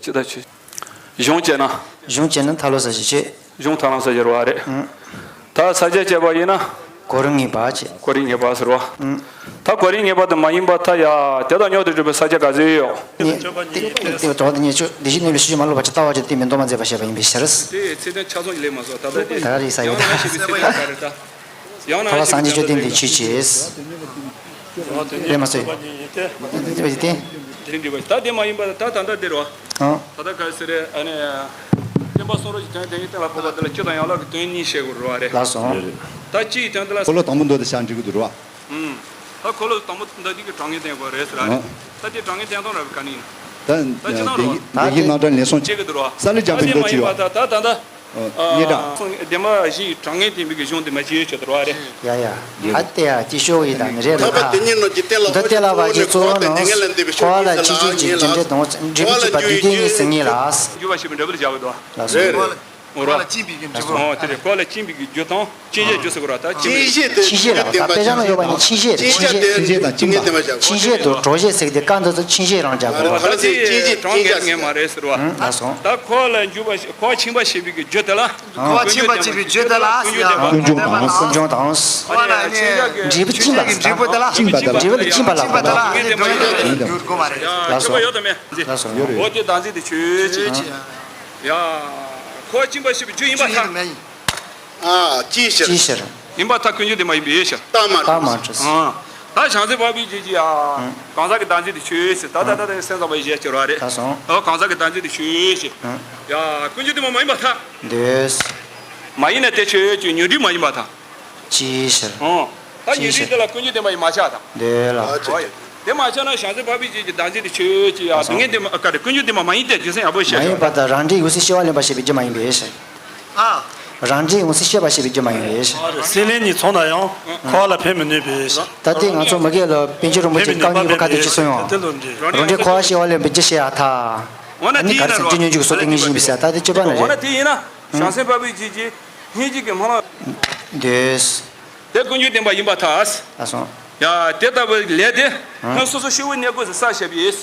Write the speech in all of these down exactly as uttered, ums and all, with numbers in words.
ཅི་ལྟར་ཆོས། གཞུང་བྱས་ན། གཞུང་བྱས་ན་མཐའ་ལོག་ས་བྱེད་ཆོས། གཞུང་མཐའ་ལོག་ས་བྱེད་རེད་བ་རེད། ཨང་། ད་ས་བྱེད་བྱས་པ་ཡིན་ན། གོ་རིམ་ངེས་པ་བྱེད། གོ་རིམ་ངེས་པ་ཟེར་བ། ཨང་། ད་གོ་རིམ་ངེས་པ་དེ་མ་ཡིན་པར་ཐལ་ཡ། དེ་དང་མཉམ་དུ་སྒྲུབ་པའི་ས་བྱེད་ག་ཚོད་ཡོད། ནི་དེ་དེ་དེ་དོགས་དེ་ཉེས་ཆོས་བདེ་གཤེགས་གནས་ལུགས་ཤེས་བྱ་མ་ལོག་པ་ཅིག་ལྟ་བ་ཅིག་སྟེ་མི་འདོར་མ་མཛད་པ་བཤད་པ་ཡིན་པའི་ཕྱིར། དེ་ཚེ་དོན་ཆ་ཚང་ཡིན་ལས་མ་སོང་ད་ལྟ་དེ། ད་རེས་ས་ཡོད་ད། ཡང་ན་ཕ་བ་སངས་རྒྱས་བཅོམ་ལྡན་འདས་ཆོས་ཅེས། དེ་མ་ཟད། དེ་འདྲི་བ་ད་དེ་མ་ཡིན་པ་ད་ད་ལྟ་དེ་རོ། ཨང་། ད་ལྟ་ག་རེ་ཟེར་རེད་ཨ་ནི། བསྟན་པ་གསུམ་རོ་གི་དོན་དེ་ཉིད་གཏན་ལ་ཕབ་པ་དེ་ལ་སྤྱི་དང་ཡན་ལག་གི་དོན་གཉིས་བཤད་དགོས་རེད་བ་རེད། ལགས་སོ། ད་སྤྱིའི་དོན་དེ་ལ། འཁོར་ལོ་དང་པོ་མདོ་དེ་བྱ་འགྲིག་གི་འདུག་རེད་བ། ཨུམ། ད་འཁོར་ལོ་དང་པོ་འདི་འདི་གི་གྲངས་ངེས་བསྟན་དགོས་རེད་ཟེར་ར་རེད། ད་དེ་གྲངས་ངེས་བསྟན་སྟངས་ར་བའི་ག་ནི་ཡིན། ད་ད་ཅི་ན་རོ། བདེ་བདེ་གཤེགས་རྣམ་གྲངས་ལན་གསུམ་བྱེད་ཀྱི་འདུག་རོ། ས་ལེ་ལྗང་ད་དེ་པའི་མ་མདོ་ཅི་ཡིན་པ་ཡོད། ད་ད་ད་ད། ཨ། སྙན་གྲགས། བདེན་པ་བཞི་ཡི་གྲངས་ངེས་བསྟན་པའི་གི་གཞུང་དེ་མ་བྱེད་ཆོག་ཏུ་ར་རེད། ཡ་ཡ། ཨ་ཏེ་ཡ་ཅི་ཤོག་ཡི་དང་མི་རེད་ལ་ཐ། འདི་གཏད་ལ་བ་ཅི་གཙོ་བོ་ནོ། འཁོར་བ་ལ་ཆིག་ཆིག་ཅིག་འབྲེལ་འདྲེ་དང་འབྲས་བུ་གཅིག་པ་དུས་གཅིག་གཉིས་སེང་གེ་ལ། འགྱུར་བ་ཞེས་པའི་འབྲས་བུ་ལ་བཞག་གི་འདུག་ལགས་སོ། འཁོར་བ་ལ་སྦྱིན་པའི་གི་འབྲས་བུ། འོ་དེ་རེད། འཁོར་བ་ལ་སྦྱིན་པའི་གི་རྒྱུ་དང་སྤྱོད་བྱའི་རྒྱུ་ཟེར་གོ་ར་ད་སྤྱོད་བྱའི་རྒྱུ། ད་དཔེ་ཆ་ནང་ཡོད་པ་ནི་སྤྱོད་བྱའི་རེད། སྤྱོད་བྱའི་རེད། སྤྱོད་བྱའི་དང་སྦྱིན་པ། སྤྱོད་བྱའི་དང་གྲོགས་བྱེད་ཟེར་གི་དེ་ཀ་འདི་ཚོ་སྤྱོད་བྱའི་རང་རྒྱག་གོ་ར། ད་དེ་གྲངས་ངེས་ངེས་མ་རེད་ཟེར་བ། ལགས་སོ། ད་འཁོར་བ་ལ་འཇུག་པ་འཁོར་བ་ཕྱིན་པ་ཞེས་པའི་གི་རྒྱུ་དེ་ལ། འཁོར་བ་ཕྱིན་པ་ཅེས་པའི་རྒྱུ་དེ་ལ། ཀུན་འབྱུང་དང་། ཀུན་འབྱུང་དང་། འཁོར་བ་ལ་ནི་འབྲས་བུ་སྦྱིན་པ། འབྲས་བུ་དེ་ལ། འབྲས་བུ་ལ་སྦྱིན་པ་ལ། འབྲས་བུ་ལ་སྦྱིན་པ་ལ། ལགས་སོ། འོ་དེ་བདག་འཛིན་དེ་ཆོས་ཅན། ཡ། འཁོར་བ་སྦྱིན་པ་ཞེས་པའི་རྒྱུ་ཡིན་པར་ཐལ། ཨ། ཅིའི་ཕྱིར། ཅིའི་ཕྱིར། ཡིན་པར་ཐལ། ཀུན་འབྱུང་བདེན་པ་ཡིན་པའི་ཕྱིར། རྟགས་མ་རྟགས་མ་གྲུབ། ཨ། ད་བྱང་སེམས་འཕགས་པའི་རྒྱུད་ཀྱི་ཡ། གང་ཟག་གི་བདག་འཛིན་དེ་ཆོས་ཅན། ད་ད་ད་ད་སེམས་ཙམ་པ་ཡི་ཞེས་བྱ་བ་རེད། ད་སོང་། ཨ། གང་ཟག་གི་བདག་འཛིན་དེ་ཆོས་ཅན། ཡ། ཀུན་འབྱུང་བདེན་པ་མ་ཡིན་པར་ཐལ། འདོད། མ་ཡིན་ན་དེ་ཆོས་ཅན། ཉོན་སྒྲིབ་མ་ཡིན་པར་ཐལ། ཅིའི་ཕྱིར། ཨོ། ད་ཉོན་སྒྲིབ་དེ་ལ་ཀུན་འབྱུང་བདེན་པ་ཡིན་མ་ཆགས་དང་། འདོད་ལ། ཨོ་ཡ། དེ་མ་ཆགས་ན་བྱང་སེམས་འཕགས་པའི་རྒྱུད་ཀྱི་བདག་འཛིན་དེ་ཆོས་ཅན། ཡ། སྡུག་བསྔལ་བདེན་པ། ཨ། ག་རེ། ཀུན་འབྱུང་བདེན་པ་མ་ཡིན་ཏེ། རྒྱུ་མཚན་ཡག་པོ་བཤད། མ་ཡིན་པར་ཐལ། རང་འབྲས་ཡོངས་སུ་ཤེས་པ་ལེན་པ་ཞེས་པའི་རྒྱུ་མ་ཡིན་པའི་ཕྱིར། ཨ། རང་འབྲས་ཡོངས་སུ་ཤེས་པ་ཞེས་པའི་རྒྱུ་མ་ཡིན་པའི་ཕྱིར། སྲེད་ལེན་གཉིས་ཚང་ན་ཡང་འཁོར་བ་ལ་ཕན་མི་ནུས་པའི་ཕྱིར། ད་ལྟའི་ང་ཚོ་མ་གི་ལ་པཎ་ཆེན་རིན་པོ་ཆེ་རྐང་གཉིས་པོ་ག་དུས་ཅི་གསུངས་ཡོང་། རང་འབྲས་འཁོར་བ་ཤེས་པ་ལེན་པའི་རྒྱུ་བཤད་ཡ་ཐལ། འོ་ན་ཨ་ནི་དེ་ག་རེ་ཟེར། ཡིན་ན་རོ། རྒྱུ་ཉོན་གྱི་སྲོག་ཏུ་ངེས་ཤིང་ཡིན་པའི་ཕྱིར། ད་དེ་སྤྱོད་པ་ན་འོ་ན་རེད། དེ་ཡིན་ན། བྱང་སེམས་འཕགས་པའི་རྒྱུད་ཀྱི་སྙིང་རྗེ་གི་སྨོན་ལམ། འདོད། དེ་ཀུན་འབྱུང་བདེན་པ་ཡིན་པར་ཐལ། ལགས་སོ། ཡ། དེ་ལྟ་བུའི་ལས་དེ། ཧང་། སོ་སོ་སྐྱེ་བོའི་གནས་སྐབས་སུ་བསགས་བྱས་པའི།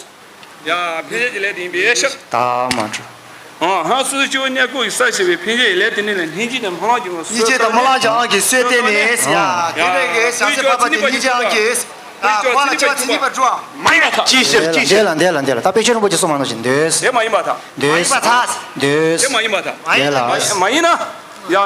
ཡ། ཕན་བྱེད་ཀྱི་ལས་དེ་ཡིན་པའི་ཕྱིར། རྟགས་མ་གྲུབ། ཧང་། སོ་སོ་སྐྱེ་བོའི་གནས་སྐབས་སུ་བསགས་བྱས་པའི་ཕན་བྱེད་ཀྱི་ལས་དེ་ནི་ལས་སྙིང་རྗེ་དང་སྨོན་ལམ་གྱི་སྙིང་རྗེ་དང་སྨོན་ལམ་གྱི་དབང་གིས་གསོས་ཏེ་ནི། ཡ། དེ་འདྲ་གི་བྱང་སེམས་འཕགས་པ་དེ་སྙིང་རྗེའི་དབང་གིས། ཨ། འཁོར་བ་ལ་སྐྱེ་བ་མཚན་ཉིད་པར་འགྲོ་བ་མ་ཡིན་པར་ཐལ། ཅིའི་ཕྱིར། ཅིའི་ཕྱིར། འདོད་ལ་འདོད་ལ་འདོད་ལ། ད་དཔེ་ཆོས་རིན་པོ་ཆེ་གསུངས་པ་ནང་བཞིན་འདོད། དེ་མ་ཡིན་པར་ཐལ། མ་ཡིན་པར་ཐལ། འདོད། དེ་མ་ཡིན་པར་ཐལ། འདོད་ལ། མ་ཡིན་ན། ཡ།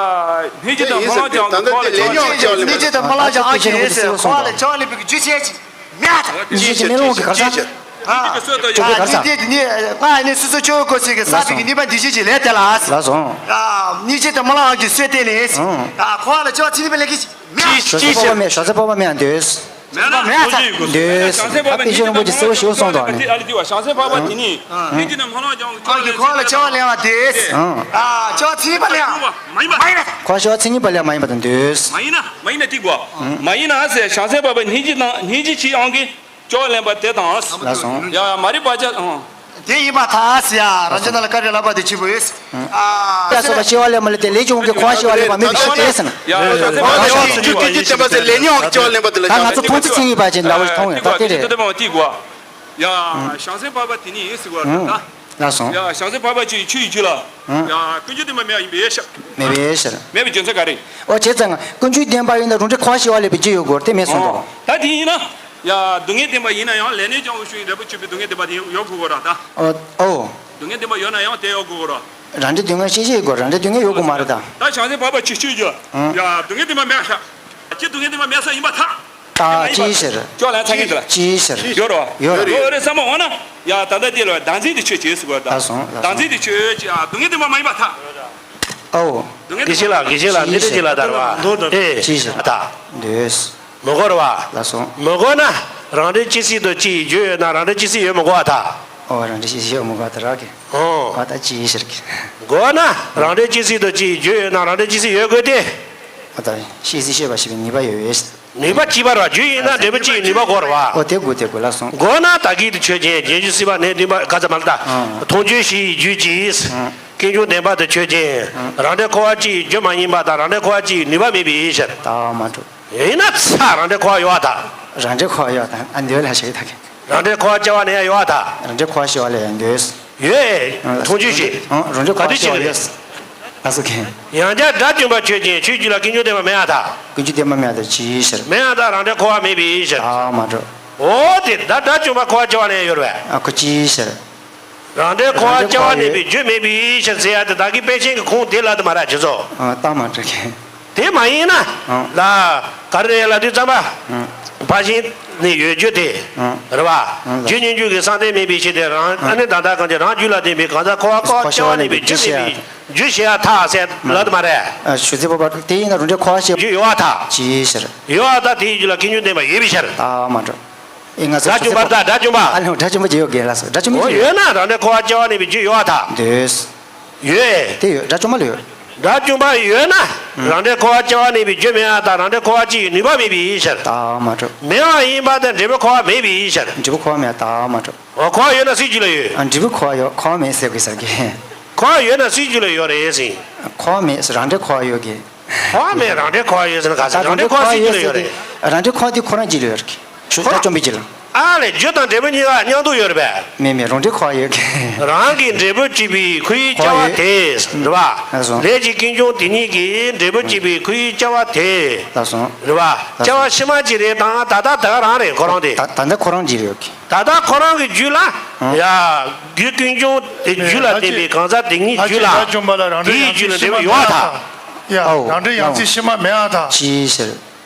སྙིང་རྗེ་དང་སྨོན་ལམ་གྱི་དབང་གིས་འཁོར་བ་ལས་སྐྱོབ་པ་ལེན་པའི་ཕྱིར། སྙིང་རྗེ་དང་སྨོན་ལམ་གྱི་དབང་གིས་འཁོར་བ་ལས་སྐྱོབ་པ་ལེན་པའི་རྒྱུ་བྱེད་ཅིང་མེད་པར་ཐལ། སྙིང་རྗེ་གི་མེ་ལོང་གི་གར་ས། ཨ། ཅོ་ཅོ་གར་ས། ཨ། ནི་དེ་དེ་ནི་ང་ནི་སོ་སོ་སྐྱེ་བོ་ཀུན་གྱི་བསགས་པའི་གི་ནུས་པ་འདི་བཞིན་གྱི་ལས་དེ་ལ། ལགས་སོ། ཨ། སྙིང་རྗེ་དང་སྨོན་ལམ་གྱིས་གསོས་ཏེ་ནི། ཨ། འཁོར་བ་ལ་སྐྱོབ་པ་མཚན་ཉིད་པ་ལེན་གྱི་མེད། ཅོ་ཅོ་སྤོབས་པ་མེད། ཅོ་ཅོ་སྤོབས་པ་མེད་ཡང་འདོད། མེད་ན། མེད་ཚ། འདོད། ད་དཔེ་ཆོས་རིན་པོ་ཆེ་གསལ་པོ་ཞེ་པོ་གསུངས་འདུག་ཨ་ནི། ཨ་ལི་དེ་བ་བྱང་སེམས་འཕགས་པ་དེ་ནི། ཨ། སྙིང་རྗེ་དང་སྨོན་ལམ་གྱི་དབང་གིས་འཁོར་བ་ལས་སྐྱོབ་པ་ལེན་པ་དེ། ཨ། ཨ། སྐྱོབ་པ་མཚན་ཉིད་པ་ལེན་པ། མ་ཡིན་པ། འཁོར་བ་སྐྱོབ་པ་མཚན་ཉིད་པ་ལེན་པ་མ་ཡིན་པ་དང་འདོད། མ་ཡིན་ན། མ་ཡིན་ན་དེ་དགོས། མ་ཡིན་ན་ཟེར། བྱང་སེམས་འཕགས་པ་སྙིང་རྗེ་དང་སྙིང་རྗེ་ཆེའི་དབང་གིས་སྐྱོབ་པ་ལེན་པ་དེ་དང་། ལགས་སོ། ཡ་ཡ། མ་རིག་པ་ཅན། ཨང་། དེ་ཡིན་པར་ཐལ་ཟེར་ཡ། རང་ཅག་རྣམས་ལ་བཀའ་དྲིན་བསླབ་པ་དེ་གཅིག་པུ་ཡིན། ཨ། ལས་སོགས་པ་སྐྱེ་བ་ལེན་པ་ལས་ཏེ། ལས་ཀྱི་དབང་གིས་འཁོར་བ་ཤེས་པ་ལེན་པ་མེད་པའི་ཕྱིར་ཏེ་ཟེར་ན། ཡ་ཡ། ད་ང་ཚོ་ཕུང་ཚོགས་མཚན་ཉིད་པ་ཅན་འདྲ་བོ་ཞིག་མཐོང་ཡོད་ད་དེ་རེད། ཡ། བྱང་སེམས་འཕགས་པ་དེ་ནི་ཡིན་ཟེར་བ་རེད་ད། ལགས་སོ། ཡ། བྱང་སེམས་འཕགས་པ་ཆོས་ཡི་ཆོས་ཡི་རྒྱུད་ལ། ཡ། ཀུན་འབྱུང་བདེན་པ་མེད་པ་ཡིན་པའི་ཕྱིར། མེད་པའི་ཕྱིར། མེད་པའི་རྒྱུ་མཚན་ག་རེ། ཨོ་བྱས་ཙང་ཀུན་འབྱུང་བདེན་པ་ཡིན་ན་རང་འབྲས་འཁོར་བ་ཤེས་པ་ལེན་པའི་རྒྱུ་ཡོད་དགོས་དེ་མེད་སོང་དོ། ད་དེ་ཡིན་ན། ཡ། སྡུག་བསྔལ་བདེན་པ་ཡིན་ན་ཡང་ལས་ནི་སྦྱང་བའི་ཤུགས་ཡིན་འབྲས་བུ་གཅིག་པའི་སྡུག་བསྔལ་བདེན་པ་དེ་ཡོད་དགོས་ར་ད། ཨོ་ཨོ། སྡུག་བསྔལ་བདེན་པ་ཡོད་ན་ཡང་དེ་ཡོད་དགོས་ར། རང་འབྲས་སྡུག་བསྔལ་ཤེས་བྱེད་ཡོད་དགོས། རང་འབྲས་སྡུག་བསྔལ་ཡོད་དགོས་མ་རེད་ད། ད་བྱང་སེམས་འཕགས་པ་ཆོས་ཆོས་རྒྱུ། ཡ། སྡུག་བསྔལ་བདེན་པ་མེད་ཤག་ཀྱི་སྡུག་བསྔལ་བདེན་པ་མེད་ས་ཡིན་པར་ཐལ། ད་ཅིའི་ཕྱིར། ཅོག་ལན་ཚ་གི་འདི་ལ། ཅིའི་ཕྱིར། ཡོད་རོ། ཡོད་རོ། ཡོད་རེད་བསམ་པ་འོང་ན། ཡ། ད་ལྟ་འདི་ལ་བདག་འཛིན་དེ་ཆོས་ཅན་ཟེར་བ་ད། ལགས་སོ་ལགས་སོ། བདག་འཛིན་དེ་ཆོས་ཅན། ཨ། སྡུག་བསྔལ་བདེན་པ་མ་ཡིན་པར་ཐལ། ཨོ། སྡུག་བསྔལ་དགེ་བཤེས་ལགས། དགེ་བཤེས་ལགས། འདི་འདྲ་ཅིག་ལ་ད་ར་བ། ཨེ། ཅིའི་ཕྱིར། ད། འདོད། མི་དགོས་ར་བ། ལགས་སོ། མི་དགོས་ན། རང་འབྲས་ཇི་སྲིད་དུ་སྤྱི་ཡི་རྒྱུ་ཡོད་ན་རང་འབྲས་ཇི་སྲིད་ཡོད་མི་དགོས་པར་ཐལ། ཨོ། རང་འབྲས་ཇི་སྲིད་ཡོད་མི་དགོས་པར་ཐལ་ར་གི། ཨོ། ཨ། ད་ཅིའི་ཕྱིར་གི། དགོས་ན། རང་འབྲས་ཇི་སྲིད་དུ་སྤྱི་ཡི་རྒྱུ་ཡོད་ན་རང་འབྲས་ཇི་སྲིད་ཡོད་དགོས་ཏེ། ཨ། ད་ཤེས་ཚད་ཤེས་པ་ཞེས་པའི་ནུས་པ་ཡོད་པས། ནུས་པ་གཅིག་པ་ར། རྒྱུ་ཡིན་ན་འབྲས་བུ་གཅིག་ཡི་ནུས་པ་དགོས་ར་བ། ཨོ། དེ་དགོས་དེ་དགོས་ལགས་སོ། དགོས་ན་ད་གིན་དེ་ཆོས་ཅན། རྒྱན་གྱི་སྲིད་པ་ནས་འདུན་པ་ག་ཚ་མ་ལ་ད། ཨང་། མཐོང་ཆོས་བཞི་ཡི་རྒྱུད་ཀྱིས། ཨང་། ཀུན་འབྱུང་བདེན་པ་དེ་ཆོས་ཅན། ཨང་། རང་འབྲས་འཁོར་བ་སྤྱི་ཡི་རྒྱུ་མ་ཡིན་པ་དང་རང་འབྲས་འཁོར་བ་སྤྱི་ཡི་ནུས་པ་མེད་པའི་ཕྱིར། རྟགས་མ་གྲུབ། ཡིན་ན་ཚ་རང་འབྲས་འཁོར་བ་ཡོད་པར་ཐལ། རང་འབྲས་འཁོར་བ་ཡོད་པར་ཐལ། ཨ། འདོད་ལ་ཞིག་ད་གིན། རང་འབྲས་འཁོར་བ་སྐྱེ་བ་ནས་ཡང་ཡོད་པར་ཐལ། རང་འབྲས་འཁོར་བ་སྐྱེ་བ་ལས་ཡང་འདོད། ཡོད། མཐོང་ཆོས་བྱེད། རང་འབྲས་འཁོར་བ་སྐྱེ་བ་ཡོད། ལགས་སོ། ཡང་བསྐྱར་དགྲ་བཅོམ་པ་ཁྱོད་ཀྱིས་ཆོས་རྒྱུད་ལ་ཀུན་འབྱུང་བདེན་པ་མེད་པར་ཐལ། ཀུན་འབྱུང་བདེན་པ་མེད་པར་ཐལ་ཅིའི་ཕྱིར། མེད་པར་ཐལ། རང་འབྲས་འཁོར་བ་མེད་པའི་ཕྱིར། ཨ་མ་འགྲོ། འོ་དེ་ད་དགྲ་བཅོམ་པ་འཁོར་བ་སྐྱེ་བ་ལེན་ཡོད་རེད་པས། ཨ་ཁོ་ཅིའི་ཕྱིར། རང་འབྲས་འཁོར་བ་སྐྱེ་བ་ལེན་པའི་རྒྱུ་མེད་པའི་ཕྱིར་ཟེར་ཡ་དེ་བདག་གི་དཔེ་ཅན་གྱི་ཁུངས་དེ་ལ་དུ་མ་ར་ཇི་ཚོ། ཨ་ད་མ་འགྲོ་མཁན། དེ་མ་ཡིན་ན། ཨང་། ལ། ག་རེ་རེད་ལབ་དུས་ཙམ་པ། ཨང་། ཕར་ཕྱིན་ནི་ཡོད་རྒྱུ་དེ། ཨང་། རེད་པ། ཨང་། རྒྱུ་སྙོམས་འཇུག་གི་བསམ་གཏན་མེད་པའི་ཕྱིར་ཏེ་རང་། ཨང་། ཨ་ནི་ད་ལྟ་གང་ཅི་རང་རྒྱུད་ལ་ལྡན་པའི་གང་ཟག་འཁོར་བ་འཁོར་བ་སྐྱེ་བ་ལེན་པའི་རྒྱུ་མེད་པའི་རྒྱུ་ཞེས་ཡང་ཐལ་ཟེར་ལབ་དུ་མ་རེད། ཨ་ཞུ་ཚིག་པོ་པ་དེ་ཡིན་ན་རང་འབྲས་འཁོར་བ་ཞེས། རྒྱུ་ཡོད་པར་ཐལ། ཅིའི་ཕྱིར། ཡོད་པར་ཐལ། དེའི་རྒྱུད་ལ་ཀུན་འབྱུང་བདེན་པ་ཡོད་པའི་ཕྱིར། ད་མ་འགྲོ། ཨེ་ང་ཚོ་དགྲ་བཅོམ་པ་ད་དགྲ་བཅོམ་པ། ཨ་ལེ་དགྲ་བཅོམ་པ་ཅི་ཡོད་རྒན་ལགས་སོ། དགྲ་བཅོམ་པ་ཅི་ཡོད། ཡོད་ན་རང་འབྲས་འཁོར་བ་སྐྱེ་བ་ལེན་པའི་རྒྱུ་ཡོད་པར་ཐལ། འདོད། ཡོད། དེ་ཡོད། དགྲ་བཅོམ་པ་ལ་ཡོད། དགྲ་བཅོམ་པ་ཡོད་ན། ཨང་། རང་འབྲས་འཁོར་བ་སྐྱེ་བ་ལེན་པའི་རྒྱུ་མེད་པར་ཐལ། རང་འབྲས་འཁོར་བ་སྐྱེ་བའི་ནུས་པ་མེད་པའི་ཕྱིར། ད་མ་འགྲོ། མེད་པ་ཡིན་པར་ཐལ། འབྲས་བུ་འཁོར་བ་མེད་པའི་ཕྱིར། འབྲས་བུ་འཁོར་བ་མེད། ད་མ་འགྲོ། འོ་འཁོར་བ་ཡོད་ན་སུའི་རྒྱུད་ལ་ཡོད། ཨ་འབྲས་བུ་འཁོར་བ་ཡོད། འཁོར་བ་མེད་ཟེར་དགོས་ས་གི། འཁོར་བ་ཡོད་ན་སུའི་རྒྱུད་ལ་ཡོད་རེད་ཟེར། འཁོར་བ་མེད་ཟེར་རང་འབྲས་འཁོར་བ་ཡོད་གི། འཁོར་བ་མེད་རང་འབྲས་འཁོར་བ་ཡོད་ཟེར་ན་ག་ཟེར། ད་རང་འབྲས་འཁོར་བ་སུའི་རྒྱུད་ལ་ཡོད་རེད། རང་འབྲས་འཁོར་བ་དེ་ཁོ་རང་རྒྱུད་ལ་ཡོད་རེད། ཞུ་དགྲ་བཅོམ་པའི་རྒྱུད་ལ། ཨ་ལས་རྒྱུ་དང་འབྲས་བུ་གཉིས་ཀ་མཉམ་དུ་ཡོད་རེད་པས། མེད་མེད་རང་འབྲས་འཁོར་བ་ཡོད་གི། རང་གི་འབྲས་བུ་སྐྱེད་པའི་ཁོའི་སྐྱེ་བ་དེ། རེད་པ། ལགས་སོ། ལས་ཀྱི་ཀུན་འབྱུང་དེ་ཉིད་ཀྱི་འབྲས་བུ་སྐྱེད་པའི་ཁོའི་སྐྱེ་བ་དེ། ལགས་སོ། རེད་པ། སྐྱེ་བ་ཕྱི་མ་གཅིག་རེད་དང་ད་ལྟ་ད་ག་རང་རེད་ཁོ་རང་དེ། ད་ད་ལྟ་ཁོ་རང་གཅིག་རེད་ཡོད་གི། ད་ལྟ་ཁོ་རང་གི་རྒྱུད་ལ། ཡ། རྒྱུ་ཀུན་འབྱུང་དེ་རྒྱུད་ལ་ལྟོས་པའི་གང་ཟག་དེ་ཉིད་རྒྱུད་ལ། དེའི་རྒྱུད་ལ་འབྲས་བུ་ཡོད་པར་ཐལ། ཡ། རང་འབྲས་ཡང་རྩིས་ཕྱི་མ་མེད་པར་ཐལ། ཅིའི་ཕྱིར།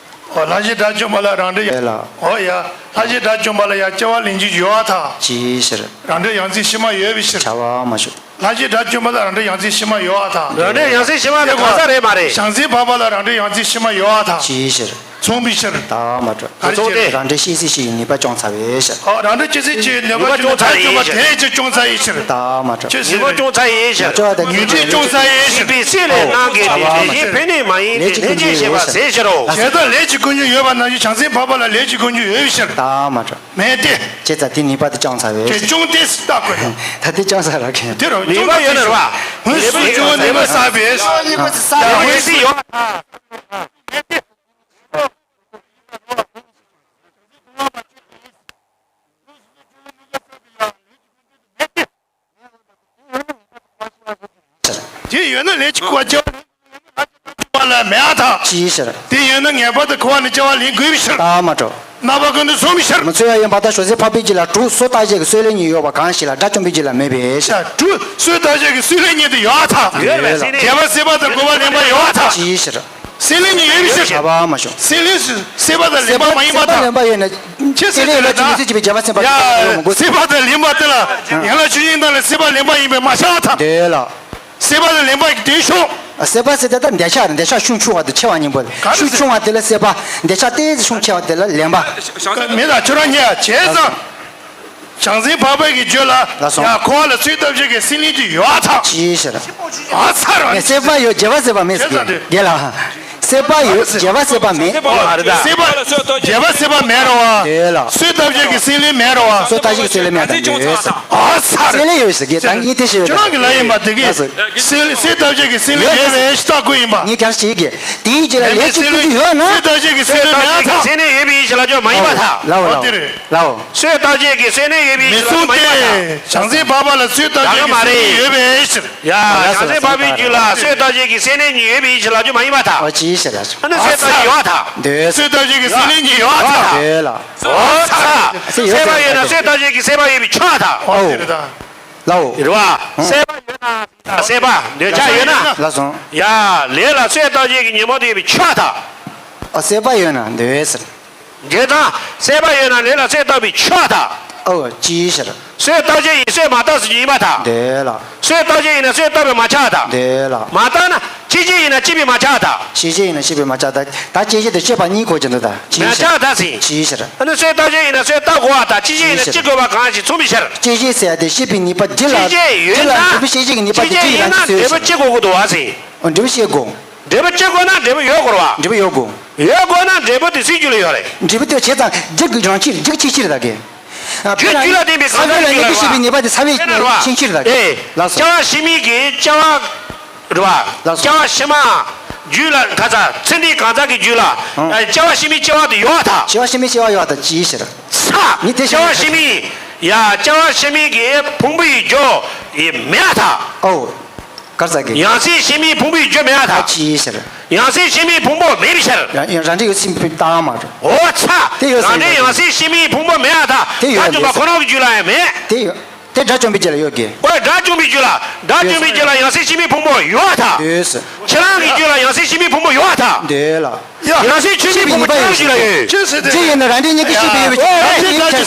འོ་ལྷ་བཞི་དགྲ་བཅོམ་པ་ལ་རང་འབྲས་ཡང་། ཡོད་ལ། འོ་ཡ། ལྷ་བཞི་དགྲ་བཅོམ་པ་ལ་ཡང་སྐྱེ་བ་ལེན་རྒྱུ་ཡོད་པར་ཐལ། ཅིའི་ཕྱིར། རང་འབྲས་ཡང་རྩིས་ཕྱི་མ་ཡོད་པའི་ཕྱིར། བྱ་བ་མ་ཞུགས། ལྷ་བཞི་དགྲ་བཅོམ་པ་ལ་རང་འབྲས་ཡང་རྩིས་ཕྱི་མ་ཡོད་པར་ཐལ། རང་འབྲས་ཡང་རྩིས་ཕྱི་མ་དེ་གང་ཟག་རེད་མ་རེད། བྱང་སེམས་འཕགས་པ་ལ་རང་འབྲས་ཡང་རྩིས་ཕྱི་མ་ཡོད་པར་ཐལ། ཅིའི་ཕྱིར། མཚུངས་པའི་ཕྱིར། ད་མ་གྲུབ། མཚུངས་ཏེ། རང་འབྲས་སྐྱེད་བྱེད་སྐྱེ་བའི་ནུས་པ་བཅོམ་ཚར་བའི་ཕྱིར། འོ་རང་འབྲས་སྐྱེད་བྱེད་སྐྱེ་བའི་ནུས་པ་བཅོམ་ཚར་བའི་ཕྱིར། ད་མ་གྲུབ། དེ་ཅིག་བཅོམ་ཚར་བའི་ཕྱིར། ད་མ་གྲུབ། ཅི་ཟེར་ནུས་པ་བཅོམ་ཚར་བའི་ཕྱིར། ལྕོགས་དང་ཉོན་སྒྲིབ་བཅོམ་ཚར་བའི་ཕྱིར། སྲིད་པའི་སྲེད་ལས་སྣང་གི་དེ་དེ་བཞིན་ཕན་གནོད་མ་ཡིན་ཏེ་ལྷན་ཅིག་བྱེད་པ་ཟད་ཕྱིར་རོ། བྱས་དང་ལས་ཀྱི་ཀུན་འབྱུང་ཡོད་པ་ནང་བཞིན་བྱང་སེམས་འཕགས་པ་ལ་ལས་ཀྱི་ཀུན་འབྱུང་ཡོད་པའི་ཕྱིར། ད་མ་གྲུབ། མེད་དེ། བྱས་ཙང་དེ་ནུས་པ་དེ་བཅོམ་ཚར་བའི་ཕྱིར། དེ་བཅོམ་སྟེ་ལྟ་དགོས་ན། ད་དེ་བཅོམ་ཚར་ར་མཁན། དེ་རུ་ནུས་པ་ཡོད་ན་རེད་པ། འོད་གསལ་འབྱུང་བ་ནུས་པ་བསགས་པའི་ཕྱིར། ཡང་འོད་གསལ་ཡོད་པ་དང་། དེ་ཡོད་ན་ལས་ཀྱི་ཀུན་འབྱུང་བ་ལ་མེད་པར་ཐལ། ཅིའི་ཕྱིར། དེ་ཡོད་ན་ངེས་པར་དུ་འཁོར་བ་ནས་སྐྱེ་བ་ལེན་དགོས་པའི་ཕྱིར། ད་མ་གྲུབ། རྣམ་པ་ཀུན་ཏུ་མཚུངས་པའི་ཕྱིར། མི་མཚུངས་པ་ཡིན་པར་ཐལ། བྱང་སེམས་འཕགས་པའི་རྒྱུད་ལ་དྲུག་སོ་རྟག་བྱེད་ཀྱི་སྲོད་ལེན་གཉིས་ཡོད་པ་གང་ཞིག་ལ་དགྲ་བཅོམ་པའི་རྒྱུད་ལ་མེད་པའི་ཕྱིར། དྲུག་སོ་རྟག་བྱེད་ཀྱི་སྲོད་ལེན་གཉིས་དེ་ཡོད་པར་ཐལ། ཡོད་པས་ཟེར་ནས། བྱས་པ་སྲེད་པ་དང་རྒོལ་བ་ལེན་པ་ཡོད་པར་ཐལ། ཅིའི་ཕྱིར། སྲེད་ལེན་གཉིས་ཡོད་པའི་ཕྱིར། བྱ་བ་མ་བྱུང་། སྲེད་ལེན་སྲེད་པ་དང་ལེན་པ་མ་ཡིན་པར་ཐལ། སྲེད་པ་ལེན་པ་ཡོད་ན་ཅི་ནས་ཅི་བྱེད་པའི་བྱ་བ་སེམས་པ་ཡ། སྲེད་པ་དང་ལེན་པ་དེ་ལ་ཡན་ལག་ཆོས་ཅན་དང་ལ་སྲེད་པ་ལེན་པ་ཡིན་པས་མ་ཆགས་པར་ཐལ། འདོད་ལ། སྲེད་པ་ལ་ལེན་པ་དེ་ཤོག་སྲེད་པ་ཟེར་དེ་ལ་འདོད་ཆགས་རེད། འདོད་ཆགས་ཤུགས་ཆུང་བ་དེ་ཆེ་བ་གཉིས་པོ་རེད། ག་རེ་ཤུགས་ཆུང་བ་དེ་ལ་སྲེད་པ། འདོད་ཆགས་ཏོག་ཙམ་ཤུགས་ཆེ་བ་དེ་ལ་ལེན་པ། མེད་ད་ཁྱོད་རང་ཉལ་བྱས་ཙང་། བྱང་སེམས་འཕགས་པའི་གི་རྒྱུད་ལ། ལགས་སོ། ཡང་འཁོར་བ་ལ་ཚོད་ལྟ་བྱེད་ཀྱི་སྲེད་ལེན་གྱི་ཡོད་པར་ཐལ། ཅིའི་ཕྱིར། ཨ་ཚ་ར། ངས་སྲེད་པ་ཡོད་བྱས་པ་སྲེད་པ་མེད་ཟེར་གི་རྒན་ལགས། སྲེད་པ་ཡོད་བྱས་པ་སྲེད་པ་མེད། སྲེད་པ་བྱས་པ་སྲེད་པ་མེད་རེད་པ། འདོད་ལ། ཚོད་ལྟ་བྱེད་ཀྱི་སྲེད་ལེན་མེད་རེད་པ། ཚོད་ལྟ་བྱེད་ཀྱི་སྲེད་ལེན་མེད་དང་འདོད། ཨ་ཚ་ར། སྲེད་ལེན་ཡོད་ཟེར་གི་ད་ངས་དེ་ཞེས་ཁྱོད་རང་གི་ལ་ཡིན་པ་དེ་གི། ལགས་སོ། སྲེད་ཚོད་ལྟ་བྱེད་ཀྱི་སྲེད་ལེན་ཡོད་པའི་ཕྱིར་ལྟ་དགོས་ཡིན་པ། ངས་ཀྱང་ཞིག་གི། དེའི་རྗེས་ལ་ལས་ཀྱི་ཀུན་འབྱུང་ཡོད་ན། ཚོད་ལྟ་བྱེད་ཀྱི་སྲེད་ལེན་མེད་པར་ཐལ། སྲེད་ལེན་ཡོད་པའི་ཕྱིར་ལ་ཅོ་མ་ཡིན་པར་ཐལ། ལའོ་ལའོ། ཨོ་དེ་རེད། ལའོ། ཚོད་ལྟ་བྱེད་ཀྱི་སྲེད་ལེན་ཡོད་པའི་ཕྱིར་ལ་ཅོ་མ་ཡིན་པར་ཐལ། མི་མཚུངས་ཏེ། བྱང་སེམས་འཕགས་པ་ལ་ཚོད་ལྟ་བྱེད་ཀྱི་སྲེད་ལེན་ཡོད་པའི་ཕྱིར། ཡ། བྱང་སེམས་འཕགས་པའི་རྒྱུད་ལ་ཚོད་ལྟ་བྱེད་ཀྱི་སྲེད་ལེན་གཉིས་ཡོད་པའི་ཕྱིར་ལ་ཅོ་མ་ཡིན་པར་ཐལ། ཨོ་ཅི་ཞེས་ལ། ཨ་ནི་ཚོད་ལྟ་ཡོད་པར་ཐལ། འདོད། ཚོད་ལྟ་བྱེད་ཀྱི་སྲེད་ལེན་གཉིས་ཡོད་པར་ཐལ། འདོད་ལ། ཨོ་ཚ། སྲེད་པ་ཡོད་ན་ཚོད་ལྟ་བྱེད་ཀྱི་སྲེད་པ་ཡོད་པའི་ཕྱིར་ཐལ། ཨོ་དེ་རེད་ད། ལའོ། རེད་པ། སྲེད་པ་ཡོད་ན། སྲེད་པ་འདོད་ཆགས་ཡོད་ན། ལགས་སོ། ཡ། ལས་ལ་ཚོད་ལྟ་བྱེད་ཀྱི་ཉོན་མོངས་དེ་ཡོད་པའི་ཕྱིར་ཐལ། ཨ་སྲེད་པ་ཡོད་ན་འདོད་ཟེར། འདོད་དང་སྲེད་པ་ཡོད་ན་ལས་ལ་ཚོད་བཏགས་པའི་ཕྱིར་ཐལ། ཨོ་ཅིའི་ཕྱིར། ཚོད་ལྟ་བྱེད་ཡིན་ཚོད་མ་བཏགས་སུ་ཡིན་པར་ཐལ། འདོད་ལ། ཚོད་ལྟ་བྱེད་ཡིན་ན་ཚོད་བཏགས་པས་མ་ཆགས་ཐལ། འདོད་ལ། མ་བཏགས་ན་སྐྱེད་བྱེད་ཡིན་ན་སྐྱེད་པས་མ་ཆགས་ཐལ། སྐྱེད་བྱེད་ཡིན་ན་སྐྱེད་པས་མ་ཆགས་ཐལ། ད་སྐྱེད་བྱེད་དང་སྐྱེད་པ་གཉིས་གོ་གྱི་འདུག་ད་ཅིའི་ཕྱིར། མ་ཆགས་ཐལ་ཟེར། ཅིའི་ཕྱིར། ཨ་ནི་ཚོད་ལྟ་བྱེད་ཡིན་ན་ཚོད་བཏགས་དགོས་པར་ཐལ། སྐྱེད་བྱེད་ཡིན་ན་སྐྱེད་དགོས་པ་གང་ཞིག་མཚུངས་པའི་ཕྱིར། སྐྱེད་བྱེད་ཟེར་ཡ་དེ་སྐྱེད་པའི་ནུས་པ་འདི་ལ། སྐྱེད་བྱེད་ཡོད་ན། འདི་ལ་འབྲས་བུ་སྐྱེད་བྱེད་ཀྱི་ནུས་པ་དེ་སྐྱེད་ཡིན་ན་འབྲས་བུ་སྐྱེད་དགོས་ཀྱི་འདུག་བ་ཟེར། འོ་འབྲས་བུ་སྐྱེད་དགོས། འབྲས་བུ་སྐྱེད་དགོས་ན་འབྲས་བུ་ཡོད་དགོས་རེད་བ། འབྲས་བུ་ཡོད་དགོས། ཡོད་དགོས་ན་འབྲས་བུ་དེ་སུའི་རྒྱུད་ལ་ཡོད་རེད། འབྲས་བུ་དེ་བྱས་ཙང་རྒྱུ་གི་རང་ཆས་རྒྱུ་གི་ཆོས་ཅིག་རེད་ད་གི། རྒྱུ་རྒྱུད་ལ་ལྡན་པའི་གང་ཟག་གི་རྒྱུད་ལ་ཡོད་པ། ལས་ཀྱི་ཤེས་པའི་ནུས་པ་དེ་ཚ་བའི་ཆོས་ཅིག་རེད་ད་གི། ལགས་སོ། སྐྱེ་བ་ཕྱི་མའི་གི་སྐྱེ་བ་རེད་བ། ལགས་སོ། སྐྱེ་བ་ཕྱི་མ་རྒྱུད་ལ་ག་ས་ཚེ་འདིའི་གང་ཟག་གི་རྒྱུད་ལ། ཨང་། སྐྱེ་བ་ཕྱི་མའི་སྐྱེ་བ་དེ་ཡོད་པར་ཐལ། སྐྱེ་བ་ཕྱི་མའི་སྐྱེ་བ་ཡོད་པར་ཐལ་ཅིའི་ཕྱིར། ཚ། ངས་དེ་བཤད་ཡོད་ཟེར། སྐྱེ་བ་ཕྱི་མའི། ཡ། སྐྱེ་བ་ཕྱི་མའི་གི་ཕུང་པོའི་རྒྱུ། དེ་མེད་ཐལ། ཨོ། གར་ས་གི། ཡང་སྲིད་ཕྱི་མའི་ཕུང་པོའི་རྒྱུ་མེད་ཐལ། ཅིའི་ཕྱིར། ཡང་སྲིད་ཕྱི་མའི་ཕུང་པོ་མེད་པའི་ཕྱིར། རང་རང་འདྲ་ཡོད་སྲིད་པའི་རྟགས་མ་རེད། འོ་ཚ། དེ་ཡོད་སྲིད་རང་འདྲ་ཡང་སྲིད་ཕྱི་མའི་ཕུང་པོ་མེད་ཐལ། དེ་ཡོད་དགྲ་བཅོམ་པ་ཁོ་ན་གི་རྒྱུད་ལ་ཡང་མེད། དེ་ཡོད། དེ་དགྲ་བཅོམ་པའི་རྒྱུད་ལ་ཡོད་གི། ཨོ་དགྲ་བཅོམ་པའི་རྒྱུད་ལ། དགྲ་བཅོམ་པའི་རྒྱུད་ལ་ཡང་སྲིད་ཕྱི་མའི་ཕུང་པོ་ཡོད་ཐལ། ཡོད་སྲིད། ཁྱེད་རང་གི་རྒྱུད་ལ་ཡང་སྲིད་ཕྱི་མའི་ཕུང་པོ་ཡོད་ཐལ། འདོད་ལ། ཡང་སྲིད་ཕྱི་མའི་ཕུང་པོ་ཁྱེད་རང་གི་རྒྱུད་ལ་ཡོད། ཅི་ཡིན་ན་རང་འདྲའི་གཉིས་ཀྱི་ཤེས་པའི་ཡོད་པའི་ཕྱིར།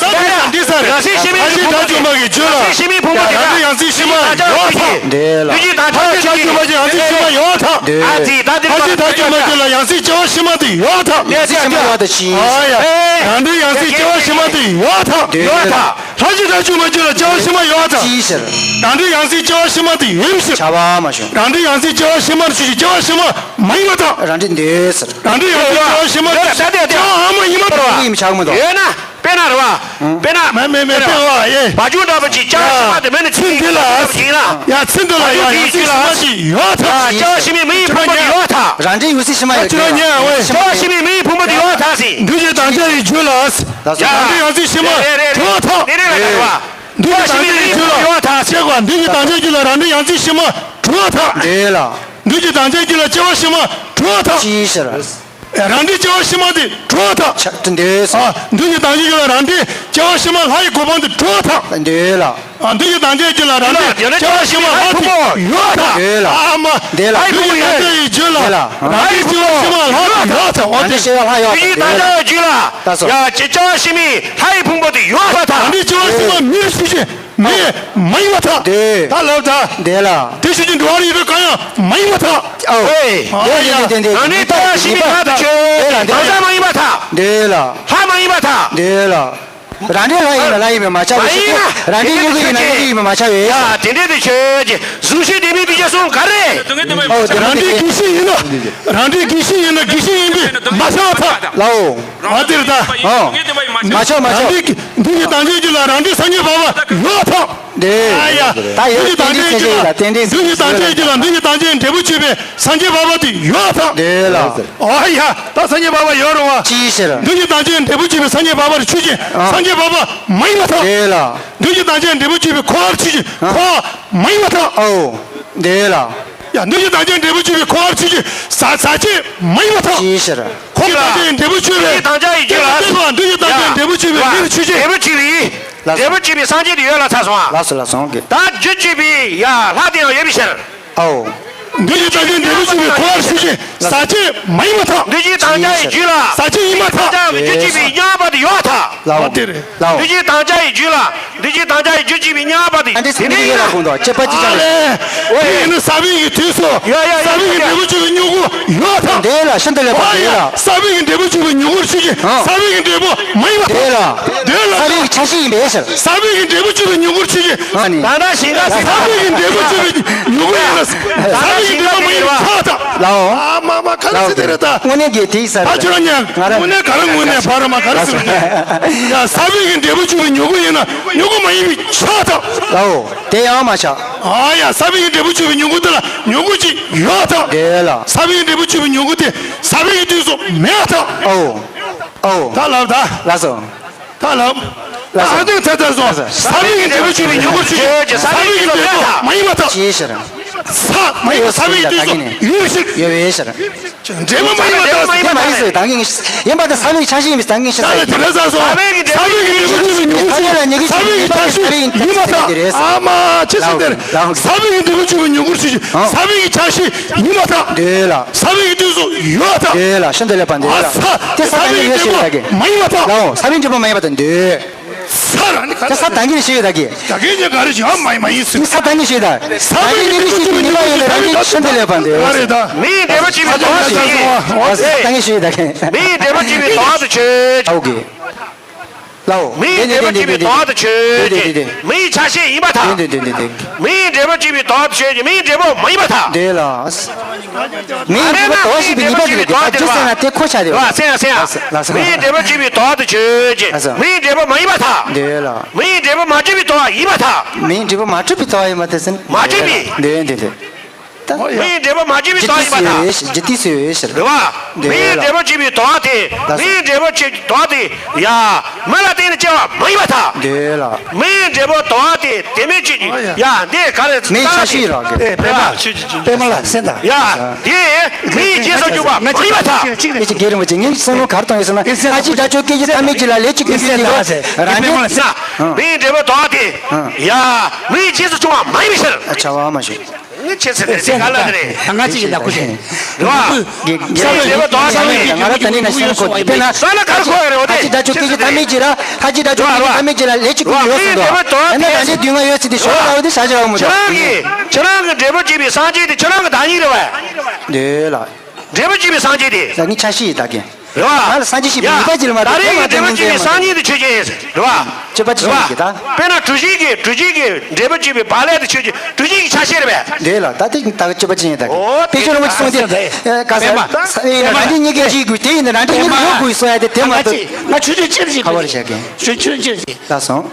ཡང་སྲིད་ཕྱི་མའི་ཕུང་པོ་དེ་ཡང་སྲིད་ཕྱི་མའི་ཕུང་པོ་དེ་ཡང་སྲིད་ཕྱི་མའི་ཕུང་པོ་དེ་ཡང་སྲིད་ཕྱི་མ་ཡོད་ཐལ། འདོད་ལ། འདོད་ཀྱི་དང་ཆ་ཡོད་ཀྱི། ཡང་སྲིད་ཕྱི་མ་ཡོད་ཐལ། ཨ་ཙི་ད་དེ་ཕྱི་མ་ཡོད་ཐལ། ཡང་སྲིད་སྐྱེ་བ་ཕྱི་མ་དེ་ཡོད་ཐལ། ཡང་སྲིད་ཕྱི་མ་ཡོད་ཐལ། ཨ་ཡ། རང་འདོད་ཡང་སྲིད་སྐྱེ་བ་ཕྱི་མ་དེ་ཡོད་ཐལ། ཡོད་ཐལ། ལྷ་ཅིག་དགྲ་བཅོམ་པའི་རྒྱུད་ལ་སྐྱེ་བ་ཕྱི་མ་ཡོད་ཐལ། ཅིའི་ཕྱིར། རང་འདོད་ཡང་སྲིད་སྐྱེ་བ་ཕྱི་མ་དེ་ཡོད་པའི་ཕྱིར། བྱ་བ་མ་བྱུང་། རང་འདོད་ཡང་སྲིད་སྐྱེ་བ་ཕྱི་མར་ཆོས་ཅན། སྐྱེ་བ་ཕྱི་མ་མ་ཡིན་པར་ཐལ། རང་འདོད་འདོད་ཟེར། རང་འདོད་ཡང་སྲིད་སྐྱེ་བ་ཕྱི་མ་དེ་སྐྱེ་བ་ཕྱི་མ་མ་ཡིན་པར་ཐལ། ཡིན་ཆགས་མི་འདུག་ཡོད་ན་དཔེར་ན་རེད་བ། དཔེར་ན། མེད་མེད་མེད་དཔེ་བ་ཨེ། བ་ཅུང་འདྲ་པོ་ཅིག་སྐྱེ་བ་ཕྱི་མ་དེ་མེད་ན་ཚིག་འདི་ལ་ཡིན་ན། ཡ་ཚིག་འདི་ལ་ཡ་ཡང་སྲིད་ཕྱི་མ་ཅིག་ཡོད་ཐལ། སྐྱེ་བ་ཕྱི་མའི་མི་ཡི་ཕུང་པོ་དེ་ཡོད་ཐལ། རང་འདོད་ཡང་སྲིད་ཕྱི་མ་ཡོད་ཁྱོད་ཉན་ཨོ། སྐྱེ་བ་ཕྱི་མའི་མི་ཡི་ཕུང་པོ་དེ་ཡོད་ཐལ་ཟེར། འདུས་བྱས་དམ་བཅའ་ཡི་རྒྱུད་ལ། རང་འདོད་ཡང་སྲིད་ཕྱི་མ་གྲུབ་ཐལ། རེ་རེ་ལ་འདུས་བྱས་དམ་བཅའ་ཡི་རྒྱུད་ལ་ཡོད་ཐལ། ཆེ་བ་འདུས་བྱས་དམ་བཅའ་རྒྱུད་ལ་རང་འདོད་ཡང་སྲིད་ཕྱི་མ་གྲུབ་ཐལ། འདོད་ལ། འདུས་བྱས་དམ་བཅའ་རྒྱུད་ལ་སྐྱེ་བ་ཕྱི་མ་གྲུབ་ཐལ། ཅིའི་ཕྱིར། རང་འདོད་སྐྱེ་བ་ཕྱི་མ་དེ་གྲུབ་ཐལ། ཆ་འདོད། ཨ། འདུས་བྱས་དམ་བཅའ་རྒྱུད་ལ་རང་འདོད་སྐྱེ་བ་ཕྱི་མ་ལྷ་ཡི་གོ་འཕང་དེ་གྲུབ་ཐལ། འདོད་ལ། ཨ། འདུས་བྱས་དམ་བཅའ་རྒྱུད་ལ་རང་འདོད་སྐྱེ་བ་ཕྱི་མ་ལྷ་དེ་ཡོད་ཐལ། འདོད་ལ། ཨ་མ། འདོད་ལ། འདུས་བྱས་དམ་བཅའ་རྒྱུད་ལ་རང་འདོད་སྐྱེ་བ་ཕྱི་མ་ལྷ་དེ་ཡོད་ཐལ། འོ་དེ། འདུས་བྱས་དམ་བཅའ་རྒྱུད་ལ། ལགས་སོ། ཡ་སྐྱེ་བ་ཕྱི་མའི་ལྷ་ཡི་ཕུང་པོ་དེ་ཡོད་པར་ཐལ། རང་འདོད་སྐྱེ་བ་ཕྱི་མ་མེད་ཤེས་བྱེད། མེད། མ་ཡིན་པར་ཐལ། འདོད། ད་ལབ་ད། འདོད་ལ། དེ་ཤེས་བྱེད་འགྲོ་བ་རིགས་དྲུག་གང་ཡང་མ་ཡིན་པར་ཐལ། ཨོ། ཨེ། ཨ་འདོད་ཡ། འདོད་འདོད་འདོད། རང་འདོད་སྐྱེ་བ་ཕྱི་མའི་ལྷ་དང་ཆོས་ཀྱི་གང་ཟག་མ་ཡིན་པར་ཐལ། འདོད་ལ། ལྷ་མ་ཡིན་པར་ཐལ། འདོད་ལ། རང་འདོད་ལྷ་ཡིན་ན་ལྷ་ཡིན་པས་མ་ཆགས་པའི་ཕྱིར། མ་ཡིན་ན། རང་འདོད་མྱུ་གུ་ཡིན་ན་མྱུ་གུ་ཡིན་པས་མ་ཆགས་པའི། ཡ་དེ་འདྲས་དེ་ཆོས་ཀྱི་གཟུགས་ཤིག་དེ་མིན་དུ་ཅི་གསུང་ག་རེ། ཨོ་དེ་རང་འདོད་ཀྱི་ཤིག་ཡིན་ན། རང་འདོད་ཀྱི་ཤིག་ཡིན་ན་ཀྱི་ཤིག་ཡིན་པས་མ་ཆགས་པར་ཐལ། ལའོ། ཨ་དེར་ད། ཨོ། མ་ཆགས་མ་ཆགས། རང་འདོད་ཀྱི་འདུས་བྱས་དམ་བཅའ་རྒྱུད་ལ་རང་འདོད་སངས་རྒྱས་འཕགས་པ་ཡོད་ཐལ། འདོད། ཨ་ཡ། ད་ཡོད། འདུས་བྱས་དམ་བཅའ་རྒྱུད་ལ། རྟེན་འབྲེལ་འདུས་བྱས་དམ་བཅའ་རྒྱུད་ལ་འདུས་བྱས་དམ་བཅའ་འབྲས་བུ་ཆོད་པའི་སངས་རྒྱས་འཕགས་པ་དེ་ཡོད་ཐལ། འདོད་ལ། ཨ་ཡ། ད་སངས་རྒྱས་འཕགས་པ་ཡོད་རུང་བ། ཅིའི་ཕྱིར། འདུས་བྱས་དམ་བཅའ་འབྲས་བུ་ཆོད་པའི་སངས་རྒྱས་འཕགས་པ་རེད་ཆོས་ཅན། ཨ། སངས་རྒྱས་འཕགས་པ་མ་ཡིན་པར་ཐལ། འདོད་ལ། འདུས་བྱས་དམ་བཅའ་འབྲས་བུ་ཆོད་པའི་འཁོར་བ་རེད་ཆོས་ཅན། ཨ། འཁོར་བ་མ་ཡིན་པར་ཐལ། ཨོ། འདོད་ལ། ཡ། འདུས་བྱས་དམ་བཅའ་འབྲས་བུ་ཆོད་པའི་འཁོར་བ་རེད་ཆོས་ཅན། ཟག་ཟག་བཅས་མ་ཡིན་པར་ཐལ། ཅིའི་ཕྱིར། འཁོར་བའི་དམ་བཅའ་འབྲས་བུ་ཆོད་པའི། འདུས་བྱས་དམ་བཅའ་ཡི་རྒྱུད་ལ། འདུས་བྱས་དམ་བཅའ་འབྲས་བུ་ཆོད་པའི་མི་རེད་ཆོས་ཅན། འབྲས་བུ་ཆོད་པའི། ལགས་སོ། འབྲས་བུ་ཆོད་པའི་སངས་རྒྱས་དེ་ཡོད་ལ་ཚར་སོང་ཨ། ལགས་སོ་ལགས་སོ་གི། ད་རྒྱུ་ཆོད་པའི་ཡ་ལྷ་དེ་ཡང་ཡོད་པའི་ཕྱིར། ཨོ། འདུས་བྱས་དམ་བཅའ་འབྲས་བུ་ཆོད་པའི་འཁོར་བ་རེད་ཆོས་ཅན། ཟག་བཅས་མ་ཡིན་པར་ཐལ། འདུས་བྱས་དམ་བཅའ་ཡི་རྒྱུད་ལ། ཟག་བཅས་ཡིན་པར་ཐལ། དམ་བཅའ་རྒྱུ་ཆོད་པའི་མཉམ་པ་དེ་ཡོད་ཐལ། ལའོ། དེ་རེད། ལའོ། འདུས་བྱས་དམ་བཅའ་ཡི་རྒྱུད་ལ། འདུས་བྱས་དམ་བཅའ་ཡི་རྒྱུ་ཆོད་པའི་མཉམ་པ་དེ། ཨ་འདི་དེ་ཚོ་འདི་འདི་ཡོད་ལ་དགོངས་དོ། ཅེས་པ་ཅི་ཆགས་རེད། ཨོ་ཡ། དེ་ཡིན་ན་ས་བོན་གྱི་དུས་སུ། ཡ་ཡ་ཡ། ས་བོན་གྱི་འབྲས་བུ་ཆོད་པའི་མྱུ་གུ་ཡོད་ཐལ། འདོད་ལ། ཤིན་ཏུ་ལེགས་པ། ཨོ་ཡ། འདོད་ལ། ས་བོན་གྱི་འབྲས་བུ་ཆོད་པའི་མྱུ་གུར་ཆོས་ཅན། ཨ། ས་བོན་གྱི་འབྲས་བུ་མ་ཡིན་པར་ཐལ། འདོད་ལ། འདོད་ལ། ས་བོན་གྱི་ཆ་ཤས་ཡིན་པའི་ཕྱིར། ས་བོན་གྱི་འབྲས་བུ་ཆོད་པའི་མྱུ་གུར་ཆོས་ཅན། ཨ་ནི། ད་ལྟ་ཞིང་ཁ་ཟེར། ས་བོན་གྱི་འབྲས་བུ་ཆོད་པའི་མྱུ་གུ་ཡིན་ལ། ས་བོན་གྱི་འབྲས་བུ་མ་ཡིན་པར་ཐལ། ལའོ། ཨ་མ་མ་ག་རེ་ཟེར་དེ་རེད་ད། དངོས་གནས་ཀྱི་དེའི་ས་རེད། ད་ཁྱོད་རང་ཉན། ང་རང་། དངོས་གནས་ག་རེ་དངོས་གནས་བར་མ་ག་རེ་ཟེར། ཡ་ས་བོན་གྱི་འབྲས་བུ་ཆོད་པའི་མྱུ་གུ་ཡིན་ན་མྱུ་གུ་མ་ཡིན་པའི་ཆ་ཐག། ལའོ། དེ་ཡང་མ་ཆགས། ཨ་ཡ། ས་བོན་གྱི་འབྲས་བུ་ཆོད་པའི་མྱུ་གུ་དེ་ལ་མྱུ་གུ་ཅིག་ཡོད་ཐག། དེ་ལ། ས་བོན་གྱི་འབྲས་བུ་ཆོད་པའི་མྱུ་གུ་དེ་ས་བོན་གྱི་དུས་སུ་མེད་ཐག། ཨོ། ཨོ། ད་ལབ་ད། ལགས་སོ། ད་ལབ། ལགས་སོ། ཨ་འདུག་ད་ད་སོ། ལགས་སོ། ས་བོན་གྱི་འབྲས་བུ་ཆོད་པའི་མྱུ་གུར་ཆོས་ཅན། ས་བོན་གྱི་འབྲས་བུ་མ་ཡིན་པ་དང་། ཅིའི་ཕྱིར། ས་མ་ཡིན་ས་བོན་གྱི་དུས་སུ་ཡོད་པའི་ཕྱིར། ཡོད་པའི་ཕྱིར། འབྲས་བུ་མ་ཡིན་པ་དང་། དེ་མ་ཡིན་ཟེར་ད་གིན་ཡིན་པ་དང་ས་བོན་གྱི་ཆ་ཤས་ཡིན་པའི་ད་གིན་ཤེས་ས་རེད། ད་ལྟ་ས་སོ། ས་བོན་གྱི་འབྲས་བུ་ཆོད་པའི་མྱུ་གུར་ཆོས་ཅན། ས་བོན་གྱི་ཆ་ཤས་ཡིན་པ་དང་། ཨ་མ་ཅི་ཟེར་དེར། ས་བོན་གྱི་འབྲས་བུ་ཆོད་པའི་མྱུ་གུར་ཆོས་ཅན། ས་བོན་གྱི་ཆ་ཤས་ཡིན་པ་དང་། འདོད་ལ། ས་བོན་གྱི་དུས་སུ་ཡོད་དང་། འདོད་ལ། ཤིན་ཏུ་ལེགས་པ་འདོད་ལ། ཨ་ས་དེ་ས་ས་བོན་གྱི་འབྲས་བུ་མ་ཡིན་པ་དང་། ལའོ། ས་བོན་འབྲས་བུ་མ་ཡིན་པ་དང་འདོད། ས་རང་ནི་ག་དེ་ས་ད་གིན་ཤེས་ཡོད་ད་གི། ད་གིན་ནི་ག་རེ་ཞིག་ཨ་མ་ཡིན་མ་ཡིན་ཟེར། ས་ད་གིན་ཤེས་ད། ས་བོན་གྱི་འབྲས་བུ་ཆོད་པའི་མྱུ་གུར་ཆོས་ཅན། ཤིན་ཏུ་ལེགས་པ་འདོད། ག་རེ་ད། མིའི་འབྲས་བུ་ཆོད་པའི་དོན་དུ་ཆོས་ཅན། ཨ་ས་ད་གིན་ཤེས་ཡོད་ད་གི། མིའི་འབྲས་བུ་ཆོད་པའི་དོན་དུ་ཆོས་ཅན། ཨོ་ཀེ། ལའོ། མིའི་འབྲས་བུ་ཆོད་པའི་དོན་དུ་ཆོས་ཅན། མིའི་ཆ་ཤས་ཡིན་པར་ཐལ། མིའི་འབྲས་བུ་ཆོད་པའི་དོན་དུ་ཆོས་ཅན། མིའི་འབྲས་བུ་མ་ཡིན་པར་ཐལ། འདོད་ལ། མིའི་འབྲས་བུ་དོན་ཞེས་པའི་ནུས་པ་དེ་རེད། ད་རྒྱུ་ཟེར་ན་དེ་ཁོ་ཆ་དེ་རེད། ལགས་སོ། མིའི་འབྲས་བུ་ཆོད་པའི་དོན་དུ་ཆོས་ཅན། མིའི་འབྲས་བུ་མ་ཡིན་པར་ཐལ། འདོད་ལ། མིའི་འབྲས་བུ་མ་གྲུབ་པའི་དོན་ཡིན་པར་ཐལ། མིའི་འབྲས་བུ་མ་གྲུབ་པའི་དོན་ཡིན་པར་ཐལ་ཟེར་ན། མ་གྲུབ་པའི། འདོད་འདོད་འདོད། ད་མིའི་འབྲས་བུ་མ་བརྗོད་པའི་ཇི་དོན་ཡིན་པར་ཐལ། ཇི་ཏི་སུ་ཡོད་ཟེར། རེད་བ། འདོད་ལ། མིའི་འབྲས་བུ་བརྗོད་པའི་དོན་དེ། ལགས་སོ། མིའི་འབྲས་བུ་བརྗོད་དོན་དེ། ཡ། མི་ལ་བརྟེན་ནས་སྐྱེ་བ་མ་ཡིན་པར་ཐལ། འདོད་ལ། མིའི་འབྲས་བུ་དོན་དེ་དེ་མིན་ཅིག་ཡ། འདི་ག་རེ་མིའི་ཆ་ཤས་རང་གི། ཨེ་པད་མ། པད་མ་ལགས་གསན་དང་། ཡ། དེ་མིའི་རྗེས་སུ་འཇུག་པ་མ་ཡིན་པར་ཐལ། ཅིག་ཅིག་རྒན་རིན་པོ་ཆེ། ངས་བསམ་བློ་ག་རེ་བཏང་ཡོད་ཟེར་ན། ཨ་ཅེ་དགྲ་བཅོམ་སྐད་ཅིག་ཐ་མལ་གྱི་ལ་ལས་ཅིག་ཀུན་གྱི་ལུས་སོ་འདུག། རང་རྒྱལ། མིའི་འབྲས་བུ་དོན་དེ། ཡ། མིའི་རྗེས་སུ་འཇུག་པ་མ་ཡིན་པའི་ཕྱིར། བྱ་བ་མ་བྱུང་། ངས་ཁྱེད་ཚོ་དེ་ག་ལ་དེ་རེད། ད་ང་གཅིག་གི་ལ་ཁུ་ཞིག་རེད་བ། ས་ལ་གར་གོ་ཡ་རེད་བ། དེ་ཁྱེད་ཚོ་ཚང་མས་ཀྱི་ང་རང་ད་ནི་ན་ཤེས་ཁོ་དེ། དཔེར་ན། ས་ལ་གར་གོ་ཡ་རེད་བ། ཨ་ཅེ་དགྲ་བཅོམ་སྐད་ཅིག་ཐ་མལ་གྱི་ར། ལྷ་ཅིག་དགྲ་བཅོམ་སྐད་ཅིག་ཐ་མལ་གྱི་ལ་ལས་ཅིག་ཀུན་ཡོད་སོང་དོ། ཨ་ན་ད་ཅེ་དུས་ང་ཡོད་ཚེ་དེ་ཞོར་ལ་འོ་དེ་ཤ་ཅི་ར་མོ་ཁྱེད་རང་གི་ཁྱེད་རང་གི་འབྲས་བུ་བརྗོད་པའི་སངས་རྒྱས་དེ་ཁྱེད་རང་གི་བདག་ཉིད་རེད་བ། འདོད་ལ། འབྲས་བུ་བརྗོད་པའི་སངས་རྒྱས་དེ། ད་ནི་ཆ་ཤས་ཡི་ད་གིན། རེད་བ། ང་ལ་སངས་རྒྱས་ཤེས་པའི་ཡ། ནུས་པ་ཅི་ལ་མ་ད་ད་རེས་ཀྱི་འབྲས་བུ་བརྗོད་པའི་སངས་རྒྱས་དེ་ཆོས་ཅན། རེད་བ། སྤྱོད་པ་ཅི་ཡིན་གྱི་ད། དཔེར་ན་གྲུ་བཞི་གི་གྲུ་བཞི་གི་འབྲས་བུ་བརྗོད་པའི་བག་ལེབ་དེ་ཆོས་ཅན། གྲུ་བཞི་གི་ཆ་ཤས་རེད་པས། འདོད་ལ། ད་དེ་ད་སྤྱོད་པ་ཅི་ཡིན་ད་གི། ཨོ་དཔེ་ཆོས་རིན་པོ་ཆེ་གསུངས་ཏེ། ཨེ་ག་ས། པདྨ། ས་ཨེ་རང་གི་སྙིང་གའི་ཅི་དགོས་དེ་ཡིན་ན་རང་གི་སྙིང་གི་ཡོད་དགོས་གསུང་ཡ་དེ་དེ་མ་གཏོགས། ང་ཆོས་ཅན་ཅི་རེད་ཅི། ཁ་བར་བྱ་གི། ཆོས་ཆོས་ཅན་ཅི། ལ་སོང་།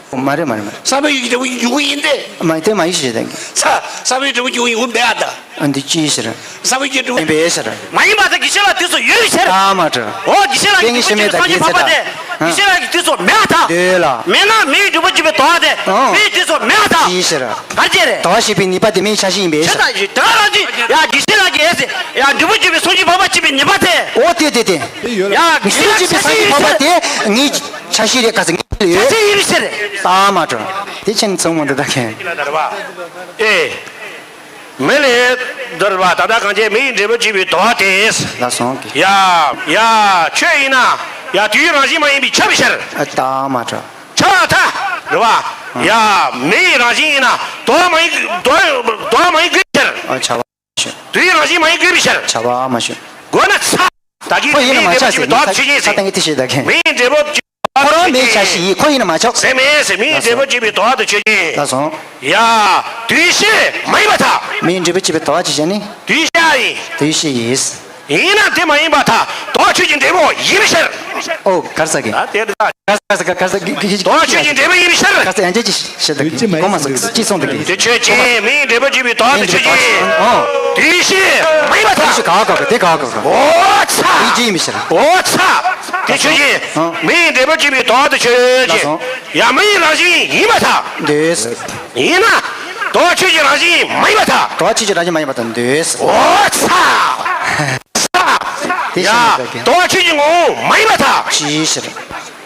མ་རེད་མ་རེད་མ་རེད། ས་བོན་གྱི་འབྲས་བུ་ཡོད་ཡིན་ཏེ། མ་དེ་མ་ཡིན་ཞེས་དང་གི། ས་ས་བོན་འབྲས་བུ་ཡོད་ཡིན་མེད་ཨ་ད། ཨ་འདི་ཅི་ཡིན་ཟེར། ས་བོན་གྱི་འབྲས་བུ་ཡིན་པས་ཟེར། མ་ཡིན་པ་དང་གི་ཤེས་ལ་དུས་སུ་ཡོད་ཟེར། ད་མ་གྲོ། འོ་གི་ཤེས་ལ་གི་དེ་འདྲ་ཤེས་མེད་ད་གི་ཟེར་ད། གི་ཤེས་ལ་གི་དུས་སུ་མེད་ཨ་ད། འདོད་ལ། མེད་ན་མེའི་འབྲས་བུ་བརྗོད་པའི་དོན་དེ། ཨང་། མེའི་དུས་སུ་མེད་ཨ་ད། ཅི་ཡིན་ཟེར། གར་བྱེད་རེད། དོ་ཞེས་པའི་ནུས་པ་དེ་མེའི་ཆ་ཤས་ཡིན་པས་ཟེར། ད་རང་གི་ཡ་གི་ཤེས་ལ་གི་ཨེ་ཟེར། ཡ་འབྲས་བུ་བརྗོད་པའི་སངས་རྒྱས་འཕགས་པ་སྐྱེས་པའི་ནུས་པ་དེ། འོ་དེ་དེ་དེ། ཡ་གི་ཤེས་ལ་གི་སངས་རྒྱས་འཕགས་པ་དེ་ངའི་ཆ་ཤས་རེད་ག་ཟེར་ངའི་ཡོད། ཆ་ཤས་ཡིན་ཟེར། ད་མ་གྲོ། དེ་ཕྱིན་ཚང་མ་འདི་ད་མཁན། ཨེ། མི་ལས་འདོར་བ་ད་ལྟ་གང་བྱས་མི་ཡི་འབྲས་བུ་བརྗོད་པའི་དོ་བ་དེས། ལ་སོང་གི། ཡ། ཡ། ཆོས་ཡིན་ན། ཡ་དུས་རང་བཞིན་མ་ཡིན་པའི་ཁྱབ་པའི་ཕྱིར། ཨ་ད་མ་གྲོ། ཁྱབ་པར་ཐལ། རེད་བ། ཡ། མི་ཡི་རང་བཞིན་ཡིན་ན་དོ་བ་མ་ཡིན་དོ་དོ་བ་མ་ཡིན་དགོས་པའི་ཕྱིར། ཨ་ཆ་བ། དུས་རང་བཞིན་མ་ཡིན་དགོས་པའི་ཕྱིར། བྱ་བ་མ་ཞུ། དགོས་ན་ཚ། ད་གིན་ཁོ་ཡིན་ན་མི་མ་འབྲས་བུ་ཆགས་ཟེར་ཆེན་པོའི་དོགས་ཆོས་ཅན་ས་ཟེར། ཏང་གི་དེ་ཞེས་ད་མཁན། མི་འབྲས་བུ་ཁོ་རང་མེད་ཆ་ཞིག་ཡིན། ཁོ་ཡིན་ན་མ་ཆོག་ཟེར་མེད་ཟེར། མི་འབྲས་བུ་བྱེད་པའི་དོགས་དུ་ཆོས་ཅན། ལ་སོང་། ཡ། དུས་ཤེས་མ་ཡིན་པར་ཐལ། མི་འབྲས་བུ་བྱེད་པའི་དོགས་ཅི་བྱས་ནི། དུས་ཤེས་ཡིན། དུས་ཤེས་ཡིན། ཡིན་ན་དེ་མ་ཡིན་པར་ཐལ། དོགས་ཆོས་ཅན་འབྲས་བུ་ཡིན་པའི་ཕྱིར། ཨོ་གར་ས་གི། ད་དེ་ད། ག་ས་ག་ས་ག་ས་གི་གི་གི་དོགས་ཆོས་ཅན་འབྲས་བུ་ཡིན་པའི་ཕྱིར། ག་ས་ཡང་ཅི་ཞིག་ཞེས་དག་གི་གོ་མ་སོགས་ཅི་གསུངས་དག་གི། དེ་ཆོས་ཅན། མིའི་འབྲས་བུ་བྱེད་པའི་དོགས་དེ་ཆོས་ཅན། ཨོ། དེ་ཤེས་མ་ཡིན་པར་ཐལ། དེ་ཤེས་ག་ག་ག་དེ་ག་ག་ག་ཨོ་ཚ། དེ་ཅི་ཡིན་མི་ཤེས། ཨོ་ཚ། དེ་ཆོས་ཅན། ཨོ། མིའི་འབྲས་བུ་བྱེད་པའི་དོགས་དེ་ཆོས་ཅན། ལགས་སོ། ཡ་མིའི་རང་བཞིན་ཡིན་པར་ཐལ། འདོད། ཡིན་ན། དོགས་ཆོས་ཅན་རང་བཞིན་མ་ཡིན་པར་ཐལ། དོགས་ཆོས་ཅན་རང་བཞིན་མ་ཡིན་པར་ཐལ། འདོད། ཨོ་ཚ། དེ་ཡ། ཤེས་མི་ཐུབ་པས། དོགས་ཆོས་ཅན་ངོ་བོ་མ་ཡིན་པར་ཐལ། ཅིའི་ཕྱིར།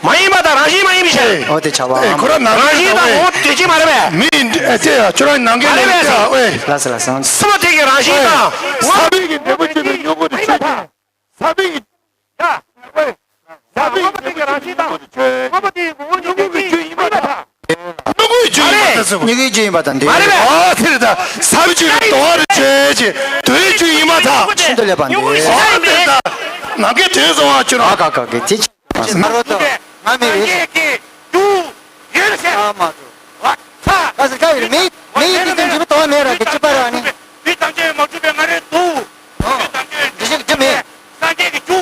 མ་ཡིན་པ་དང་རང་བཞིན་མ་ཡིན་པའི་ཕྱིར། ཨོ་དེ་བྱ་བ། ཨེ་ཁོ་རང་ནང་རང་བཞིན་དང་ངོ་བོ་དེ་ཅི་མ་རེད་པས། མི་ཨེ་ཅེ་ཡ་ཁྱོད་རང་ནང་གི་མ་རེད་པས། ལས་ཀྱི་ཨེ། ལགས་སོ་ལགས་སོ། སྲིད་པ་དེ་གི་རང་བཞིན་དང་། ས་བོན་གྱི་འབྲས་བུ་བྱེད་པའི་སྙིང་པོ་དེ་ཆོས་ཅན། ས་བོན་གྱི། ཡ། ས་བོན་གྱི་འབྲས་བུ་བྱེད་པའི་སྙིང་པོ་དེ་ཆོས་ཅན། སྙིང་པོ་དེ་གི་རང་བཞིན་དང་། སྙིང་པོ་དེ་གི་རྒྱུ་ཡིན་པར་ཐལ། སྙིང་པོའི་རྒྱུ་ཡིན་པར་ཐལ་ཟེར་བ། སྙིང་པོའི་རྒྱུ་ཡིན་པ་དང་འདོད། མ་རེད་པས། ཨ་ཚེ་རེ་ད་ས་བོན་བྱེད་པའི་དོ་བ་རེ་ཆོས་ཅན། དོའི་རྒྱུ་ཡིན་པར་ཐལ། ཤིན་ཏུ་ལེགས་པ་འདོད། ཨ་ཚེ་རེ་ད་ནམ་མཁའི་དོན་བཟུང་བ་ཁྱོད་རང་། ཨ་ཀ་ཀ་ཀ་དེ་ཅི་མ་རོ་དོ། ང་མི་རེད། ཨ་མ་དོ། ཨ་ས་ཀ་ཡོད་མི་མི་ཡི་དེ་ཚོ་འཇིག་པ་དོ་བ་མེད་ར་གི་ཅི་པ་ར་ནི། དུས་ཐམས་ཅད་མ་གྲུབ་པའི་ང་རེ་འདུག་དུས་ཐམས་ཅད་འདི་ཞིག་ཅི་མེད། སངས་རྒྱས་ཀྱི་རྒྱུ་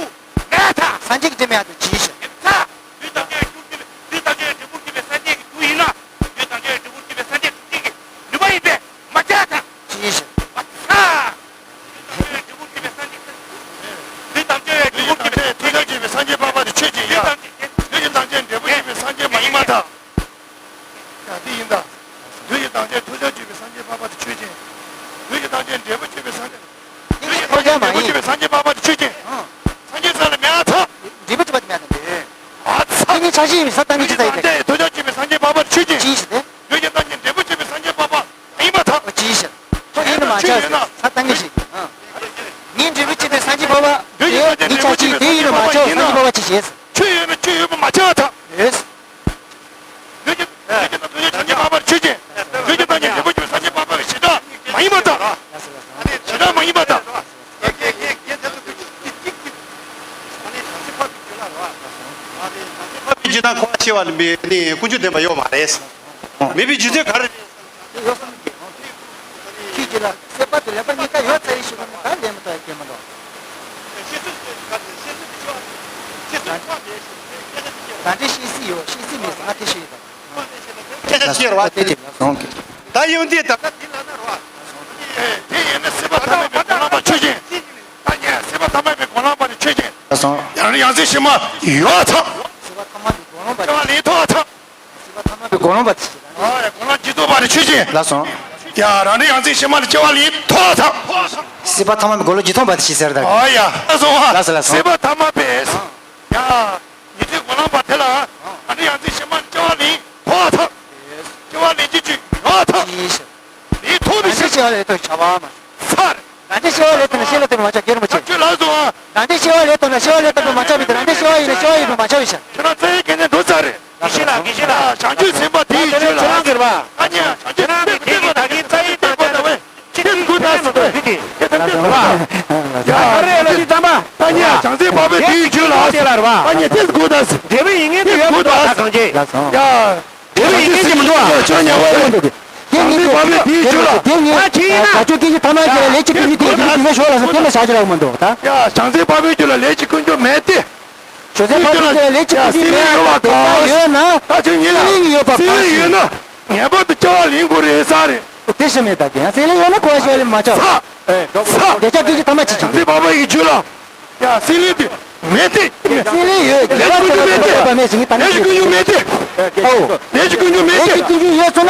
མེད་ཐལ། སངས་རྒྱས་ཀྱི་རྒྱུ་མེད་ཐལ་ཅི་ཞིག་ཐལ། དུས་ཐམས་ཅད་རྒྱུ་ཅི་མེད། དུས་ཐམས་ཅད་འབྲས་བུ་ཅི་མེད། སངས་རྒྱས་ཀྱི་རྒྱུ་ཡིན་ན། དུས་ཐམས་ཅད་འབྲས་བུ་ཅི་མེད། སངས་རྒྱས་ཀྱི་རྒྱུ་ཡིན་པའི་མ་ཁྱབ་ཐལ། ཅི་ཞིག་ཨ་ཐལ། དུས་ཐམས་ཅད་འབྲས་བུ་ཅི་མེད། སངས་རྒྱས་དུས་ཐམས་ཅད་འབྲས་བུ་ཅི་མེད། ཐུགས་རྒྱལ་ཅི་མེད། སངས་རྒྱས་འཕགས་པ་དེ་ཆོས་ཅན་ཡ། དུས་ཐམས་ཅད་འབྲས་བུ་ཅི་མེད། སངས་རྒྱས་མ་ཡིན་པར་ཐལ། ཡང་དེ་ཡིན་ད། དུས་ཀྱི་ཐམས་ཅད་ཐུགས་རྒྱལ་ཅི་མེད། སངས་རྒྱས་འཕགས་པ་དེ་ཆོས་ཅན། དུས་ཀྱི་ཐམས་ཅད་འབྲས་བུ་ཅི་མེད། སངས་རྒྱས། དུས་ཀྱི་ཐམས་ཅད་འབྲས་བུ་ཅི་མེད། སངས་རྒྱས་འཕགས་པ་དེ་ཆོས་ཅན། སངས་རྒྱས་ས་ལ་མེད་ཨ་ཐལ། འབྲས་བུ་ཅི་མེད་དེ་མེད་དང་འདོད། ཨ་ཚ། དེ་ནི་ཆ་ཤས་ཡིན་ས་ཏང་གི་ཅི་ཚ་ཡིན་ཏེ། དུས་ཀྱི་ཐམས་ཅད་ཐུགས་རྒྱལ་ཅི་མེད། སངས་རྒྱས་འཕགས་པ་དེ་ཆོས་ཅན། ཅི་ཞིག་སྟེ། དུས་ཀྱི་ཐམས་ཅད་འབྲས་བུ་ཅི་མེད། སངས་རྒྱས་འཕགས་པ་མ་ཡིན་པར་ཐལ། ཅི་ཞིག་ཁོ་ཡིན་ན་མ་ཆགས་ཟེར་ས་ཏང་གི་ཞིག་ངའི་འབྲས་བུ་ཅི་མེད། སངས་རྒྱས་འཕགས་པ་དེ་ནི་ཆ་ཤས་དེ་ཡིན་ན་མ་ཆགས། སངས་རྒྱས་འཕགས་པ་ཅི་ཞེས། ཆོས་ཡོད་ན་ཆོས་ཡོད་པ་མ་ཆགས་ཐལ། ཡོད། དུས་ཀྱི་དུས་ཀྱི་དུས་ཀྱི་སངས་རྒྱས་འཕགས་པ་ཆོས་ཅན། དུས་ཀྱི་སངས་རྒྱས་འབྲས་བུ་ཅི་མེད། སངས་རྒྱས་འཕགས་པ་བཞི་གྲགས་མ་ཡིན་པར་ཐལ། བཞི་གྲགས་མ་ཡིན་པར་ཐལ། ཕ་བི་ཇི་ན་ཁོ་ཆེ་བ་ལ་མི་ནི་ཀུན་སྤྱོད་ལྡན་པ་ཡོད་མ་རེད། མེད་པའི་རྒྱུ་མཚན་ག་རེ་རེད། ཁྱེད་ཀྱིས་ལ་སེམས་པ་དེ་ལེགས་པ་གཉིས་ཀ་ཡོད་ཚར་ཡིན་ཞེས་པ་ནི་ད་ལན་མི་ཐོགས་ཡ་སྐད་མི་འདུག་ད་འདྲའི་ཤེས་སྲིད་ཡོད། ཤེས་སྲིད་མེད་ཟེར་ང་དེ་ཤེས་ཡོད་དམ། ཁྱེད་ཅག་ཤེས་རོགས། དེ་དེ་ལ་སོང་གི། ད་ཡོང་དུས་ད་ལྟ་དེ་ལ་ན་རོགས། དེ་ཡིན་ན་ ལགས་སོ། ཡང་ཡང་སྲིད་ཕྱི་མ་ཡོད་ཚང་། སྐྱེ་བ་ལེན་ཐུབ་ཚང་། སྐྱེ་བ་ཐ་མ་པའི་དགུང་ལོ་བར་དུ་ཞིག་ཨ་ཡ་དགུང་ལོ་ཇི་ཐུབ་པ་ནི་ཆོས་ཅན། ལགས་སོ། ཡ་རང་འདྲའི་ཡང་སྲིད་ཕྱི་མ་ལ་སྐྱེ་བ་ལེན་ཐུབ་ཚང་། སྲིད་པ་ཐ་མ་པའི་དགུང་ལོ་ཇི་ཐུབ་པ་དུ་ཞིག་ཟེར་ད། ཨ་ཡ་ལགས་སོ། ལགས་སོ་ལགས་སོ། སྲིད་པ་ཐ་མ་པའི། ཡ། ཡིད་ཆེས་གོ་ལང་པ་དེ་ལ། ད་ནི་ཡང་རྩིས་ཕྱི་མ་སྐྱེ་བ་ལེན་ཐོག་ཐག་སྐྱེ་བ་ལེན་གྱི་ཅུས་ཡོག་ཐག་ལེན་ཐོག་ཏུ་ཞིག་རང་འདྲའི་སྐྱེ་བ་ལེན་ཐོག་བྱ་བ་མ། ཚར། རང་འདྲའི་སྐྱེ་བ་ལེན་ཐོག་ན་ཤེས་ལ་ཐོག་ན་མ་ཆགས་རྒྱལ་རིན་པོ་ཆེ། ཁྱོད་ལ་སོང་ཨ། རང་འདྲའི་སྐྱེ་བ་ལེན་ཐོག་ན་ཤེས་བ་ལེན་ཐོག་ཏུ་མ་ཆགས་པའི་དེ་རང་འདྲའི་སྐྱེ་བ་ཡིན་ན་སྐྱེ་བ་ཡིན་པ་མ་ཆགས་པའི་ཤ། ཁྱོད་རང་རྩ་ཡི་གེ་ནས་འགྲོ་ཚར་རེད། དགེ་བཤེས་ལགས། དགེ་བཤེས་ལགས། བྱང་ཆུབ་སེམས་དཔའ་དེའི་རྒྱུད་ལ། ཁྱེད་རང་གིར་བ། ཨ་ནི་བྱང་ཆུབ་ཁྱེད་རང་གི་དགེ་རྒན་ད་གིན་རྩ་ཡི་སྟེང་པོ་ད་བས། ཁྱེད་དེ་དགུ་ད་སི་ཏོ། ཁྱེད་དེ་དེ་ལ་རེ་ལ་ཅི་ཙམ་པ། ད་ཉེ་བྱང་སེམས་པ་བས་དེའི་རྒྱུད་ལ། ད་ཉེ་དེ་དགུ་ད་སི། འབྲས་བུ་ཡིན་ངེས་དུ་ཡོད་དགུ་ད་སི། གང་ཅི། ཡ། འབྲས་བུ་ཡིན་ངེས་ཀྱི་མི་འདུག་ཨ། ཁྱོད་ཉེ་བ་རེད། དེ་ངེས་དུ་བྱང་སེམས་པ་བས་དེའི་རྒྱུད་ལ། དེ་ངེས་ད་ཁྱོད་སྐད་ཆ་ཐ་མ་ཅིག་ལ་ལས་ཅི་ཀུན་གྱི་དེ་རྒྱུད་ལ་ཤོག་ལ་སོ་དེ་ལ་བྱ་ཅི་རག་མི་འདུག་ད། ཡ་བྱང་སེམས་པ་བས་རྒྱུད་ལ་ལས་ཅི་ཀུན་གྱི་མེད་དེ། ཆོས་སེམས་པ་ཚོས་ལས་ཅི་ཀུན་གྱི་མེད་ཡ་དེ་ལྟ་ཡོད་ན། ད་ཆོས་ཉིད་ལ་སེམས་ཡོད་པ་གང་ཞིག་ཡོད་ན་ངེས་པར་དུ་སྐྱེ་བ་ལེན་དགོས་རེད་ས་རེད། དེ་ཤི་མེད་ད་གི་ཡང་སེམས་ལས་ཡོད་ན་གོ་བ་ཤོར་ལེ་མ་ཆགས། ས། དེ་ཆ་ཀུན་གྱི་ཐ་མ་ཅི་ཅི། བྱང་སེམས་པ་བས་ཀྱི་རྒྱུད་ལ། ཡ་སེམས་ལས་དེ་མེད་དེ། སེམས་ལས་ཡོད་རྒྱལ་བ་ཚོ་ལ་ཐུག་པ་མེད་ཞིག་ད་ནི་ལས་ཀུན་གྱི་མེད་དེ། ཨོ། ལས་ཀུན་གྱི་མེད་དེ། ལས་ཀུན་གྱི་ཡོད་ཚོ་ན་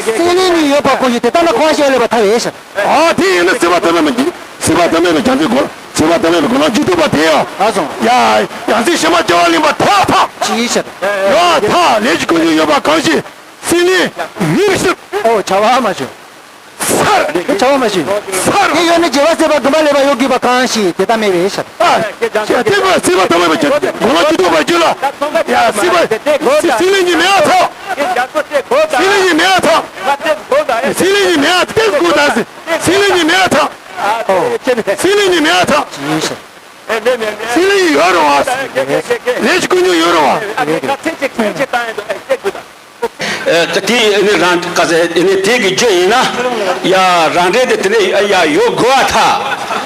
སེམས་ལས་ནི་ཡོད་པ་གོ་ཞིག་དེ་ལྟ་ན་གོ་བ་ཤོར་ལེ་བ་ཐ་བས་ཤ། ཨ་དེ་ཡིན་ན་སྲིད་པ་ཐ་མ་མི་འགྱུར། སྲིད་པ་ཐ་མ་མི་བྱང་ཆུབ་སྒོ། སྲིད་པ་ཐ་མ་མི་སྒོ་ལ་འཇུག་ཐུབ་པ་དེ་ཡང་། ཨ་སོང་། ཡ། ཡང་སྲིད་ཕྱི་མ་སྐྱེ་བ་ལེན་པ་ཐོག་ཐག་ཅི་ཡིན་ཤར། ཡོད་ཐག་ལས་ཀྱི་ཀུན་འབྱུང་ཡོད་པ་གང་ཞིག་སྲིད་ནི་མི་ཞིག་ཨོ་བྱ་བ་མ་བྱུང་། སར། བྱ་བ་མ་བྱུང་། སར། དེ་ཡོད་ནི་བྱེ་བ་སྲེད་པ་བདུན་པ་ལས་པ་ཡོད་དགོས་པ་གང་ཞིག་དེ་ལྟ་མེད་པའི་ཤར། ཨ། ཞེས་དེ་བས་སྲིད་པ་ཐ་མ་མི་སྒོ་ལ་འཇུག་ཐུབ་པ་རྒྱུད་ལ། ཡ་སྲིད་པ། སྲིད་ནི་མི་ཡ་ཐག་སྲིད་ནི་མི་ཡ་ཐག་སྲིད་ནི་མི་ཡ་ཐག་སྲིད་ནི་མི་ཡ་ཐག་སྲིད་ལས་ཉིད་མེད་ཐག་སྲིད་ལས་ཉིད་ཡོད་རུང་བ། ལས་ཀྱི་ཀུན་འབྱུང་ཡོད་རུང་བ། ཨ་དེ་ནི་རང་ག་ཟེ་ནི་དེ་གི་རྒྱུ་ཡིན་ན། ཡ་རང་འབྲས་དེ་དེ་ནི་ཡ་ཡོད་དགོས་པ་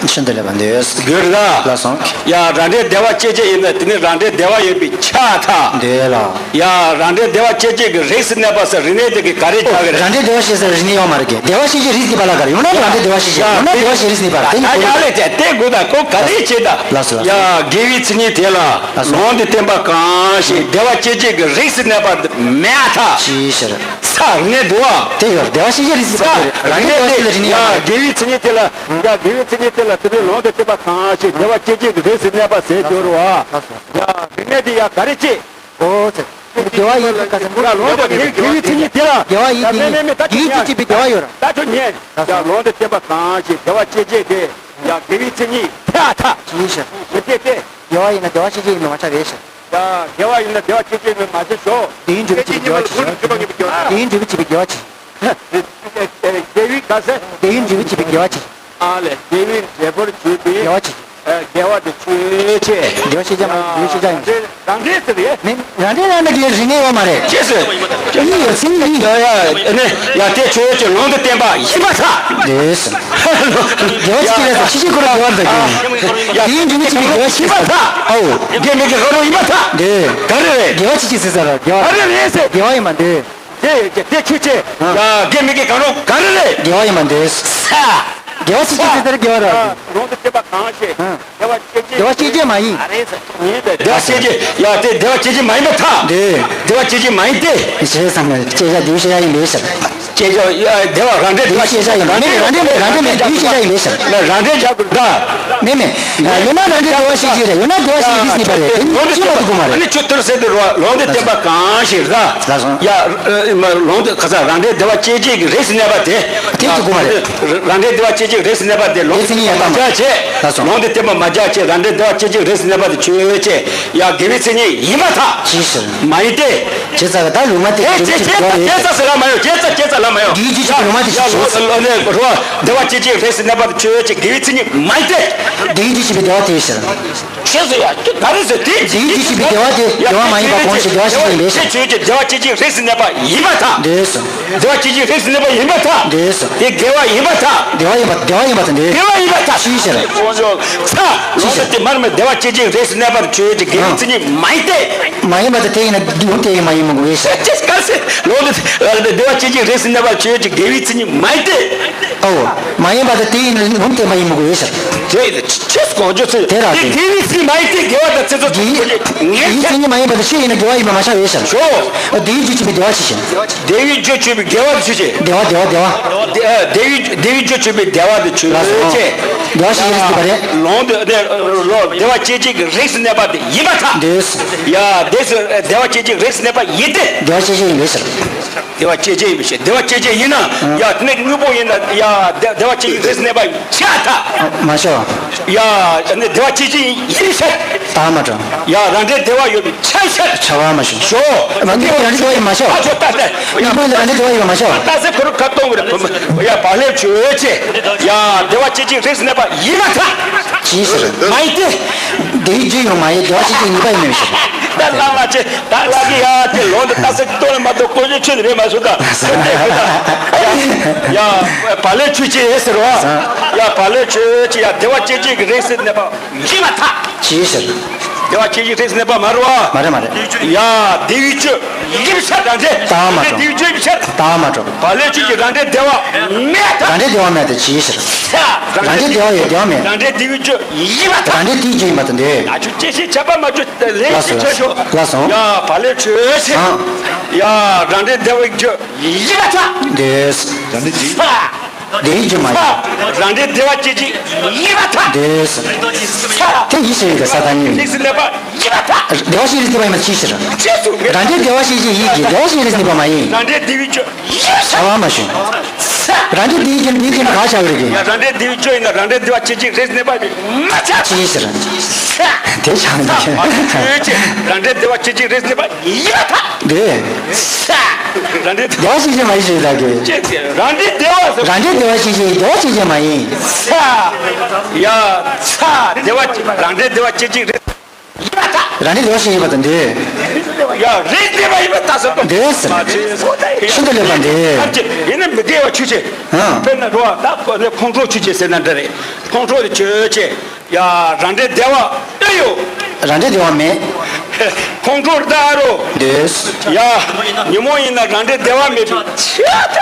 ཐག་ཤིན་ཏུ་ལེགས་པ་འདོད། དགོས་ར། ལ་སོང་། ཡ་རང་འབྲས་བདེ་བ་སྐྱེད་བྱེད་ཡིན་ན་དེ་ནི་རང་འབྲས་བདེ་བ་ཡོད་པའི་ཆ་ཐག་འདོད་ལ། ཡ་རང་འབྲས་བདེ་བ་སྐྱེད་བྱེད་ཀྱི་རིགས་སུ་གནས་པ་ཟེར་རིག་གནས་དེ་གི་ག་རེ་ཆགས་ཀྱི་རེད། རང་འབྲས་བདེ་བ་སྐྱེད་ཟེར་རིག་གནས་ཡོད་མ་རེད་གི། བདེ་བ་སྐྱེད་བྱེད་རིགས་གི་བ་ལ་ག་རེ་ཡོང་ན་རང་འབྲས་བདེ་བ་སྐྱེད་བྱེད་ཡོང་ན་བདེ་བ་སྐྱེད་རིགས་གནས་པ་རེད། དེ་ཡ་ལས་དེ་དེ་དགོས་ད་ཁོ་ག་རེ་བྱེད་ད། ལགས་སོ་ལགས་སོ། ཡ་དགེ་བའི་མཚན་ཉིད་དེ་ལ་ལགས་སོ། ལུང་དུ་བསྟན་པ་གང་ཞིག་བདེ་བ་སྐྱེད་བྱེད་ཀྱི་རིགས་སུ་གནས་པ་མེད་ཐག་ཅིའི་ཕྱིར། ས་རིག་གནས་འདུག་བ། དེ་ཡོད་བདེ་བ་སྐྱེད་བྱེད་རིགས་སུ་གནས་པ་རེད། རང་འབྲས་བདེ་བ་སྐྱེད་ལ་རིག་གནས་ཡོད་མ་རེད། དགེ་བའི་མཚན་ཉིད་དེ་ལ་ཡ་དགེ་བའི་མཚན་ཉིད་དེ་ལ་དེ་ནས་ལུང་དུ་བསྟན་པ་གང་ཞིག་བདེ་བ་སྐྱེད་བྱེད་ཀྱི་རིགས་སུ་གནས་པ་ཟེར་གྱི་ཡོད་རེད་བ། ཡ་རིག་གནས་དེ་ཡ་ག་རེ་བྱེད། ཨོ་ཙེ། བདེ་བ་ཡིན་དུས་ག་ས་འདུག་ལ་ལོངས་སྤྱོད་དགེ་བའི་མཚན་ཉིད་དེ་ལ་བདེ་བ་ཡིན་དེ་ཡིན་དུས་ཀྱི་བདེ་བ་ཡོད་ར། ད་ཆོས་ཉན། ཡ་ལོངས་སྤྱོད་བསྟན་པ་གང་ཞིག་བདེ་བ་སྐྱེད་བྱེད་དེ་ཡ་དགེ་བའི་མཚན་ཉིད་ཐད་ཐ། ཡིན་ཞེས། མི་དེ་དེ། བདེ་བ་ཡིན་ན་བདེ་བ་སྐྱེད་བྱེད་ཡིན་ནོ་མ་ཆགས་རེད་ཞེས། ཡ་དགེ་བ་ཡིན་ན་བདེ་བ་སྐྱེད་བྱེད་ཡིན་ནོ་མ་ཆགས་ཤོག་དེ་ཡིན་འཇུག་པའི་ཕྱིར་བདེ་བ་ཆེ། དེ་ཡིན་འཇུག་པའི་ཕྱིར་བདེ་བ་ཆེ། དགེ་བའི་ག་ས། དེ་ཡིན་འཇུག་པའི་ཕྱིར་བདེ་བ་ཆེ། ཨ་ལས་དགེ་བའི་འབྲས་བུར་གྱུར་པའི་བདེ་བ་ཆེ། དགེ་བ་དེ་ཆོས་ཅན། དགེ་བ་ཤེས་བྱ་མ་ཡིན་དགེ་བའི་ཤེས་བྱ་ཡིན། རང་འབྲས་ཟེར་ཡས། མི་རང་འབྲས་རང་འབྲས་ཀྱི་རིག་གནས་ཡོད་མ་རེད། ཅེས་ཟེར། ཅི་ཡིན་ཡོད་ཚིག་ཡིན་ཡོད་ཡ། ཨ་ནི་ཡ་དེ་ཆོས་ཅན་ལུང་དུ་བསྟན་པ་ཡིན་པ་ཐག་རེད། དགེ་བ་ཅི་ཅི་རེད་ཟེར་ཕྱི་ཕྱི་ཁོ་ར་དགེ་བ་འདོད་ཀྱི་ཡིན། དེ་ཡིན་འཇུག་མི་བྱེད་པའི་དགེ་བ་ཤེས་པ་ཐག་ཨོ། དགེ་མི་དགེ་གང་རུང་ཡིན་པ་ཐག་འདོད། ག་རེ་རེད། དགེ་བ་ཅི་ཅི་ཟེར་ཟེར་ར་དགེ་བ་ག་རེ་རེད་ཟེར། དགེ་བ་ཡིན་པ་འདོད། དེ་དེ་ཆོས་ཅན། ཡ་དགེ་མི་དགེ་གང་རུང་ག་རེ་རེད། དགེ་བ་ཡིན་པ་འདོད། ས། དགེ་བ་ཅི་ཅི་ཟེར་ཟེར་དགེ་བ་ར། ལུང་དུ་བསྟན་པ་གང་ཞིག་བདེ་བ་སྐྱེད་བྱེད། བདེ་བ་སྐྱེད་བྱེད་མ་ཡིན། བདེ་བ་སྐྱེད་བྱེད་ཡ་དེ་བདེ་བ་སྐྱེད་བྱེད་མ་ཡིན་པ་ཐག་འདོད། བདེ་བ་སྐྱེད་བྱེད་མ་ཡིན་ཏེ། ཞེས་བསམ་ན་སྐྱེད་བྱ་དེའི་ཤེས་བྱ་ཡིན་པས་ཟེར། སྐྱེད་བྱ་ཡ་བདེ་བ་རང་འབྲས་དེའི་ཤེས་བྱ་ཡིན་པ་མེད་ནི་རང་འབྲས་མེད་རང་འབྲས་མེད་དེའི་ཤེས་བྱ་ཡིན་པས་ཟེར། ན་རང་འབྲས་བྱ་དགོས་ག་མེད་མེད། ཡོད་ན་རང་འབྲས་བདེ་བ་སྐྱེད་བྱེད་རེད། ཡོད་ན་བདེ་བ་སྐྱེད་བྱེད་རེད། ཡོད་ན་བདེ་བ་སྐྱེད་བྱེད་རེད། ཡོད་ན་བདེ་བ་སྐྱེད་བྱེད་རེད། ཡོད་ན་བདེ་བ་སྐྱེད་བྱེད་རེད། ལུང་དུ་བསྟན་པ་གང་ཞིག་ར། ལགས་སོ། ཡ། ལུང་དུ་ག་ས་རང་འབྲས་བདེ་བ་སྐྱེད་བྱེད་ཀྱི་རིགས་སུ་གནས་པ་དེ། དེ་ཅི་དགོས་མ་རེད། རང་འབྲས་བདེ་བ་སྐྱེད་བྱེད་ཀྱི་རིགས་སུ་གནས་པ་དེ་ལུང་དུ་བསྟན་པ་མ་སྦྱར་བྱས། ལགས་སོ། ལུང་དུ་བསྟན་པ་མ་སྦྱར་བྱས་རང་འབྲས་བདེ་བ་སྐྱེད་བྱེད་ཀྱི་རིགས་སུ་གནས་པ་དེ་ཆོས་ཅན། ཡ་དགེ་བའི་མཚན་ཉིད་ཡིན་པ་ཐག་ཅི་ཞིག་མ་ཡིན་ཏེ། ཇི་ཙམ་ད་ལུང་མ་དེ་དེ་ཇི་ཙམ་ཇི་ཙམ་ལ་མ་ཡོང་། ཇི་ཙམ་ཇི་ཙམ་ལ་མ་ཡོང་། དེའི་རྒྱུ་ཅི་ལུང་མ་དེ་ཞིག་ཡ་ལུང་ལུང་ནས་རོ། བདེ་བ་སྐྱེད་བྱེད་ཀྱི་རིགས་སུ་གནས་པ་དེ་ཆོས་ཅན། དགེ་བའི་མཚན་ཉིད་མ་ཡིན་ཏེ། དེའི་རྒྱུ་ཅི་བདེ་བ་དེ་ཞིག་ཆོས་སུ་ཡ་ག་རེ་ཟེར་དེ། དེའི་རྒྱུ་ཅི་བདེ་བ་དེ་བདེ་བ་མ་ཡིན་པ་གང་ཞིག་བདེ་བ་ཞིག་ཡིན་པས་ཟེར། ཆོས་ཅན་བདེ་བ་སྐྱེད་བྱེད་ཀྱི་རིགས་སུ་གནས་པ་ཡིན་པ་ཐག་འདོད་སོ། བདེ་བ་སྐྱེད་བྱེད་རིགས་སུ་གནས་པ་ཡིན་པ་ཐག་འདོད་སོ། དེ་དགེ་བ་ཡིན་པ་ཐག་བདེ་བ་ཡིན་པ་བདེ་བ་ཡིན་པ་དང་འདོད། བདེ་བ་ཡིན་པ་ཐག་ཅིའི་ཕྱིར། ཚ། ལུང་དུ་དེ་མར་མེ་བདེ་བ་སྐྱེད་བྱེད་རིགས་སུ་གནས་པ་ཆོས་ཅན། དགེ་བའི་མཚན་ཉིད་མ་ཡིན་ཏེ། མ་ཡིན་པ་དང་དེ་ཡིན་ན་ལུང་དེ་ཡིན་མ་ཡིན་མོ་གོ་ཡིན་ཟེར། ཅེས་ག་ཟེར། ལུང་དུ་བདེ་བ་སྐྱེད་བྱེད་རིགས་སུ་གནས་པ་ཆོས་ཅན། དགེ་བའི་མཚན་ཉིད་མ་ཡིན་ཏེ། ཨོ། མ་ཡིན་པ་དང་དེ་ཡིན་ན་ལུང་དེ་མ་ཡིན་མོ་གོ་ཡིན་ཟེར། དེ་ཅེས་གོ་རྒྱུ་ཚོད་དེ་ར་དེ། དགེ་བའི་ དེ་མ་ཡིན་ཏེ་དགེ་བ་དང་ཚེ་སྲོག་དེ་ངས་དེའི་མཚན་ཉིད་མ་ཡིན་པ་དང་ཆོས་ཡིན་ན་དགེ་བ་ཡིན་པ་མ་ཤར་བས་ཤར། ཞོ། དེའི་རྒྱུ་ཆོས་པའི་བདེ་བ་ཆེ་ཞིང་། དེའི་རྒྱུ་ཆོས་པའི་དགེ་བ་དང་ཆོས་ཅན། བདེ་བ་བདེ་བ་བདེ་བ། དེའི་དེའི་རྒྱུ་ཆོས་པའི་བདེ་བ་དང་ཆོས་ཅན། ལོང་དུ་བདེ་བ་སྐྱེད་བྱེད་ཀྱི་རིགས་སུ་གནས་པ་དེ་ཡིན་པར་ཐལ། འདོད། ཡ་དེ་སུ་བདེ་བ་སྐྱེད་བྱེད་ཀྱི་རིགས་སུ་གནས་པ་ཡིན་ཏེ། བདེ་བ་སྐྱེད་བྱེད་ཡིན་པས་ཤར། བདེ་བ་སྐྱེད་བྱེད་ཡིན་པའི་ཕྱིར། བདེ་བ་སྐྱེད་བྱེད་ཡིན་ན། ཡ་དེ་ནས་དངོས་པོ་ཡིན་ན་ཡ་བདེ་བདེ་བ་སྐྱེད་བྱེད་རིགས་སུ་གནས་པ་ཡིན་ཕྱིར་ཐལ། མ་ཤོ། ཡ་ནི་བདེ་བ་སྐྱེད་བྱེད་ཡིན་ཕྱིར། ད་མ་དྲང་། ཡ་རང་འབྲས་བདེ་བ་ཡོད་པའི་ཕྱིར་ཕྱིར། ཆ་བ་མ་ཤོ། ཤོ། ང་ཚོ་རང་འབྲས་བདེ་བ་ཡོད་མ་ཤོ། ཨ་ཤོ་ད་ལྟ། ང་ཚོ་རང་འབྲས་བདེ་བ་ཡོད་མ་ཤོ། ད་སེ་ཁོ་རུ་ཁ་གཏོང་བར་ཡ་བག་ལེབ་ཆོས་ཅན། ཡ་བདེ་བ་སྐྱེད་བྱེད་རིགས་སུ་གནས་པ་ཡིན་པར་ཐལ། ཅིའི་ཕྱིར། མ་ཡིན་ཏེ། བདེ་བའི་རྒྱུ་ཡོད་མ་ཡིན་བདེ་བ་སྐྱེད་བྱེད་ནུས་པ་ཡོད་མེད་པའི་ཕྱིར། ད་བླ་མ་ཆེ། ད་ལ་གི་ཡ་དེ་ལོང་དུ་ལྟ་ས་གཏོང་ལ་མ་གཏོགས་ཀོ་ཆོད་ཆོད་རེད་མ་སོང་ད། ཡ་བག་ལེབ་ཆོས་ཅན་ཟེར་བ། ཡ་བག་ལེབ་ཆོས་ཅན་ཡ་བདེ་བ་སྐྱེད་བྱེད་ཀྱི་རིགས་སུ་གནས་པ་ཡིན་པར་ཐལ། ཅིའི་ཕྱིར། བདེ་བ་སྐྱེད་བྱེད་རིགས་སུ་གནས་པ་མ་རེད་བ། མ་རེད་མ་རེད། ཡ་བདེ་བའི་རྒྱུ་ཡིན་ཕྱིར་རང་འབྲས། ད་མ་དྲང་། བདེ་བའི་རྒྱུ་ཡིན་ཕྱིར། ད་མ་དྲང་། བག་ལེབ་ཆོས་ཀྱི་རང་འབྲས་བདེ་བ་མེད་ཐལ། རང་འབྲས་བདེ་བ་མེད་དེ་ཅིའི་ཕྱིར། རང་འབྲས་བདེ་བ་ཡོད་བདེ་བ་མེད། རང་འབྲས་བདེ་བའི་རྒྱུ་ཡིན་པར་ཐལ། རང་འབྲས་དེའི་རྒྱུ་ཡིན་པར་ཐལ་འདོད། ང་ཆོས་སྐྱེད་བྱེད་ཆགས་པ་མ་བཅོས་ལས་ཀྱི་ཆོས་ཤོག་ལགས་སོ། ཡ་བག་ལེབ་ཆོས་ཅན། ཡ་རང་འབྲས་བདེ་བའི་རྒྱུ་ཡིན་པར་ཐལ། འདོད། རང་འབྲས་ཅི། བདེ་བའི་རྒྱུ་མ་ཡིན། རང་འབྲས་བདེ་བ་སྐྱེད་བྱེད་ཡིན་པར་ཐལ། འདོད། དེ་ཡིད་ཆེས་ཡོད་པའི་ས་ཐག་ཉེ་བའི། རིགས་སུ་གནས་པ་ཡིན་པར་ཐལ། བདེ་བ་སྐྱེད་བྱེད་ནུས་པ་ཡིན་པ་ཅིའི་ཕྱིར། ཅེས་སུ་མེད། རང་འབྲས་བདེ་བ་སྐྱེད་བྱེད་ཡིད་ཀྱི་བདེ་བ་སྐྱེད་བྱེད་རིགས་སུ་གནས་པ་མ་ཡིན། རང་འབྲས་བདེ་བའི་རྒྱུ། བྱ་བ་མ་བྱུང་། རང་འབྲས་དེའི་རྒྱུ་དེའི་རྒྱུ་ནི་ག་ཆགས་ཀྱི་རེད། ཡ་རང་འབྲས་དེའི་རྒྱུ་ཡིན་ན་རང་འབྲས་བདེ་བ་སྐྱེད་བྱེད་རིགས་གནས་པ་མ་ཆགས། ཅི་ཡིན་ཟེར། དེ་ཆགས་ནས། རང་འབྲས་བདེ་བ་སྐྱེད་བྱེད་རིགས་གནས་པ་ཡིན་པར་ཐལ། འདོད། རང་འབྲས་བདེ་བ་སྐྱེད་བྱེད་མ་ཡིན་ཞེས་བདག་གིས། རང་འབྲས་བདེ་བ་ཟེར། རང་འབྲས་བདེ་བ་སྐྱེད་བྱེད་བདེ་བ་སྐྱེད་བྱེད་མ་ཡིན། ཡ་ཚ་བདེ་བ་རང་འབྲས་བདེ་བ་སྐྱེད་བྱེད་རིགས། རང་འབྲས་བདེ་བ་སྐྱེད་བྱེད་པ་དང་འདོད། ཡ་རིགས་གནས་པ་ཡིན་པར་ཐལ་ཟེར་ཏོ། འདོད་ཟེར། ཤིན་ཏུ་ལེགས་པར་འདོད། ཡིན་ན་མི་དགེ་བ་ཆོས་ཅན། ཨང་། དཔེར་ན་རོ་ད་ཁོང་ཁྲོ་ཆོས་ཅན་ཟེར་ན་འདྲ་རེད། ཁོང་ཁྲོ་དེ་ཆོས་ཅན། ཡ་རང་འབྲས་བདེ་བ་ཨེ་ཡོད། རང་འབྲས་བདེ་བ་མེད། ཁོང་ཁྲོ་ད་རོ། འདོད། ཡ་ཉིན་མོ་ཡིན་ན་རང་འབྲས་བདེ་བ་མེད་པའི་ཕྱིར།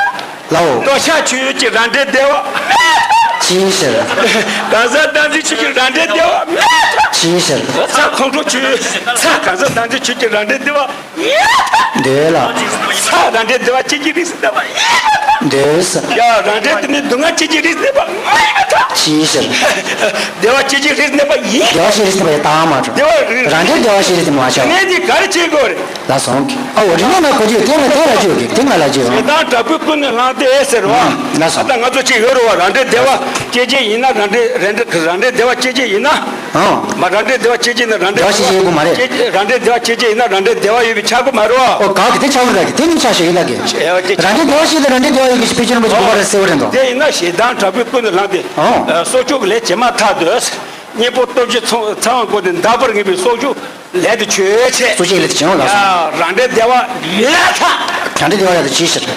ལའོ། ལྟོ་ཆས་ཆོས་ཅན་རང་འབྲས་བདེ་བ་མེད། ཅིའི་ཕྱིར། གང་ཟག་བདག་འཛིན་ཆོས་ཅན་རང་འབྲས་བདེ་བ་མེད། ཅིའི་ཕྱིར། ཚ་ཁོང་ཁྲོ་ཆོས། ཚ་གང་ཟག་བདག་འཛིན་ཆོས་ཅན་རང་འབྲས་བདེ་བ་འདོད་ལ། ས་རང་འབྲས་བདེ་བ་སྐྱེད་བྱེད་རིགས་སུ་གནས་པ། འདོད་ས། ཡ་རང་འབྲས་དེ་ནི་སྡུག་བསྔལ་སྐྱེད་བྱེད་རིགས་སུ་གནས་པ་མ་ཡིན་པར་ཐལ། ཅིའི་ཕྱིར། བདེ་བ་སྐྱེད་བྱེད་རིགས་སུ་གནས་པ་ཡིན། བདེ་བ་སྐྱེད་རིགས་སུ་གནས་པ་ཡིན་ད་མ་གྲུབ། བདེ་བ་རིགས། རང་འབྲས་བདེ་བ་སྐྱེད་རིགས་སུ་གནས་པ་མ་གྲུབ། དེ་ནས་འདི་ག་རེ་བྱེད་དགོས་རེད། ལ་སོང་གི། ཨ་འོ་རིགས་སྣང་ན་གོ་རྒྱུ་དེ་ང་དེ་ལ་བརྗོད་གི་དེ་ང་ལ་བརྗོད་རོགས། ཞེ་སྡང་དྲག་པོའི་ཀུན་ནས་བསླངས་ཏེ་ཟེར་བ། ལ་སོང་། ད་ང་ཚོ་ཅིག་ཡོད་རེད་བ་རང་འབྲས་བདེ་བ་སྐྱེད་བྱེད་ཡིན་ན་རང་འབྲས་རང་འབྲས་རང་འབྲས་བདེ་བ་སྐྱེད་བྱེད་ཡིན་ན། ཨང་། མ་རང་འབྲས་བདེ་བ་སྐྱེད་བྱེད་ན་རང་འབྲས་བདེ་བ་སྐྱེད་བྱེད་ཡོད་དགོས་མ་རེད། སྐྱེད་རང་འབྲས་བདེ་བ་སྐྱེད་བྱེད་ཡིན་ན་རང་འབྲས་བདེ་བ་ཡོད་པའི་ཆགས་དགོས་མ་རེད་བ། ཨོ་ག་གི་དེ་ཆགས་དགོས་ག་གི་དེ་ནི་ཆགས་ཤོག་ཡིན་ལ་གི། ཨེ་ཨོ་དེ་རང་འབྲས་བདེ་བ་སྐྱེད་ན་རང་འབྲས་བདེ་བ་ཡོད་གི་ཞེས་དཔེ་ཆ་རིན་པོ་ཆེ་གོ་བ་རེ་གསལ་བོ་རེད་འདུག་དེ་ཡིན་ན་ཞེ་སྡང་དྲག་པོའི་ཀུན་ནས་བསླངས་ཏེ། ཨོ། ཨ་སྲོག་གཅོད་ཀྱི་ལས་བྱེད་མ་ཐག་ཏུ། གཉེན་པོ་སྟོབས་བཞི་ཚང་ཚང་བ་བཀོད་དེ་འདག་པར་ངེས་པའི་སྲོག་གཅོད་ལས་དེ་ཆོས་ཅན། སྲོག་གཅོད་ལས་དེ་བྱེད་འོང་ལགས་སོ། ཡ་རང་འབྲས་བདེ་བ་ཡོད་ཐལ། རང་འབྲས་བདེ་བ་ཡོད་དེ་ཅིའི་ཕྱིར།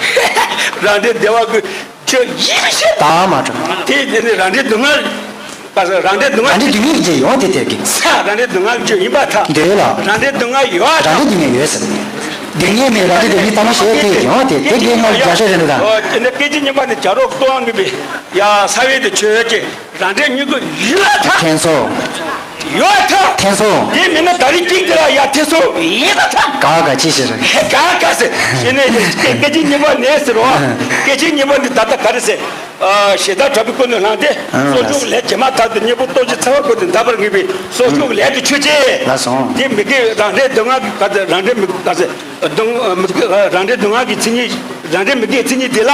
རང་འབྲས་བདེ་བ་ཀུན། ཆོས་ཡིན་ཞེས། ད་མ་གྲུབ། དེ་དེ་ནི་རང་འབྲས་སྡུག་བསྔལ། རང་འབྲས་སྡུག་བསྔལ། རང་འབྲས་སྡུག་བསྔལ་གྱི་རྗེས་ཡོང་དེ་དེ་གི། ས་རང་འབྲས་སྡུག་བསྔལ་གྱི་ཡིན་པར་ཐལ། འདོད་ལ། རང་འབྲས་སྡུག་བསྔལ་ཡོད་རང་འབྲས་སྡུག་བསྔལ་ཡོད་ཟེར། སྡུག་བསྔལ་མེད་རང་འབྲས་སྡུག་བསྔལ་ལྟ་མ་ཤེས་དེ་ཡོང་དེ་དེ་གི་ང་རྒྱ་ཤོད་རེད་འདུག་ད། ཨོ་དེ་ནི་སྐད་ཅིག་གཉིས་པ་ནི་བྱ་རོག་ལྟོ་ཨང་གི་པའི་ཡ་ས་བའི་དེ་ཆོས་ཀྱི་རང་འབྲས་མྱུ་གུ་ཡོད་ཐལ། ཐེན་སོ། ཡོད་ཐལ། ཐེན་སོ། དེ་མིན་ན་ད་རིང་ཀིང་དེ་ལ་ཡ་ཐེ་སོ་ཡིན་པར་ཐལ། ག་ག་ཅི་ཟེར། ག་ག་ཟེར། ཞེ་ནས་སྐད་ཅིག་གཉིས་པ་ནས་ཟེར་བ། སྐད་ཅིག་གཉིས་པ་ནི་ད་ལྟ་ག་རེ་ཟེར། ཞེ་སྡང་དྲག་པོའི་ཀུན་ནས་བསླངས་ཏེ། ཨང་། སྲོག་གཅོད་ལས་བྱེད་མ་ཐག་ཏུ་གཉེན་པོ་སྟོབས་བཞི་ཚང་བ་བཀོད་དེ་འདག་པར་ངེས་པའི་སྲོག་གཅོད་ལས་དེ་ཆོས་ཅན། ལགས་སོ། དེ་མི་དགེ་རང་འབྲས་སྡུག་བསྔལ་གྱི་ག་ཚད་རང་འབྲས་མི་ག་ཚད་སྡུག་མི་དགེ་རང་འབྲས་སྡུག་བསྔལ་གྱི་མཚན་ཉིད་རང་འབྲས་མི་དགེའི་མཚན་ཉིད་དེ་ལ་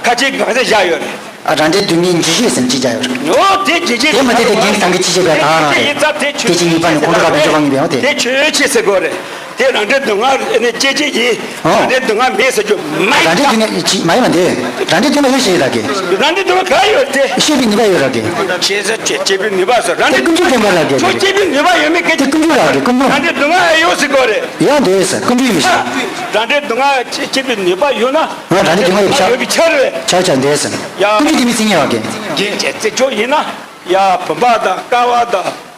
ཁ་ཆེ་ག་ཚད་བཞག་ཡོད་རེད། ཨ་རང་འབྲས་སྡུག་བསྔལ་འཇིགས་བྱེད་ཟེར་ཅིག་བྱ་ཡོད་རེད། ཨོ་དེ་འཇིགས་བྱེད་དེ་མ་དེ་དེ་རྒྱན་གྱི་སྟེང་གི་ཅི་བྱེད་པའི་གང་རང་རེད། དེ་ཅི་ཡིན་པ་ནི་ཁོང་ཁྲོ་ཁ་བའི་སྤྱོད་པ་ངེས་པའི་འོ་དེ། དེ་ཆོས་ཅན་ཟེར་དགོས་རེད། དེ་རང་འབྲས་སྡུག་བསྔལ་ནི་སྐྱེད་བྱེད་ཡིན། ཨོ། རང་འབྲས་སྡུག་བསྔལ་མེད་ཟེར་རྒྱུ་མ་ཡིན། རང་འབྲས་སྡུག་བསྔལ་ཅི་མ་ཡིན་པ་འདི། རང་འབྲས་སྡུག་བསྔལ་ཡོད་ཞེས་ཡོད་ད་གི། རང་འབྲས་སྡུག་བསྔལ་ག་ཡོད་དེ། སྐྱེད་པའི་ནུས་པ་ཡོད་ར་གི། ཁྱེད་ཟེར་ཆོས་སྐྱེད་པའི་ནུས་པ་ཟེར་རང་འབྲས། ཀུན་འབྱུང་བདེན་པ་ར་གི། ཆོས་སྐྱེད་པའི་ནུས་པ་ཡོད་མེད་སྐད་ཆ། དེ་ཀུན་འབྱུང་ར་གི་ཀུན་འབྱུང་། རང་འབྲས་སྡུག་བསྔལ་ཡོད་ཟེར་དགོས་རེད། ཡང་འདི་ཟེར་ཀུན་འབྱུང་ཡོད་ཞེས། རང་འབྲས་སྡུག་བསྔལ་སྐྱེད་པའི་ནུས་པ་ཡོད་ན། ང་རང་འབྲས་སྡུག་བསྔལ་ཡོད་ཤག་ཡོད་པའི་ཕྱིར། ཆགས་ཆགས་འདི་ཟེར། ཡ། ཀུན་འབྱུང་བདེན་པའི་མཚན་ཉིད་ཡོད་གི། རྒྱན་བྱས་ཚེ་ཆོས་ཡིན་ན། ཡ་བུམ་པ་དང་ཀ་བ་དང་།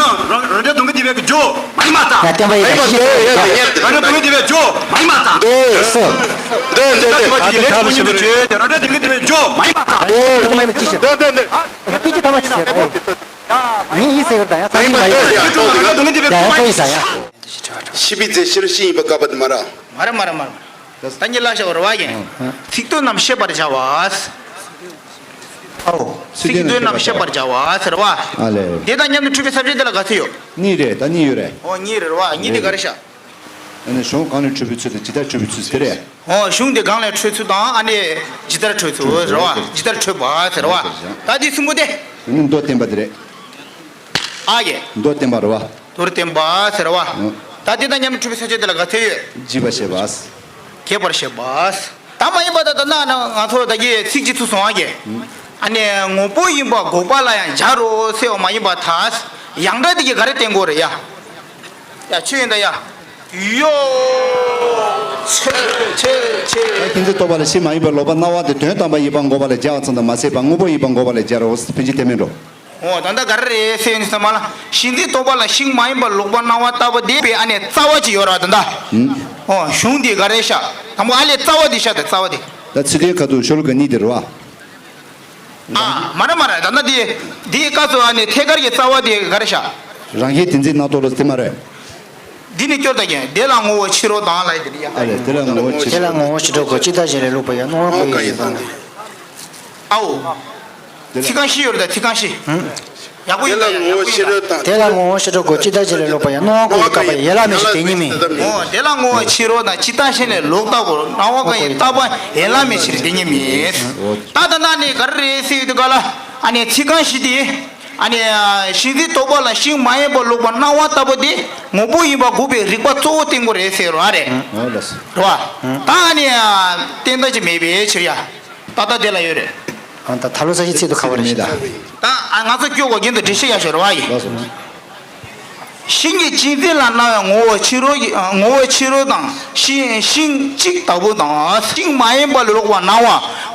ནི་རང་རང་འདྲ་དུང་གི་དེ་བས་ཀྱི་ཇོ་མ་ཡིན་མ་ད། ཡ་བསྟན་པ་ཡིན་ད་ཤི་ཟེར་ཡ། རང་འདྲ་དུང་གི་དེ་བས་ཇོ་མ་ཡིན་མ་ད། འདི་སུ། འདི་འདི་འདི་ད་ཅི་བ་ཅི་ཡི་ལས་ཀྱི་ཉིན་དུ་བྱོས་ཏེ་རང་འདྲ་དུང་གི་དེ་བས་ཇོ་མ་ཡིན་མ་ད། འདི་མ་ཡིན་ཅི་ཞིག་འདི་འདི་འདི། ཡ་པི་ཅི་ཐ་མ་ཅི་ཟེར་རོ། ཡིན་ཡིན་ཟེར་གི་རེད་ད་ཡ་ས་ཞིག་མ་ཡིན། ཡ་ཡ་ཁོ་ཡིན་ས་ཡ། ཤི་བའི་རྫས་ཤི་རུ་ཤི་ཡིན་པ་དགག་པ་དེ་མ་རེད། མ་རེད་མ་རེད་མ་རེད། ད་ཉིད་ལ་བྱ་བ་རེད་བ་ཡིན། ཚིག་དོན་རྣམས་ཤེས་པར་བྱ་བ། ཚིག་དོན་རྣམས་ཤེས་པར་བྱ་བ་ཟེར་བ། ཨ་ལས། དེ་དང་མཉམ་དུ་འཁྲུལ་པའི་ས་བཅད་དེ་ལ་ག་ཚོད་ཡོད། གཉིས་རེད་ད་གཉིས་ཡོད་རེད། ཨོ་གཉིས་རེད་བ་གཉིས་དེ་ག་རེ་བྱ། ཨ་ནི་གཞུང་གང་ལས་འཁྲུལ་པའི་ཚུལ་དང་ཇི་ལྟར་འཁྲུལ་པའི་ཚུལ་དེ་རེད། ཨོ་གཞུང་དེ་གང་ལས་འཁྲུལ་ཚུལ་དང་ཨ་ནི་ཇི་ལྟར་འཁྲུལ་ཚུལ་རེད་བ་ཇི་ལྟར་འཁྲུལ་པ་ཟེར་བ། ད་དེ་གསུམ་པོ་དེ། ཨ་ནི་མདོ་བསྟན་པ་དེ་རེད། ཨ་ཡེ། མདོ་བསྟན་པ་རེད་བ། མདོར་བསྟན་པ་ཟེར་བ། ཨོ། ད་དེ་དང་མཉམ་དུ་འཁྲུལ་པའི་ས་བཅད་དེ་ལ་ག་ཚོད་ཡོད། འཇིག་པར་བྱེད་པ། གས་པར་བྱེད་པ། ད་མ་ཡིན་པ་ད་ད་ན་ན་ང་ཚོ་ད་གི་ཚིག་གཅིག་ཚུགས་སོང་ཨ་གི། ཨ་ནི་དངོས་པོ་ཡིན་པ་འགོག་པ་ལ་ཡང་སྦྱར་རོ་ཟེར་བ་མ་ཡིན་པ་ད། ཡང་སྒྲ་དེ་གི་ག་རེ་བསྟན་དགོས་རེད་ཡ། ཡ་ཆོས་ཡིན་ད་ཡ། ཡོ། ཆེ་ཆེ་ཆེ། ད་ཁྱིམ་མཚེས་རྟོག་པ་ལ་ཕྱི་མ་ཡིན་པའི་ལོག་པར་སྣང་བ་དེ་དོན་དམ་པར་ཡིན་པ་འགོག་པ་ལ་སྦྱར་བ་ཙམ་དུ་མ་ཟད་པར་དངོས་པོ་ཡིན་པ་འགོག་པ་ལ་སྦྱར་རོ་ཕན་ཆད་བསྟན་མིན་འགྲོ། འོ་ད་ལྟ་ག་རེ་རེད་ཟེར་ནས་ཚང་མ་ལ་གཞི་འཛིན་རྟོག་པ་ལ་ཤིང་མ་ཡིན་པ་ལོག་པར་སྣང་བ་ལྟ་བུ་དེ་པའི་ཨ་ནི་རྩ་བ་ཅིག་ཡོད་ར་ད་ལྟ། ཧུམ། འོ་གཞུང་འདི་ག་རེ་ཤ་དང་པོ་ཨ་ལས་རྩ་བ་འདི་ཤ་དང་རྩ་བ་འདི། ད་ཚིག་དོན་ཁ་ཐུག་ཤོ་ལོ་ཀ་གཉིས་དེ་རེད་བ། ཨ་མ་ར་མ་ར་ད་ལྟ་འདི་འདིའི་སྐབས་སུ་ཨ་ནི་ཐད་ཀར་གྱི་རྩ་བ་འདི་ག་རེ་ཤ། རང་བཞིན་དེ་འཛིན་རྣམ་རྟོག་ལ་དེ་མ་རེད། འདི་ནི་སྐྱོར་ད་ཀྱང་དེ་ལ་ངོ་བོ་ཕྱི་རོལ་དང་ལ་ཡི་དེ་ཡ། ཨ་ལས་དེ་ལ་ངོ་བོ་ཕྱི་དེ་ལ་ངོ་བོ་ཕྱི་རོལ་གོ་ཅི་ལྟར་བཞིན་ལས་ལོག་པ་ཡང་སྣང་བ་ཀུན་ཡོད་ཟེར་དང་། ཨའོ། ཚིག་རྐང་བཞི་ཡོད་རེད་ད་ཚིག་རྐང་བཞི། ཡག་པོ་ཡིན་ད་ཡག་པོ་ཡིན་ད། དེ་ལ་ངོ་བོ་ཕྱི་རོལ་དང་། དེ་ལ་ངོ་བོ་ཕྱི་རོལ་གོ་ཅི་ལྟར་བཞིན་ལས་ལོག་པ་ཡང་སྣང་བ་ཀུན་ཡོད་བཀག་པ་ཡན་ལ་མེད་ཞིང་དེ་ཉིད་མིན། འོ་དེ་ལ་ངོ་བོ་ཕྱི་རོལ་དང་ཅི་ལྟར་བཞིན་ལས་ལོག་ལྟ་བུར་སྣང་བ་ཀུན་ཡོད་བཀག་པ་ཡན་ལ་མེད་ཕྱིར་དེ་ཉིད་མིན། ད་ད་ན་ནི་ག་རེ་རེད་ཟེར་ཡོད་དུས་ག་ལ་ཨ་ནི་ཚིག་རྐང་བཞི་དེ། ཨ་ནི་གཞི་འཛིན་རྟོག་པ་ལ་ཤིང་མ་ཡིན་པ་ལོག་པར་སྣང་བ་ལྟ་བུ་དེ་ངོ་བོ་ཡིན་པ་འགོག་པའི་རིགས་པ་གཙོ་བོ་བསྟན་དགོས་རེད་ཟེར་བ་རེད། ཨོ་ལགས་སོ། རེད་བ། ད་ཨ་ནི་བསྟན་ད་ཅི་མེད་པའི་ཕྱིར་ཡ། ད་ལྟ་དེ་ལ་ཡོད་རེད། ཨ་ད་ད་ལོ་ས་ཞིག་ཚིག་ཏུ་ཁ་བ་རེད་ཤག་ད་ཨ་ང་ཚོ་སྐྱོ་གོ་རྒྱན་དུ་འགྲེལ་བཤད་ཡ་ཤོད་རེད་བ་ཡི། ལགས་སོ། ཤིང་གི་གཅན་གཟན་ལ་སྣང་བའི་ངོ་བོ་ཕྱི་རོལ་གྱི་ངོ་བོ་ཕྱི་རོལ་དང་ཤིང་ཤིང་གཅིག་ལྟ་བུ་དང་ཤིང་མ་ཡིན་པ་ལ་ལོག་པར་སྣང་བ་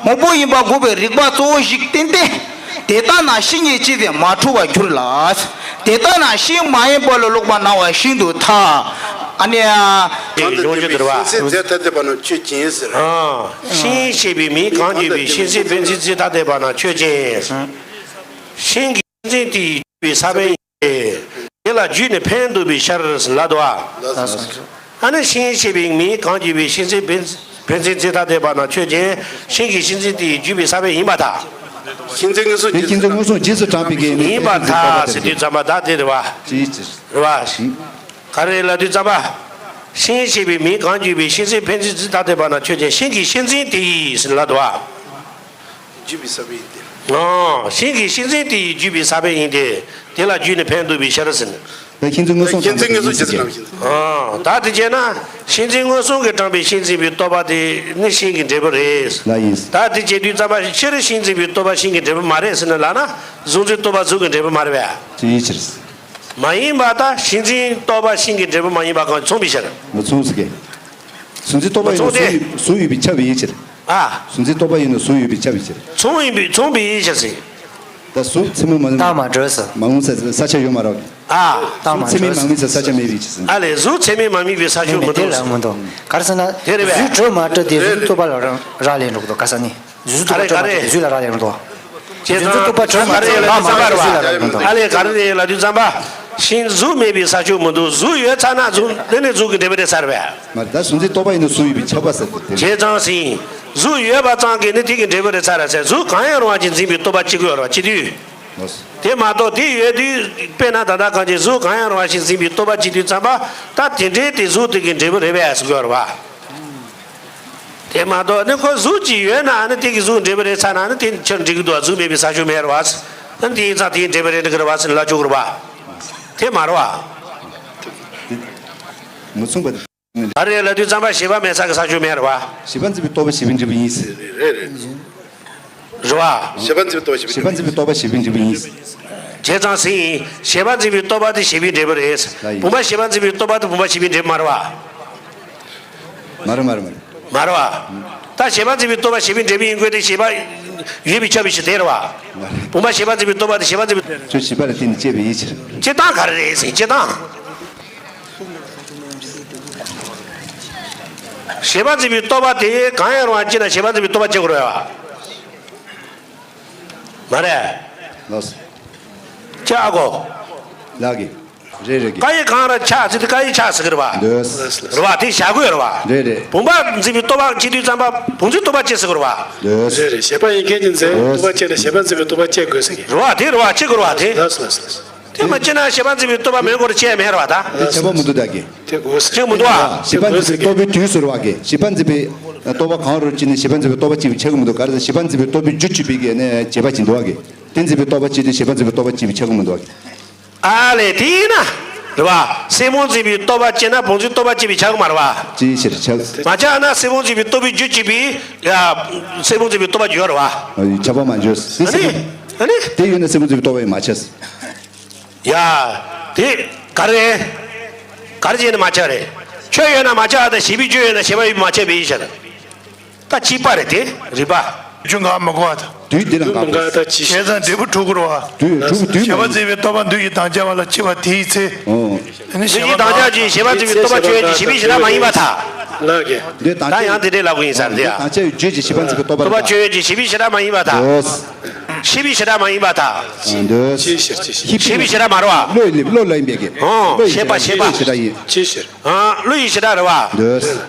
ངོ་བོ་ཡིན་པ་འགོག་པའི་རིགས་པ་གཙོ་བོ་ཞིག་བསྟན་ཏེ། དེ་ལྟ་ན་ཤིང་གི་གཅན་གཟན་མ་འཁྲུལ་བར་འགྱུར་ལ། དེ་ལྟ་ན་ཤིང་མ་ཡིན་པ་ལ་ལོག་པར་སྣང་བ་ཤིན་ཏུ་ཐལ། ཨ་ནི། གང་དུ་འདོད་པའི་ཤིང་ཚིག་རྫས་ཐ་དད་པ་རྣམས་ཆོས་ཅན་ཟེར། ཨ། ཤིང་ཞེས་པའི་མིང་གང་བརྗོད་པའི་ཤིང་ཚིག་ཕན་ཚུན་ཚིག་ཐ་དད་པ་རྣམས་ཆོས་ཅན། ཤིང་གི་ཤིང་ཚིག་དེ་ཡི་བརྗོད་པའི་ས་བོན་ཡིན་ཏེ། དེ་ལ་བརྒྱུད་ནས་ཕན་འདོགས་པའི་ཕྱིར་ལབ་འདུག་བ། ཨ་ནི་ཤིང་ཞེས་པའི་མིང་གང་བརྗོད་པའི་ཤིང་ཚིག་ཕན་ཕན་ཚུན་ཚིག་ཐ་དད་པ་རྣམས་ཆོས་ཅན། ཤིང་གི་ཤིང་ཚིག་དེ་ཡི་བརྗོད་པའི་ས་བོན་ཡིན་པར་ཐལ། ཤིང་ཚིག་མངོན་སུམ་དེ་ཤིང་ཚིག་མངོན་སུམ་རྗེས་སུ་དྲངས་པའི་གི་ཡིན་པར་ཐལ་ཟེར་དུས་ཙམ་པ་ད་དེ་རེད་བ། ཅིའི་ཕྱིར། རེད་བ། ག་རེ་ལབ་དུས་ཙམ་པ། ཤིང་ཞེས་པའི་མིང་གང་བརྗོད་པའི་ཤིང་ཚིག་ཕན་ཚུན་ཚིག་ཐ་དད་པ་རྣམས་ཆོས་ཅན། ཤིང་གི་ཤིང་ཚིག་དེ་ཡིས་ལབ་འདུག་བ། བརྗོད་པའི་ས་བོན་ཡིན་ཏེ། ཨང་། ཤིང་གི་ཤིང་ཚིག་དེ་ཡི་བརྗོད་པའི་ས་བོན་ཡིན་ཏེ། དེ་ལ་བརྒྱུད་ནས་ཕན་འདོགས་པའི་ཕྱིར་ཟེར་ནས། ད་ཤིང་ཚིག་མངོན་སུམ་ཤིང་ཚིག་མངོན་སུམ་རྗེས་སུ་དྲངས་པའི་ཕྱིར། ཨང་། ད་དེ་བྱས་ན། ཤིང་ཚིག་མངོན་སུམ་གྱིས་དྲངས་པའི་ཤིང་འཛིན་པའི་རྟོག་པ་དེ་ནི་ཤིང་གི་འབྲས་བུ་རེད། ལགས་ཡིན། ད་དེ་བྱེད་དུས་ཙམ་པ་ཕྱིར་ཤིང་འཛིན་པའི་རྟོག་པ་ཤིང་གི་འབྲས་བུ་མ་རེད་ཟེར་ནས་ལབ་ན། གཟུགས་འཛིན་རྟོག་པ་གཟུགས་ཀྱི་འབྲས་བུ་མ་རེད་པས། ཅིའི་ཕྱིར། མ་ཡིན་པར་ཐལ། ཤིང་འཛིན་རྟོག་པ་ཤིང་གི་འབྲས་བུ་མ་ཡིན་པ་གང་མཚུངས་པའི་ཕྱིར། མ་མཚུངས་ཟེར་གི། གཟུགས་འཛིན་རྟོག་པ་ཡིན་ན་མ་མཚུངས་ཏེ། གཟུགས་ཡོད་པས་ཁྱབ་པའི་ཕྱིར། ཨ། གཟུགས་འཛིན་རྟོག་པ་ཡིན་ན་གཟུགས་ཡོད་པས་ཁྱབ་པའི་ཕྱིར། མཚུངས་ཡིན་པའི་མཚུངས་པའི་ཕྱིར་ཟེར། ད་གཟུགས་ཚད་མས་མ་རྟགས་མ་གྲོལ་ཟེར། མ་ངོམས་ས་ས་ཆ་ཡོད་མ་རེད། ཨ། རྟགས་མ་གཟུགས་ཚད་མས་གྲོལ་མ་ཟེར། ངོམས་ས་ས་ཆ་མེད་པའི་ཕྱིར་ཟེར། ཨ་ལས། གཟུགས་ཚད་མས་མ་དམིགས་པའི་ས་ཕྱོགས་མི་མེད་དེ་འདུག་ལ་མི་འདུག་ག་རེ་ཟེར་ན། དེ་རེད་པས། གཟུགས་གྲོལ་མ་གྲོལ་དེ་གཟུགས་རྟོག་པ་ལ་རག་ལས་འགྲོ་གི་འདུག་ག་ས་ནི། གཟུགས་རྟོག་པ་གྲོལ་མ་གྲོལ་གཟུགས་ལ་རག་ལས་མི་འདུག་བྱས་ཙང་། གཟུགས་རྟོག་པ་གྲོལ་མ་གྲོལ་ལ་མ་གྲོལ་གཟུགས་ལ་རག་ལས་མི་འདུག་ཨ་ལས། ག་རེ་རེད་ལབ་དུས་ཙམ་པ། ཤིང་གཟུགས་མེད་པའི་ས་ཕྱོགས་མི་འདུག་གཟུགས་ཡོད་ཚར་ན་གཟུགས་དེ་ནི་གཟུགས་ཀྱི་འབྲས་བུ་རེད་ཚར་བས། མ་རེད། ད་གཟུགས་འཛིན་རྟོག་པ་ཡིན་ན་གཟུགས་ཡོད་པས་ཁྱབ་པ་ཟེར་ཏེ། བྱས་ཙང་ཟིན། གཟུགས་ཡོད་པ་ཙམ་གྱིས་ནི་དེ་གི་འབྲས་བུ་རེད་ཚར་ཟེར། གཟུགས་གང་ཡང་རུང་བ་ཞིག་འཛིན་པའི་རྟོག་པ་སྐྱེ་དགོས་རེད་བ་སྤྱི་དུས། དེ་མ་གཏོགས་དེ་ཡོད་དུས་དཔེར་ན་ད་ལྟ་གང་ཅི་གཟུགས་གང་ཡང་རུང་བ་ཞིག་འཛིན་པའི་རྟོག་པ་སྐྱེ་དུས་ཙམ་པ། ད་དེ་འདྲའི་དེ་གཟུགས་དེ་གི་འབྲས་བུ་རེད་པས་ཟེར་དགོས་རེད་བ། དེ་མ་གཏོགས་ནི་ཁོ་གཟུགས་ཅིག་ཡོད་ན་ནི་དེ་གི་གཟུགས་འབྲས་བུ་རེད་ཚར་ན་ནི་དེ་ཁྱོད་འགྲིག་གི་འདུག་གཟུགས་མེད་པའི་ས་ཕྱོགས་མེད་རེད་བ། ཨ་ནི་དེ་ཡིན་ཙང་དེའི་འབྲས་བུ་རེད་འགྲིག་གི་རེད་བ་ཟེར་ལབ་ཆོག་གི་རེད་བ། དེ་མ་རེད་བ། མ་མཚུངས་པ་དེ། ད་རེད་ལབ་དུས་ཙམ་པ་ཞེས་པ་མེད་ས་གི་ས་ཕྱོགས་མེད་རེད་བ། ཞེས་པ་འཛིན་པའི་རྟོག་པ་ཞེས་པའི་འབྲས་བུ་ཡིན་ཟེར། རེད་རེད། རེད་བ། ཞེས་པ་འཛིན་པའི་རྟོག་པ་ཞེས་པའི་ཞེས་པ་འཛིན་པའི་རྟོག་པ་ཞེས་པའི་འབྲས་བུ་ཡིན། བྱས་ཙང་ཟིན་ཡིན། ཞེས་པ་འཛིན་པའི་རྟོག་པ་དེ་ཞེས་པའི་འབྲས་བུ་རེད། ལ་ཡིན། བུམ་པ་ཞེས་པ་འཛིན་པའི་རྟོག་པ་དེ་བུམ་པ་ཞེས་པའི་འབྲས་བུ་མ་རེད་བ། མ་རེད་མ་རེད་མ་རེད། མ་རེད་བ། ད་ཞེས་པ་འཛིན་པའི་རྟོག་པ་ཞེས་པའི་འབྲས་བུ་ཡིན་དགོས་ཏེ་ཞེས་པ་ཡོད་པས་ཁྱབ་པའི་ཕྱིར་དེ་རེད་བ། མ་རེད། བུམ་པ་ཞེས་པ་འཛིན་པའི་རྟོག་པ་དེ་ཞེས་པ་འཛིན་པའི། ཁྱོད་ཞེས་པ་ལ་བརྟེན་ནས་སྐྱེས་པའི་ཡིད་ཕྱིར། སྐྱེ་སྟངས་ག་རེ་རེད་ཟེར་སྐྱེ་སྟངས། ཞེས་པ་འཛིན་པའི་རྟོག་པ་དེ་གང་ཡང་རུང་བ་སྐྱེ་ན་ཞེས་པ་འཛིན་པའི་རྟོག་པ་སྐྱེ་དགོས་རེད་བ། མ་རེད། ལགས་སོ། ཅི་ཨ་གོ། ལགས་ཀྱི། རེད་རེད་ཀྱི། ཀ་ཡི་གང་ར་ཆགས་ཟེར་དུས་ཀ་ཡི་ཆགས་ཟེར་གི་རེད་བ། འདོད། རེད་བ། དེ་བཞག་དགོས་རེད་བ། རེད་རེད། བུམ་པ་འཛིན་པའི་རྟོག་པ་སྐྱེ་དུས་ཙམ་པ་བུམ་འཛིན་རྟོག་པ་སྐྱེ་ཟེར་གི་རེད་བ། འདོད། རེད་རེད། ཞེས་པ་ཡིན་མཁན་གྱི་འཛིན་རྟོག་པ་སྐྱེ་ན་ཞེས་པ་འཛིན་པའི་རྟོག་པ་སྐྱེ་དགོས་ཟེར་གི། རེད་བ། དེ་རེད་བ། སྐྱེ་དགོས་རེད་བ་དེ། ལགས་སོ་ལགས་སོ་ལགས་སོ། དེ་མ་སྐྱེ་ན་ཞེས་པ་འཛིན་པའི་རྟོག་པ་མེད་སྐོར་བཤད་ཡ་མེད་རེད་བ་ད། དེ་ཁྱབ་པ་མི་འདུག་ད་གི། དེ་དགོས་ཟེར། ཁྱབ་མི་འདུག་ཨ། ཞེས་པ་འཛིན་པའི་རྟོག་པའི་དུས་སུ་རེད་བ་གི། ཞེས་པ་འཛིན་པའི་རྟོག་པ་གང་རུང་སྐྱེས་ནས་ཞེས་པ་འཛིན་པའི་རྟོག་པ་སྐྱེས་པའི་ཆགས་ཀྱི་མི་འདུག་ག་རེ་ཟེར་ཞེས་པ་འཛིན་པའི་རྟོག་པའི་རྒྱུ་གཅིག་པའི་གི་ནས་བྱས་པ་ཅིག་འདུག་བ་གི། དེ་འཛིན་པའི་རྟོག་པ་སྐྱེས་དུས་ཞེས་པ་འཛིན་པའི་རྟོག་པ་སྐྱེས་པའི་ཆགས་ཀྱི་མི་འདུག་བ་གི། ཨ་ལས་དེ་ཡིན་ན། རེད་བ། སེན་མོ་འཛིན་པའི་རྟོག་པ་སྐྱེས་ན་བུམ་འཛིན་རྟོག་པ་སྐྱེས་པའི་ཆགས་ཀྱི་མ་རེད་བ། ཅིའི་ཕྱིར་ཆགས། མ་ཆགས་ན་སེན་མོ་འཛིན་པའི་རྟོག་པའི་རྒྱུ་གཅིག་པའི། ཡ། སེན་མོ་འཛིན་པའི་རྟོག་པ་འགྱུར་བ་རེད་བ། ཁྱབ་པ་མ་འགྱུར། དེ་ཨ་ནི། སེན་མོ། ཨ་ནི། དེ་ཡོད་ན་སེན་མོ་འཛིན་པའི་རྟོག་པ་ཡང་མ་ཆགས། ཡ། དེ་ག་རེ་རེད། ག་རེ་བྱས་ནས་མ་ཆགས་རེད། ཁྱོད་ཡོད་ན་མ་ཆགས་དང་ཞེས་པའི་རྒྱུ་ཡོད་ན་ཞེས་པ་ཡོད་མ་ཆགས་པའི་ཡིད་ཆགས། ད་གཅིག་པ་རེད་དེ་རིགས་པ། རྒྱུ་འགའ་མི་གོ་བ་དང་། དུས་འདི་ལ་འགག་གོ། བྱས་ཙང་འབྲས་བུ་འཁྲུལ་དགོས་རེད་བ། དུས་འཁྲུལ་དུས་མ་ཡིན། ཞེས་པ་འཛིན་པའི་རྟོག་པ་འདུ་ཡི་དམ་བཅའ་བ་ལ་སྐྱེ་བ་དེའི་ཚེ། ཨོ། དེ་ནི་འདུ་ཡི་དམ་བཅའ་ཅིག་ཞེས་པ་འཛིན་པའི་རྟོག་པ་ཆོས་ཅན་གྱི་ཞེས་པའི་ཞེ་དྲག་མ་ཡིན་པར་ཐལ། ལགས་ཀྱི། འདི་དང་ད་ཡང་དེ་འདྲའི་ལབ་དགོས་ཡིན་ས་རེད་ཡ། དང་བཅས་ཡོད་བརྗོད་ཀྱི་ཞེས་པ་འཛིན་པའི་རྟོག་པ་རྟོག་པ་རེད། ཆོས་ཅན་གྱི་ཞེས་པའི་ཞེ་དྲག་མ་ཡིན་པར་ཐལ། འདོད། ཞེས་པའི་ཞེ་དྲག་མ་ཡིན་པར་ཐལ། འདོད། ཅིའི་ཕྱིར་ཅིའི་ཕྱིར། ཞེས་པའི་ཞེ་དྲག་མ་རེད་བ། བློ་ཡི་བློ་ལ་ཡིན་པའི་གི། ཨོ། བློ་ཡི་ཞེས་པ་ཞེས་པ། ཞེས་པའི་ཞེ་དྲག་ཡིན། ཅིའི་ཕྱིར། ཨ། བློ་ཡི་ཞེ་དྲག་རེད་བ། འདོད།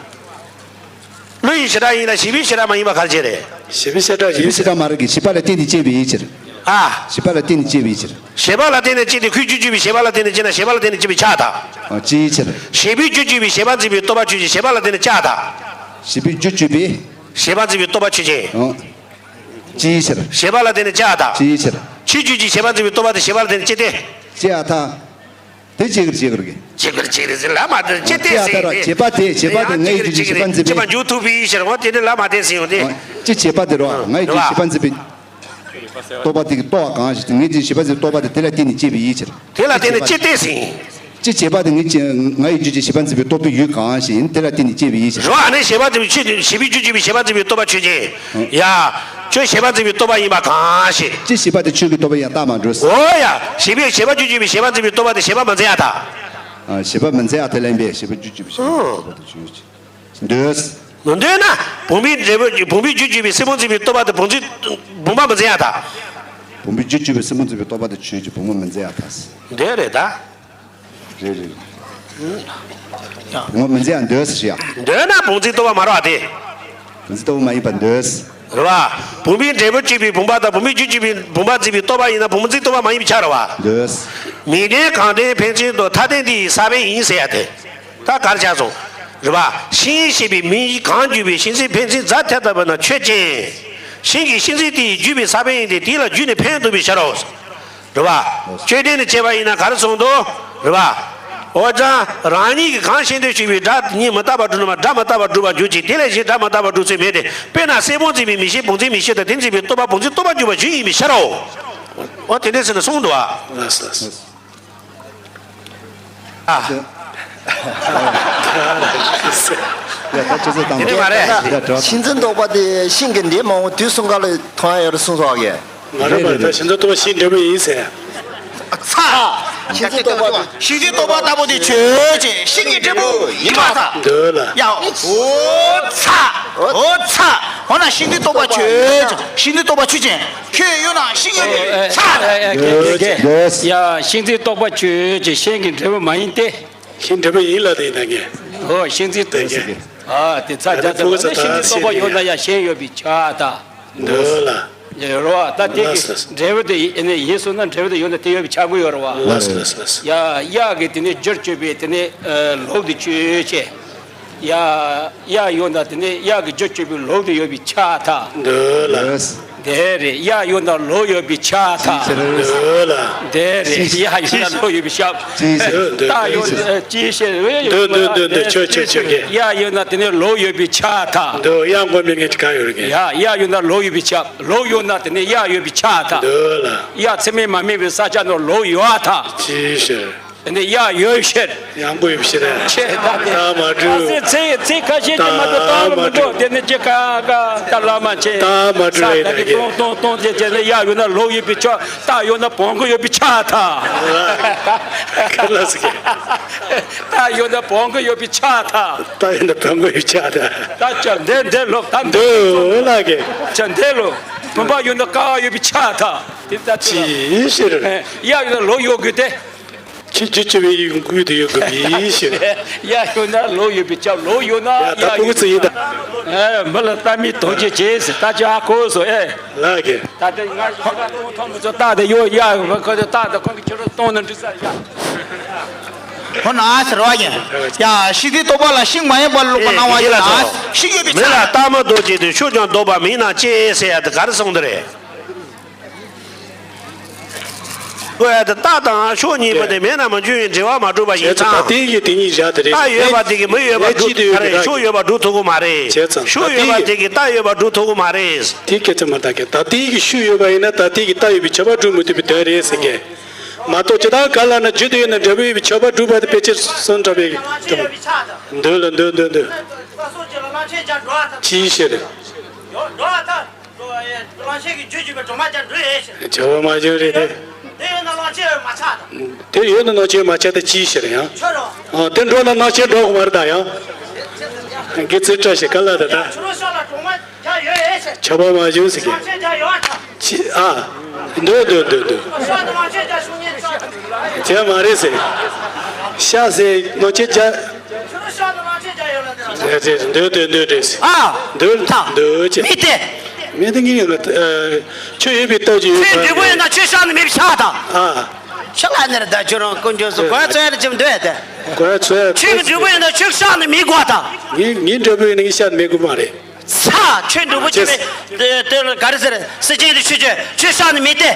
བློ་ཡི་ཞེ་དྲག་ཡིན་ལ་ཞེས་པའི་ཞེ་དྲག་མ་ཡིན་པ་ག་རེ་བྱས་རེད། ཞེས་པའི་ཞེ་དྲག་ཞེས་པའི་ཡིན། ཞེ་དྲག་མ་རེད་གི། ཞེས་པ་ལ་བརྟེན་ཏེ་སྐྱེས་པའི་ཕྱིར། ཨ། ཞེས་པ་ལ་བརྟེན་ནས་སྐྱེས་པའི་ཕྱིར། ཞེས་པ་ལ་བརྟེན་ནས་སྐྱེས་ཏེ་ཁོའི་རྒྱུ་བརྗོད་པའི་ཞེས་པ་ལ་བརྟེན་ནས་སྐྱེས་ན་ཞེས་པ་ལ་བརྟེན་ནས་སྐྱེས་པའི་ཆགས་དང་། ཨ། ཅིའི་ཕྱིར། ཞེས་པའི་རྒྱུ་བརྗོད་པའི་ཞེས་པ་འཛིན་པའི་རྟོག་པ་ཆོས་ཅན་ཞེས་པ་ལ་བརྟེན་ནས་ཆགས་དང་། ཞེས་པའི་རྒྱུ་བརྗོད་པའི། ཞེས་པ་འཛིན་པའི་རྟོག་པ་ཆོས་ཅན། ཨ། ཅིའི་ཕྱིར། ཞེས་པ་ལ་བརྟེན་ནས་ཆགས་དང་། ཅིའི་ཕྱིར། ཁྱོད་རྒྱུད་ཀྱི་ཞེས་པ་འཛིན་པའི་རྟོག་པ་དེ་ཞེས་པ་ལ་བརྟེན་ནས་སྐྱེ་སྟེ། སྐྱེ་ཡ་ཐལ། དེ་ཅི་གིར་ཅི་གིར་གི། ཅི་གིར་ཅི་གིར་ཟེར་ལ་མ་དེ་ཅི་སྟེ་ཟེར་ཏེ། བྱས་པ་དེ་བྱས་པ་དེ་ངའི་རྒྱུད་ཀྱི་ཞེས་པ་འཛིན་པའི། ཅི་མ་འཇུག་ཐུབ་པའི་ཕྱིར་འོ་དེ་ནི་ལ་མ་དེ་ཟེར་ཡོང་དེ། ཅི་བྱས་པ་དེ་རོ་ངའི་རྒྱུད་ཀྱི་ཞེས་པ་འཛིན་པའི། རྟོག་པ་དེ་གི་རྟོག་པ་གང་ཞིག་ངའི་རྒྱུད་ཀྱི་ཞེས་པ་འཛིན་པའི་རྟོག་པ་དེ་དེ་ལ་བརྟེན་ནས་སྐྱེས་པའི་ཡིད་ཕྱིར། དེ་ལ་བརྟེན་ནས་ཅི་སྟེ་ཟེར། ཅི་བྱས་པ་དེ་ངའི་ཅི་ངའི་རྒྱུད་ཀྱི་ཞེས་པ་འཛིན་པའི་རྟོག་པའི་ཡུལ་གང་ཞིག་ཡིན་དེ་ལ་བརྟེན་ནས་སྐྱེས་པའི་ཡིད་ཕྱིར། རོ་ཨ་ནི་ཞེས་པ་འཛིན་པའི་ཆོས་ཞེས་པའི་རྒྱུད་ཀྱི་ཞེས་པ་འཛིན་པའི་རྟོག་པ་ཆོས་ཅན། ཡ། ཁྱོད་ཞེས་པ་འཛིན་པའི་རྟོག་པ་ཡིན་པ་གང་ཞིག་ཅི་ཞེས་པ་དེ་ཆོས་ཀྱི་རྟོག་པ་ཡང་རྟགས་མ་འགྲོ། འོ་ཡ། ཞེས་པའི་ཞེས་པ་རྒྱུད་ཀྱི་ཞེས་པ་འཛིན་པའི་རྟོག་པ་དེ་ཞེས་པ་མི་འཛིན་ཡ་ད། ཞེས་པ་མི་འཛིན་ཡ་དེ་ལ་ཡིན་པས་ཞེས་པ་རྒྱུད་ཀྱི་ཞེས་པ་དེ་ཆོས་ཅན། འདོད། མི་འདོད་ན། བུམ་པའི་འབྲས་བུ་བུམ་པའི་རྒྱུད་ཀྱི་སེན་མོ་འཛིན་པའི་རྟོག་པ་དེ་བུམ་འཛིན་བུམ་པ་མི་འཛིན་ཡ་ད། བུམ་པའི་རྒྱུད་ཀྱི་སེན་མོ་འཛིན་པའི་རྟོག་པ་དེ་ཆོས་ཀྱི་བུམ་པ་མི་འཛིན་ཡ་ད། འདོད་རེད་ད། རེད་རེད། ངོ་མི་འཛིན་ཡང་འདོད་ཟེར་ཡ། འདོད་ན་བུམ་འཛིན་རྟོག་པ་མ་རེད་བ་དེ། བུམ་འཛིན་རྟོག་པ་མ་ཡིན་པར་འདོད། རེད་བ། བུམ་པའི་འབྲས་བུ་གཅིག་པའི་བུམ་པ་དང་བུམ་པའི་རྒྱུད་གཅིག་པའི་བུམ་པ་འཛིན་པའི་རྟོག་པ་ཡིན་ན་བུམ་འཛིན་རྟོག་པ་མ་ཡིན་པའི་ཆ་རེད་བ། འདོད། མིང་ལྡན་གང་ལྡན་ཕན་ཚུན་དུ་མཐའ་ལྡན་དེ་ཡི་ས་བོན་ཡིན་ཟེར་ཡ་དེ། ད་གར་ཆགས་སོང་། རེད་བ། ཤིང་ཞེས་པའི་མིང་གང་བརྗོད་པའི་ཤིང་ཚིག་ཕན་ཚུན་རྫ་ཐལ་ལྟ་བུ་ན་ཆོས་ཅན། ཤིང་གི་ཤིང་ཚིག་དེ་ཡིས་བརྒྱུད་པའི་ས་བོན་ཡིན་ཏེ་དེ་ལ་བརྒྱུད་ནས་ཕན་ཐོགས་པའི་ཕྱིར་རོ། རེད་བ། དཔྱོད་ལྡན་ནི་བྱས་པ་ཡིན་ན་ག་རེ་གསུངས་འདུག་རེད་བ། འོ་ཙང་རང་ཉིད་ཀྱིས་གང་ཤེས་འདོད་ཞུས་པའི་སྒྲ་ཉིད་མི་རྟག་པར་གྲུབ་ན་སྒྲ་མི་རྟག་པར་གྲུབ་པར་འགྱུར་ཅིང་དེ་ལས་གཞན་སྒྲ་མི་རྟག་པར་གྲུབ་ཚུལ་མེད་དེ། དཔེར་ན་སེན་མོ་འཛིན་པའི་མིང་གཞན་བུམ་འཛིན་མིང་གཞན་དང་དེ་འཛིན་པའི་རྟོག་པ་བུམ་འཛིན་རྟོག་པ་འགྱུར་བར་གཞི་ཡིན་པའི་ཕྱིར་རོ། འོ་དེ་འདྲ་ཟེར་ནས་གསུངས་འདུག་བ། ཨ། ཡ་ད་ཅི་ཟེར་དང་། དེ་འདྲ་མ་རེད། ཤིང་འཛིན་རྟོག་པ་དེ་ཤིང་གི་འབྲས་མང་པོ་དུས་གསུམ་ག་ལ་མཐོང་ཡ་ཡོད་རེད་གསུངས་སོང་བ་གི། མ་རེད་པ། ད་ཤིང་འཛིན་རྟོག་པ་ཤིང་འབྲས་བུ་ཡིན་ཟེར། ཚ། ཤིང་འཛིན་རྟོག་པ། ཤིང་འཛིན་རྟོག་པ་ལྟ་བུ་དེ་ཆོས་ཅན། ཤིང་གི་འབྲས་བུ་ཡིན་པར་ཐལ། འདོད་ལ། ཡ། འོ་ཚ། འོ་ཚ། འོ་ན་ཤིང་འཛིན་རྟོག་པ་ཆོས་ཅན། ཤིང་འཛིན་རྟོག་པ་ཆོས་ཅན། ཁྱོད་ཡོད་ན་ཤིང་ཡོད་པའི་ཚ། ཨེ་ཨེ་ཀྱེ་ཀྱེ་ཀྱེ། ཡ། ཤིང་འཛིན་རྟོག་པ་ཆོས་ཅན། ཤིང་གི་འབྲས་བུ་མ་ཡིན་ཏེ། ཤིང་འབྲས་བུ་ཡིན་ལ་དེ་ཡིན་ན་ངས། འོ་ཤིང་འཛིན་རྟོག་པ། ཨ་དེ་ཚ་རྒྱ་ཚ་བ་ན་ཤིང་འཛིན་རྟོག་པ་ཡོད་ན་ཡང་ཤིང་ཡོད་པའི་ཆ་ད། འདོད་ལ། རོ། ད་དེ་གི་ལགས་སོ། འབྲས་བུ་དེ་ཡིན་ནས་ཡིན་སོང་ན་འབྲས་བུ་དེ་ཡོད་ན་དེ་ཡོད་པའི་ཆ་དགོས་ཡོད་རེད་བ། ལགས་སོ་ལགས་སོ་ལགས་སོ། ཡ། གཡག་གི་དེ་ནས་རྒྱུར་གཅོད་པའི་དེ་ནས་ལོག་དེ་གཅོད་བྱས། ཡ། གཡག་ཡོད་ན་དེ་ནས་གཡག་གི་རྒྱུར་གཅོད་པའི་ལོག་དེ་ཡོད་པའི་ཆ་ད། འདོད་ལ། ལགས། དེ་རེད། གཡག་ཡོད་ན་ལུག་ཡོད་པས་ཁྱབ་ཐལ། འདོད་ལ། དེ་རེད། གཡག་ཡོད་ན་ལུག་ཡོད་པས་ཁྱབ། ཅི་ཟེར། སྟག་ཡོད་ན་ཅི་ཟེར། འདོད་འདོད་འདོད་འདོད། ཆོས་ཆོས་ཆོས་ཀྱི། གཡག་ཡོད་ན་དེ་ནས་ལུག་ཡོད་པས་ཁྱབ་ཐལ། འདོད། གཡག་མགོ་མི་ངན་གྱི་ག་ཡོད་རེད། གཡག་གཡག་ཡོད་ན་ལུག་ཡོད་པས་ཁྱབ། ལུག་ཡོད་ན་དེ་ནས་གཡག་ཡོད་པས་ཁྱབ་ཐལ། འདོད་ལ། གཡག་ཚེར་མས་མ་རྨིས་པའི་ས་ཆ་ནང་ལུག་ཡོད་ཐལ། ཅི་ཟེར། དེ་ནས་གཡག་ཡོད་ཕྱིར། གཡག་མགོ་ཡོད་ཕྱིར། ཆེ་ད་དེ། ད་མ་གྲུ། ཨ་སེ་ཚེ་ཚེ་ཁ་ཤས་ཀྱི་མ་གྲུ་ད་ལ་མ་གྲུ། དེ་ནས་ཅི་ཀ་ཀ་ད་ལ་མ་ཆེ། ད་མ་གྲུ་ཡིན་ད་གི། ཏོང་ཏོང་ཏོང་དེ་བྱས་ནས་གཡག་ཡོད་ན་ལུག་ཡོད་པས་ཁྱབ། སྟག་ཡོད་ན་བོང་གུ་ཡོད་པས་ཁྱབ་ཐལ། ཁ་ལ་སི་ཀེ། སྟག་ཡོད་ན་བོང་གུ་ཡོད་པས་ཁྱབ་ཐལ། སྟག་ཡོད་ན་བོང་གུ་ཡོད་པས་ཁྱབ་ཐལ། ད་ཅག་འདི་འདི་ལོ་ད་འདི་འདི་ལ་གི། ཅག་འདི་ལོ། བུམ་པ་ཡོད་ན་ཀ་བ་ཡོད་པས་ཁྱབ་ཐལ། དེ་ལྟ་ཅི་ཕྱིར། གཡག་ཡོད་ན་ལུག་ཡོད་དགོས་ཏེ། ཁྱེད་ཀྱི་ཅི་བའི་ཡོང་ཁུལ་དུ་ཡོད་དགོས་པའི་ཕྱིར། གཡག་ཡོད་ན་ལུག་ཡོད་པས་ཁྱབ། ལུག་ཡོད་ན་ཡ་ད་གཡག་ཡོད་པས་ཁྱབ། ཨེ་མི་ལ་ལྟ་མི་དོན་གྱི་རྗེས་སུ་ལྟ་ཅི་ཨ་ཁོ་སོ་ཨེ། ལགས་ཀྱི། ད་ལྟ་ང་ཞིག་ཁ་ཐོང་ཐོང་མི་ཚོ་རྟགས་དེ་ཡོད་ཡ་ཁོ་ཚོ་རྟགས་དེ་ཁོང་གི་ཁྱེད་རང་གཏོང་ན་འགྲིག་ས་ཡ། ཁོ་ན་ཟེར་བ་ཡིན། ཡ་ཤིང་རྟའི་རྟོག་པ་ལ་ཤིང་མ་ཡིན་པ་ལུག་པ་སྣང་བ་ཡིན་ན་ཤིང་ཡོད་པའི་ཆ། མི་ལ་རྟག་མ་ལྡོག་ཅིང་དུ་ཤུགས་ཀྱང་ལྡོག་པ་མིན་ན་ཅི་ཟེར་ཡ་དེ་ག་རེ་གསུངས་འདི་རེད། ཀོ་ཡ་དེ་རྟགས་དང་ཤུགས་གཉིས་པོ་དེ་མེད་ན་མ་འཇུག་པའི་འབྲེལ་བ་མ་གྲུབ་པ་ཡིན་ཙང་། ད་ལྟའི་གི་དེ་གཉིས་བཞག་དེ་རེད། རྟགས་ཡོད་པ་དེ་གིས་མི་ཡོད་པ་སྒྲུབ་ཐུབ་ཀྱི་མ་རེད། ཤུགས་ཡོད་པ་སྒྲུབ་ཐུབ་ཀྱི་མ་རེད། བྱས་ཙང་ཤུགས་ཡོད་པ་དེ་གིས་རྟགས་ཡོད་པ་སྒྲུབ་ཐུབ་ཀྱི་མ་རེད། དེ་སྐད་ཆ་མ་བཏང་གི། ད་ལྟའི་གི་ཤུགས་ཡོད་པ་ཡིན་ན་ད་ལྟའི་གི་རྟགས་ཡོད་པའི་ཁྱབ་པ་སྒྲུབ་མི་ཐུབ་པའི་དོན་རེད་ཟེར་གི། མ་གཏོགས་ཇི་ལྟར་ག་ལ་ན་རྒྱུ་དེ་ཡོད་ན་འབྲས་བུ་ཡོད་པའི་ཁྱབ་པ་སྒྲུབ་པ་དེ་ཕལ་ཆེར་སོང་འདྲ་བའི་གི། འདོད་ལ་འདོད་འདོད་འདོད། ཅིའི་ཕྱིར། གླང་ཆེན་གྱི་རྒྱུད་ཅེས་པའི་སྒྲོན་མ་ཀྱང་འགྲོ་ཡི་ཞེས། བྱ་བ་མ་བྱུང་རེད་དེ། དེ་ཡོད་ན་གླང་ཆེན་ཡོད་མ་ཆགས་དང་། དེ་ཡོད་ན་གླང་ཆེན་མ་ཆགས་དེ་ཅིའི་ཕྱིར་ཡང་། ཁྱོད་རང་། ཨ་དེ་འགྲོ་ན་གླང་ཆེན་འགྲོ་གི་མ་རེད་ད་ཡང་། དགེ་ཚུལ་བཀྲ་ཤིས་ག་ལ་ད་ད། ཁྱོད་རང་ཤག་ལ་གྲོག་མ་རྒྱག་ཡོད་ཡེ་ཞེས། བྱ་བ་མ་བྱུང་ཟེར་གི། གླང་ཆེན་རྒྱག་ཡོད་ཨ་ད། ཅི་ཨ། འདོད་འདོད་འདོད་འདོད། ཤག་ལ་གླང་ཆེན་རྒྱག་ཤུགས་ཉེན་ཆགས། བྱས་མ་རེད་ཟེར། ཤག་ཟེར་གླང་ཆེན་རྒྱག་འདོད་འདོད་འདོད་རེད། ཨ། འདོད་ཐང་། འདོད་ཅེས། མི་སྟེ། མི་སྟེ་ངས་ཡོད་ལ། ཆོས་ཡོད་པའི་སྟོབས་ཀྱིས་ཡོད་པ། ཆོས་འབྲས་བུ་ཡིན་ན་ཆོས་ཤག་ནི་མེད་པའི་ཆགས་དང་། ཨ། ཤག་ལ་ནི་རེད་ད་ཁྱོད་རང་དཀོན་མཆོག་གསུམ་གོ་ཡ་ཚོ་ཡ་རེ་ཅིམ་འདོད་ཡ་དེ། གོ་ཡ་ཚོ་ཡ། ཆོས་ཀྱི་འབྲས་བུ་ཡིན་ན་ཆོས་ཤག་ནི་མི་དགོས་དང་། ངའི་ངའི་འབྲས་བུ་ཡིན་ན་ངའི་ཤག་ནི་མི་དགོས་མ་རེད། ས་ཆོས་འབྲས་བུ་ཅི་མེད། དེ་དེ་ག་རེ་ཟེར་སེམས་ཅན་དེ་ཆོས་ཆོས་ཆོས་ཤག་ནི་མེད་དེ།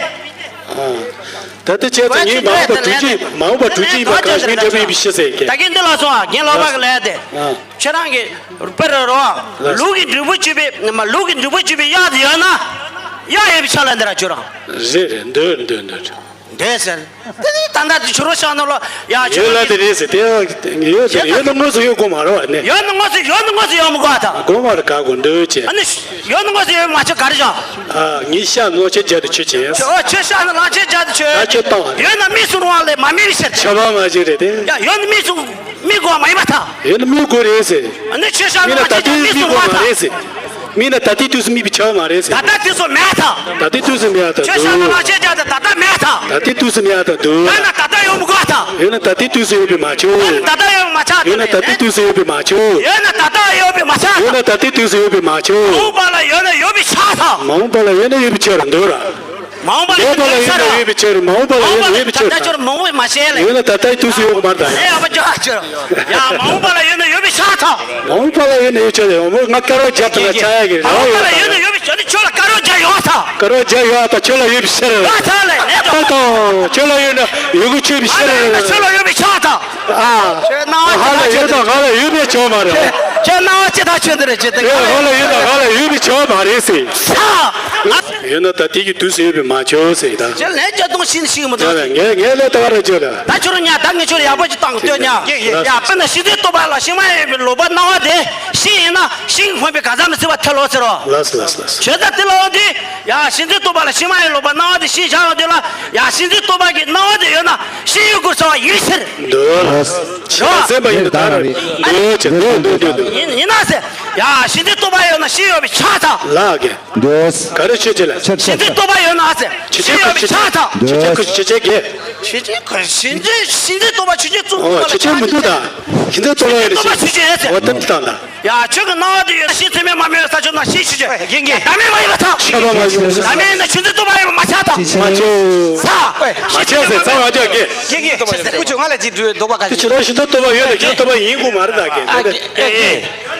ད་ལྟ་བྱས་ཙང་ངས་མ་འོངས་པ་གྲུབ་ཀྱི་མ་འོངས་པ་གྲུབ་ཀྱི་ཡིན་པ་ག་ལ་ངའི་འབྲས་བུ་ཡིན་པའི་ཕྱིར་ཟེར་གི། ད་གིན་འདི་ལ་སོང་ཨ་རྒན་ལགས་པ་གི་ལས་དེ། ཁྱེད་རང་གི་དཔེར་རོ། ལུག་གི་འབྲས་བུ་ཅི་པའི་མ་ལུག་གི་འབྲས་བུ་ཅི་པའི་གཡག་དེ་ཡོད་ན། གཡག་ཡོད་པའི་ཆ་ལ་འདི་ར་ཁྱོད་རང་། རེད་རེད་འདོད་འདོད་འདོད། འདོད་ཟེར། དེ་ནི་ད་ལྟ་དེ་ཆུ་རོ་ཤག་ནང་ལོ་ཡ་ཆུ་ཡོད་ལ་རོ་དེ་རེད་ཟེར་དེ་ཡང་ཡོད་དེ་ཡོད་ན་དངོས་སུ་ཡོད་དགོས་མ་རེད་བ་ནི། ཡོད་ན་དངོས་སུ་ཡོད་ན་དངོས་སུ་ཡོད་མི་དགོས་ད། དགོས་མ་རེད་ག་དགོས་འདོད་ཅེས། ཨ་ནི་ཡོད་ན་དངོས་སུ་ཡོད་མ་ཆོད་ག་རེ་བྱ། ཨ་ངའི་ཤག་ནང་ཆེ་རྒྱ་དུ་ཆུ་ཆེན། ཨོ་ཆུ་ཤག་ནང་ལ་ཆེ་རྒྱ་དུ་ཆུ། ད་ཆུ་བཏང་བ་རེད། ཡོད་ན་མིག་སུ་རུང་བ་ལས་མ་མིག་ཤར། ཆ་བ་མ་ཅིག་རེད་དེ། ཡ་ཡོད་ན་མིག་སུ་མིག་དགོས་མ་ཡིན་པ་ད། ཡོད་ན་མིག་དགོས་རེད་ཟེར། ཨ་ནི་ཆུ་ཤག་ནང་ལ་ཆེ་རྒྱ་མིག་སུ་རུང་བ་ད། མིན་ན་ད་ལྟའི་དུས་སུ་མིད་པའི་ཆ་མ་རེད་ཟེར། ད་ལྟ་དུས་སུ་མེད་ཐལ། ད་ལྟའི་དུས་སུ་མེད་ཐལ་ཁྱོད་ཤ་ན་ལ་ཆེ་རྒྱ་དེ་ད་ལྟ་མེད་ཐལ། ད་ལྟའི་དུས་སུ་མེད་ཐལ་འདུག་ཡོད་ན་ད་ལྟ་ཡོད་མི་དགོས་ཐལ། ཡོད་ན་ད་ལྟའི་དུས་སུ་ཡོད་པའི་མ་ཆོག་ཡོད་ན་ད་ལྟ་ཡོད་མ་ཆགས་ཡོད་ན་ད་ལྟའི་དུས་སུ་ཡོད་པའི་མ་ཆོག་ཡོད་ན་ད་ལྟ་ཡོད་པའི་མ་ཆགས་ཡོད་ན་ད་ལྟའི་དུས་སུ་ཡོད་པའི་མ་ཆོག་མ་འོངས་པ་ལ་ཡོད་ན་ཡོད་པའི་ཆགས་ཐལ། མ་འོངས་པ་ལ་ཡོད་ན་ཡོད་པའི་ཆོག་ར་འདུག་ར། མ་འོངས་པ་ལ་ཡོད་ན་ཡོད་པའི་ཆོག་ར། མ་འོངས་པ་ལ་ཡོད་ན་ཡོད་པའི་ཆོག་ར། ད་ལྟ་ཁྱོད་མ་འོངས་པའི་མ་བཤད་ལེ། ཡོད་ན་ད་ལྟའི་དུས་སུ་ཡོད་པ་མ་རེད་ད། ཨེ་ཨ་ཕ་ཅོ་ཨ་ཅོ། ཡ་མ་འོངས་པ་ལ་ཡོད་ན་ཡོད་པའི་ཆགས་ཐལ། མ་འོངས་པ་ལ་ཡོད་ན་ཡོད་ཆོག་ཡོད་མོ་ང་དཀར་བ་རྒྱབ་ཏུ་ལ་ཆ་ཡ་གི་རེད། མ་འོངས་པ་ལ་ཡོད་ན་ཡོད་པའི་ཆོག་ནི་ཁྱོད་ལ་དཀར་བ་རྒྱབ་ཡོང་བ་ཐལ། དཀར་བ་རྒྱབ་ཡོང་བ་ཐལ་ཁྱོད་ལ་ཡོད་པའི་ཕྱིར། ད་ཐལ་ལེ་ནས་ད་ཐལ་ཁྱོད་ལ་ཡོད་ན་ཡོད་གི་ཆོག་པའི་ཕྱིར། ཁྱོད་ལ་ཡོད་པའི་ཆགས་ཐལ། ཨ་ཁྱོད་སྣང་བ་ང་ལ་ཡོད་ན་ང་ལ་ཡོད་པའི་ཆོག་མ་རེད། ཁྱོད་སྣང་བ་ཅི་ད་ཆོད་འདི་རེད་ཅི་ད་ང་ལ་ཡོད་ན་ང་ལ་ཡོད་པའི་ཆོག་མ་རེད་ཟེར། ས་ང་ཡོད་ན་ད་ལྟའི་གི་དུས་སུ་ཡོད་པའི་མ་ཆོག་ཟེར་ད། ཁྱོད་ལན་བརྒྱ་སྟོང་ཤིང་ཤིང་མི་འདུག་ངས་ངས་ལས་ལྟ་བ་རེ་བཅོས་ལ། ད་ཁྱོད་རང་ཉ་ད་ངས་ཁྱོད་ལ་ཡག་པོ་ཅིག་བཏང་གི་ལྟོས་ཉ། ཡ་དཔེར་ན་ཤིང་རྟའི་རྟོག་པ་ལ་ཤིང་མ་ཡིན་པའི་ལོག་པ་སྣང་བ་དེ་ཤིང་ཡིན་ན་ཤིང་གི་ཕན་པའི་ག་ས་མི་སྲིད་པ་ཐལ་ལོ་ཟེར་རོ། ལགས་སོ་ལགས་སོ་ལགས་སོ། བྱས་ཙང་དེ་ལ་འོ་དེ་ཡ་ཤིང་རྟའི་རྟོག་པ་ལ་ཤིང་མ་ཡིན་ལོག་པ་སྣང་བ་དེ་ཤིང་བཞག་ཡོང་དུས་ལ་ཡ་ཤིང་རྟའི་རྟོག་པ་གི་སྣང་བ་དེ་ཡོད་ན་ཤིང་ཡོད་དགོས་ཟེར་བ་ཡིན་ཕྱིར། འདོད། ཤིང་སེམས་པ་ཡིན་ན་ད་ར་རེད། འདོད་ཅེས་འདོད་འདོད་འདོད་འདོད། ཡིན་ཡིན་ན་ཟེར་ཡ་ཤིང་རྟའི་རྟོག་པ་ཡོད་ན་ཤིང་ཡོད་པའི་ཆགས་ཚར། ལགས་ཀྱི། འདོད། ག་རེ་ཆོས་ཅན་ལ། ཤིང་རྟའི་རྟོག་པ་ཡོད་ན་ཟེར། ཆོས་ཅན་ཁོ་ཆོས་ཅན་ཆོས་ཅན་ཁོ་ཆོས་ཅན་གྱི། ཆོས་ཅན་ཁོ་ཤིང་རྟའི་ཤིང་རྟའི་རྟོག་པ་ཆོས་ཅན་བཙུགས་ཨོ་ཆོས་ཅན་མི་འདུག་ད། ཤིང་རྟའི་རྟོག་པ་ཡོད་ན་ཤིང་ཆོས་ཅན་ཟེར། འོ་དེ་འདི་དང་ད། ཡ་ཁྱོད་ཀྱི་སྣང་བ་དེ་ཡོད་ན་ཤིང་ཚད་མས་མ་རྨིས་ས་ཕྱོགས་ན་ཤིང་ཆོས་ཅན། རྒན་རྒན། ད་མེད་མ་ཡིན་པ་ཐག་ཆོས་པ་མ་ཡིན་པ་ཐག་ད་མེད་ན་ཆོས་རྟའི་རྟོག་པ་ཡོད་པ་མ་ཆགས་ཐག་མ་ཆོས། ས། མ་ཆོས་ཟེར་ཚར་བ་ཅག་གི། རྒན་རྒན་ཁུ་ཆོ་ང་ལ་ཅིག་འདོད་པ་ག་ཁུ་ཆོ་ད་ཤིང་རྟའི་རྟོག་པ་ཡོད་ན་ཁྱོད་རྟོག་པ་ཡིན་དགོས་མ་རེད་ད་རྒན། ཨ་རྒན།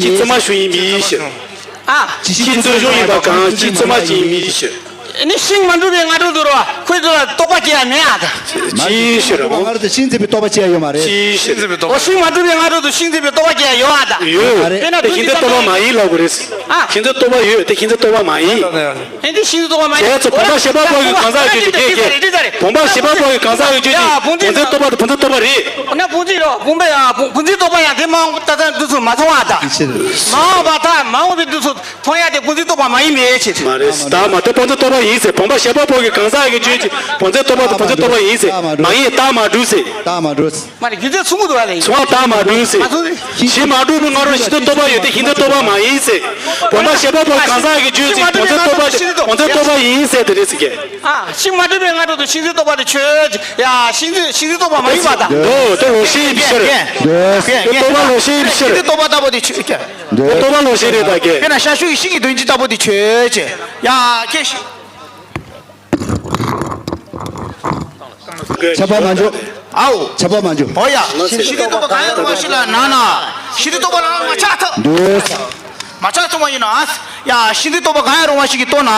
ཅིག་བཙུན་མ་ཞིག་ཡིན་མིན་ཞུ། ཨ། ཅིག་བཙུན་ཞིག་ཡིན་པ་གང་ཅིག་བཙུན་མ་ཅིག་ཡིན་མིན་ཞུ། ནི་ཤིང་མ་འགྲུབ་པའི་སྔ་དྲོ་དུ་རོ། ཁོས་དུ་ལ་རྟོག་པ་སྐྱེ་ཡ་མེད་ཨ་ད། ཅིའི་ཕྱིར་རོ། ང་རང་ཚོ་ཤིང་འཛིན་པའི་རྟོག་པ་སྐྱེ་ཡ་ཡོད་མ་རེད། ཅིའི་ཕྱིར། འོ་ཤིང་མ་འགྲུབ་པའི་སྔ་དྲོ་དུ་ཤིང་འཛིན་པའི་རྟོག་པ་སྐྱེ་ཡ་ཡོད་ཨ་ད། ཡོད། དེ་ན་དེ་ཤིང་འཛིན་རྟོག་པ་མ་ཡིན་ལབ་དགོས་རེད། ཨ། ཤིང་འཛིན་རྟོག་པ་ཡོད་དེ་ཤིང་འཛིན་རྟོག་པ་མ་ཡིན། ཨེ་འདི་ཤིང་འཛིན་རྟོག་པ་མ་ཡིན། དེ་ཚོ་བུམ་པ་ཤེས་པ་པོ་གི་གང་ཟག་གི་རྒྱུད་ཀྱི་སྐད་ཀྱི། བུམ་པ་ཤེས་པ་པོ་གི་གང་ཟག་གི་རྒྱུད་ཀྱི་བུམ་འཛིན་རྟོག་པ་དང་བུམ་འཛིན་རྟོག་པ་རེད། ན་བུམ་འཛིན་རོ་བུམ་པ་ཡ་བུམ་འཛིན་རྟོག་པ་ཡང་དེ་མང་ད་ལྟ་འདི་ཚོ་མ་མཐོང་ཨ་ད། མ་འོངས་པ་ད་མ་འོངས་པའི་འདི་ཚོ། མཐོང་ཡ་དེ་བུམ་འཛིན་རྟོག་པ་མ་ཡིན་མེད་ཅེས། མ་རེད། ད་མ་དེ་བུམ་འཛིན་རྟོག་པ་ཡིན་ཟེར། བུམ་པ་ཤེས་པ་པོ་གི་གང་ཟག་གི་རྒྱུད་ཀྱི་བུམ་འཛིན་རྟོག་པ་དང་བུམ་འཛིན་རྟོག་པ་ཡིན་ཟེར། མ་ཡིན་རྟགས་མ་གྲུབ་ཟེར། རྟགས་མ་གྲུབ། མ་རེད་རྒྱུ་མཚན་མཚུངས་ཀྱི་འདུག་བ་ལས། མཚུངས་པ་རྟགས་མ་གྲུབ་ཟེར། མ་མཚུངས་ཟེར། ཤིང་མ་གྲུབ་པའི་སྔ་དྲོ་ཤིང་འཛིན་རྟོག་པ་ཡོད་དེ་ཤིང་འཛིན་རྟོག་པ་མ་ཡིན་ཟེར། བུམ་པ་ཤེས་པ་པོ་གི་གང་ཟག་གི་རྒྱུད་ཀྱི་བུམ་འཛིན་རྟོག་པ་དང་བུམ་འཛིན་རྟོག་པ་ཡིན་ཟེར་དེ་རེད་ཟེར་གི། ཨ་ཤིང་མ་གྲུབ་པའི་སྔ་དྲོ་དུ་ཤིང་འཛིན་རྟོག་པ་དེ་ཆོས་ཅན། ཡ་ཤིང་འཛིན་ཤིང་འཛིན་རྟོག་པ་མ་ཡིན་པ་དང་། འདོད་དེ་ལོག་ཤེས་ཡིན་པའི་ཕྱིར། འདོད་དེ་རྟོག་པ་ལོག་ཤེས་ཡིན་པའི་ཕྱིར། ཤིང་འཛིན་རྟོག་པ་ལྟ་བུ་དེ་ཆོས་ཅན། འདོད། རྟོག་པ་ལོག་ཤེས་རེད་ད་གི། དཔེར་ན་ཤ་ཤུ་ཡི་ཤིང་གི་དོན་སྤྱི་ལྟ་བུ་དེ་ཆོས་ཅན། ཡ་ཁྱེད་ཤི། ཆབ་པ་མ་འཇོག་ཨའོ། ཆབ་པ་མ་འཇོག་ཨོ་ཡ། ཤིང་འཛིན་རྟོག་པ་གང་ཡང་རུང་བ་ཞིག་ལ་ན་ན། ཤིང་འཛིན་རྟོག་པ་ལ་མ་ཆགས་ཐུབ། འདོད། མ་ཆགས་ཐུབ་པ་ཡིན་ན། ཡ་ཤིང་འཛིན་རྟོག་པ་གང་ཡང་རུང་བ་ཞིག་གིས་རྟོགས་ན།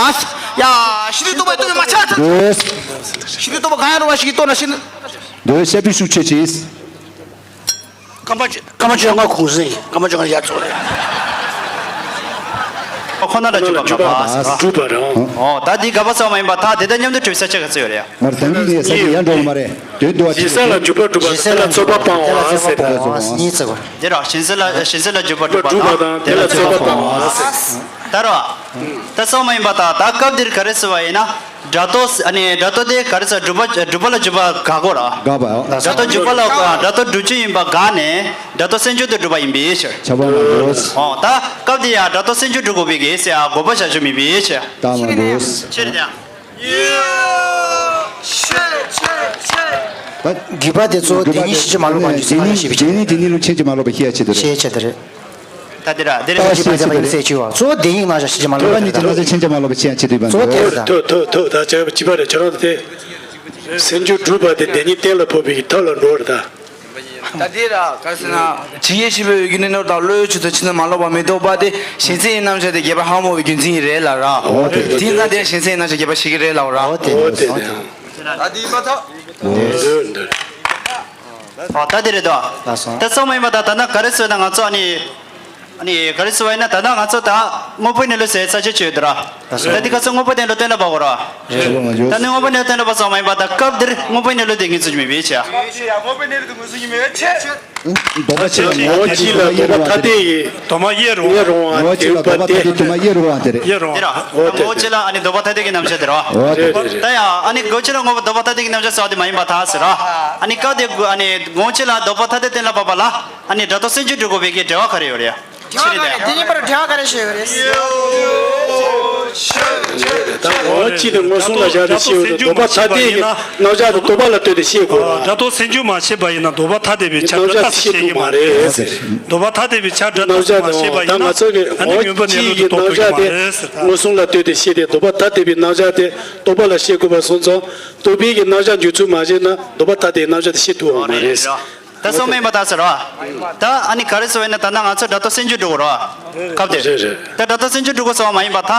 ཡ་ཤིང་འཛིན་རྟོག་པའི་སྟོབས་ཀྱིས་མ་ཆགས་ཐུབ། འདོད། ཤིང་འཛིན་རྟོག་པ་གང་ཡང་རུང་བ་ཞིག་གིས་རྟོགས་ན་ཤིང་། འདོད་ཤ་པི་ཤུགས་ཆེ་ཆེ། སྐར་མ་སྐར་མ་བཅོ་ལྔ་གུང་སེང་སྐར་མ་བཅོ་ལྔ་ཡར་ཚོགས་རེད། ཁོ་ན་ལ་འཇུག་པ་འཇུག་པ་ག་པ་ཟེར་བ། འགྲུབ་པ་རང་། ཨོ་ད་འདི་ག་པ་ཚང་མ་ཡིན་པ་ད་དེ་ལྟར་མཉམ་དུ་གྲུབ་ས་ཆ་ག་ཚོད་ཡོད་རེད་ཡ། མར་དང་གི་ངས་ས་གི་ཡར་འགྲོ་བ་མ་རེད། དོན་དུ་བ་ཞེ་ས་ལ་འཇུག་པ་གྲུབ་པ་དང་དེ་ལ་ཚོགས་པ་སྤང་བ་ཟེར། གཉིས་ཚོགས་པ། འདི་ར་ཞེ་ས་ལ་ཞེ་ས་ལ་འཇུག་པ་གྲུབ་པ་དང་དེ་ལ་ཚོགས་པ་སྤང་བ་ཟེར། ད་ར། ད་ཚང་མ་ཡིན་པ་ད་ད་སྐབས་འདིར་ག་རེ་ཟེར་བ་ཡིན་ན། སྒྲ་རྟོག་ཨ་ནི་སྒྲ་རྟོག་དེ་ག་རེ་ཟེར་སྒྲུབ་པ་སྒྲུབ་པ་ལ་འཇུག་པ་དགག་གོ་ར། དགག་པ། སྒྲ་རྟོག་འཇུག་པ་ལ་སྒྲ་རྟོག་སྒྲུབ་བྱེད་ཡིན་པ་དགག་ནས་སྒྲ་རྟོག་སེམས་བྱུང་དུ་སྒྲུབ་པ་ཡིན་པའི་ཕྱིར། ཆ་པ་མ་འགྲོ། ཨོ་ད་སྐབས་དེ་ཡང་སྒྲ་རྟོག་སེམས་བྱུང་སྒྲུབ་དགོས་པའི་གེགས་ཟེར་ཡ་དགོས་པ་བཞག་ཆོག་མིན་པའི་ཕྱིར། རྟགས་མ་འགྲོ། ཕྱིར་དེ་ཡང་། དགོས་པ་དེ་གཙོ་བོ་བདེན་གཉིས་ཕྱིན་ཅི་མ་ལོག་པ་འཇུག་ས་ན་ཞེས་པའི་ཕྱིར། བདེན་གཉིས་བདེན་གཉིས་ལུགས་ཕྱིན་ཅི་མ་ལོག་པ་ཤེས་ཡ་ཆེད་དུ་རེད། ཤེས་ཆེད་དུ་རེད། ད་འདི་ར་འདི་ར་ལྟ་བ་ཞིབ་ཕྱིན་ཅི་མ་ལོག་པ་ཤེས་ཡ་ཆེད་དུ་ཡིན་པ། གཙོ་བོ་བདེན་གཉིས་སྣང་བཞག་ཕྱིན་ཅི་མ་ལོག་པ་ཤེས་ཡ་ཆེད་དུ་ཡིན་པ། གཙོ་བོ་དེ་རེད་ད། གཙོ་བོ་དེ་རེད་ད། ཐོ་ཐོ་ཐོ་ཐོ་ད་ཅི་པ་རེད་ཁྱོད་རང་དེ། སེམས་བྱུང་སྒྲུབ་པ་དེ་བདེན་གཉིས་གཏན་ལ་ཕབ་པའི་ཐབས་ལ་འགྲོ་བ་རེད་ད། ད་འདི་ར་ག་རེ་ཟེར་ན། ཇི་སྐད་བཤད་པའི་འོད་ཀྱི་གནས་ལུགས་དང་བློའི་ཆོས་ཚོགས་ཕྱིན་ཅི་མ་ལོག་པ་མི་རྟོགས་པ་དེ་གཞན་སེམས་ཀྱི་རྣམ་གཞག་དེ་རྒྱས་པར་ཧ་མ་གོ་བའི་རྒྱུ་མཚན་རེད་ལ་ར། འོ་དེ་དེ་ཡིན་ཙང་དེ་གཞན་སེམས་ཀྱི་རྣམ་གཞག་རྒྱས་པར་བྱེད་ཀྱི་རེད་ལ་ར། འོ་དེ་འོ་དེ་ད་འདི་མ་ཐག་འདོད་འདོད། ཨ་ད་དེ་རེད་དོ། ལགས་སོ། ད་ཚང་མ་ཡིན་པ་ད་ད་ན་ག་རེ་ཟེར་ན་ང་ཚོ་ཨ་ནི། ཨ་ནི་ག་རེ་ཟེར་བ་ཡིན་ན། ད་ལྟ་ང་ཚོ་ད་དངོས་པོའི་གནས་ལུགས་ཟེར་ས་ཆ་ཆོད་དེ་ར། ད་དེ་ག་ཚོད་དངོས་པོ་གནས་ལུགས་གཏན་ལ་ཕབ་དགོས་ར། ད་ནི་དངོས་པོའི་གནས་ལུགས་གཏན་ལ་ཕབ་སོང་མ་ཡིན་པ། ད་སྐབས་འདིར་དངོས་པོའི་གནས་ལུགས་དེ་ངེས་ཚུལ་མི་བས་ཆ། དངོས་པོའི་གནས་ལུགས་དེ་ངེས་ཚུལ་མི་བས་ཆ། ངོ་བོ་གཅིག་ལ་ལྡོག་པ་ཐ་དད་ཀྱི་དུ་མ་དབྱེ་རུང་བ། དབྱེ་རུང་བ་དེ་རུ་པ་སྟེ། དུ་མ་དབྱེ་རུང་བ་དེ་རེད། དབྱེ་རུང་བ། དེ་ར། ངོ་བོ་གཅིག་ལ་ཨ་ནི་ལྡོག་པ་ཐ་དད་ཀྱི་རྣམ་གཞག་དེ་ར། འོ་དེ་རེད། ད་ཡང་ཨ་ནི་ངོ་བོ་གཅིག་ལ་ངོ་བོ་ལྡོག་པ་ཐ་དད་ཀྱི་རྣམ་གཞག་ཟེར་བ་དེ་མ་ཡིན་པ་ད་ཟེར་ར། ཨ་ནི་སྐབས་དེ་ཨ་ནི་ངོ་བོ་གཅིག་ལ་ལྡོག་པ་ཐ་དད་གཏན་ལ་ཕབ་པ་ལ་ཨ་ནི་སྒྲ་རྟོག་སེམས་བརྒྱུད་འགྲོ་དགོས་པའི་གི་འབྲེལ་བ་ག་རེ་ཡོད་རེད། ཆི་རེད་དེ། དེ་གཉིས་བར་འབྲེལ་བ་ག་རེ་ཞིག་ཡོད་རེད། ད་ངོ་བོ་གཅིག་དེ་མངོན་སུམ་ལ་བཞག་སྟེ་ཤེས་དགོས། ལྡོག་པ་ཐ་དད་ཀྱི་རྣམ་གཞག་དེ་ལྡོག་པ་ལ་ལྟོས་ཏེ་ཤེས་དགོས། སྒྲ་རྟོག་སེམས་བརྒྱུད་མ་བྱས་པ་ཡིན་ན་ལྡོག་པ་ཐ་དད་པའི་ཆ་སྒྲ་རྟག་ཏུ་ཤེས་ཀྱི་མ་རེད། ལྡོག་པ་ཐ་དད་པའི་ཆ་སྒྲ་རྟག་ཏུ་མ་ཤེས་པ་ཡིན་ན་ཨ་ནི་མངོན་པ་གནས་ལུགས་དེ་རྟོགས་ཐུབ་ཀྱི་མ་རེད་ཟེར། ད་ང་ཚོ་གི་ངོ་བོ་གཅིག་ཡི་རྣམ་གཞག་དེ་ལྡོག་པ་ཐ་དད་པའི་རྣམ་གཞག་དེ་རྟོག་པ་ལ་ཤེས་དགོས་པ་སོང་ཙང་། རྟོག་པའི་གི་རྣམ་གཞག་འཇུག་ཚུལ་མ་ཤེས་ན་ལྡོག་པ་ཐ་དད་རྣམ་གཞག་དེ་ཤེས་ཐུབ་པ་མ་རེད། ད་སོང་མེད་པ་ད་ཟེར་བ། ད་ཨ་ནི་ག་རེ་ཟེར་བས་ན། ད་ནང་ང་ཚོ་སྒྲ་རྟོག་སེམས་བརྒྱུད་འགྲོ་དགོས་ར། སྐབས་དེ། རེད་རེད། ད་སྒྲ་རྟོག་སེམས་བརྒྱུད་འགྲོ་དགོས་ཟེར་བ་མ་ཡིན་པ་ད།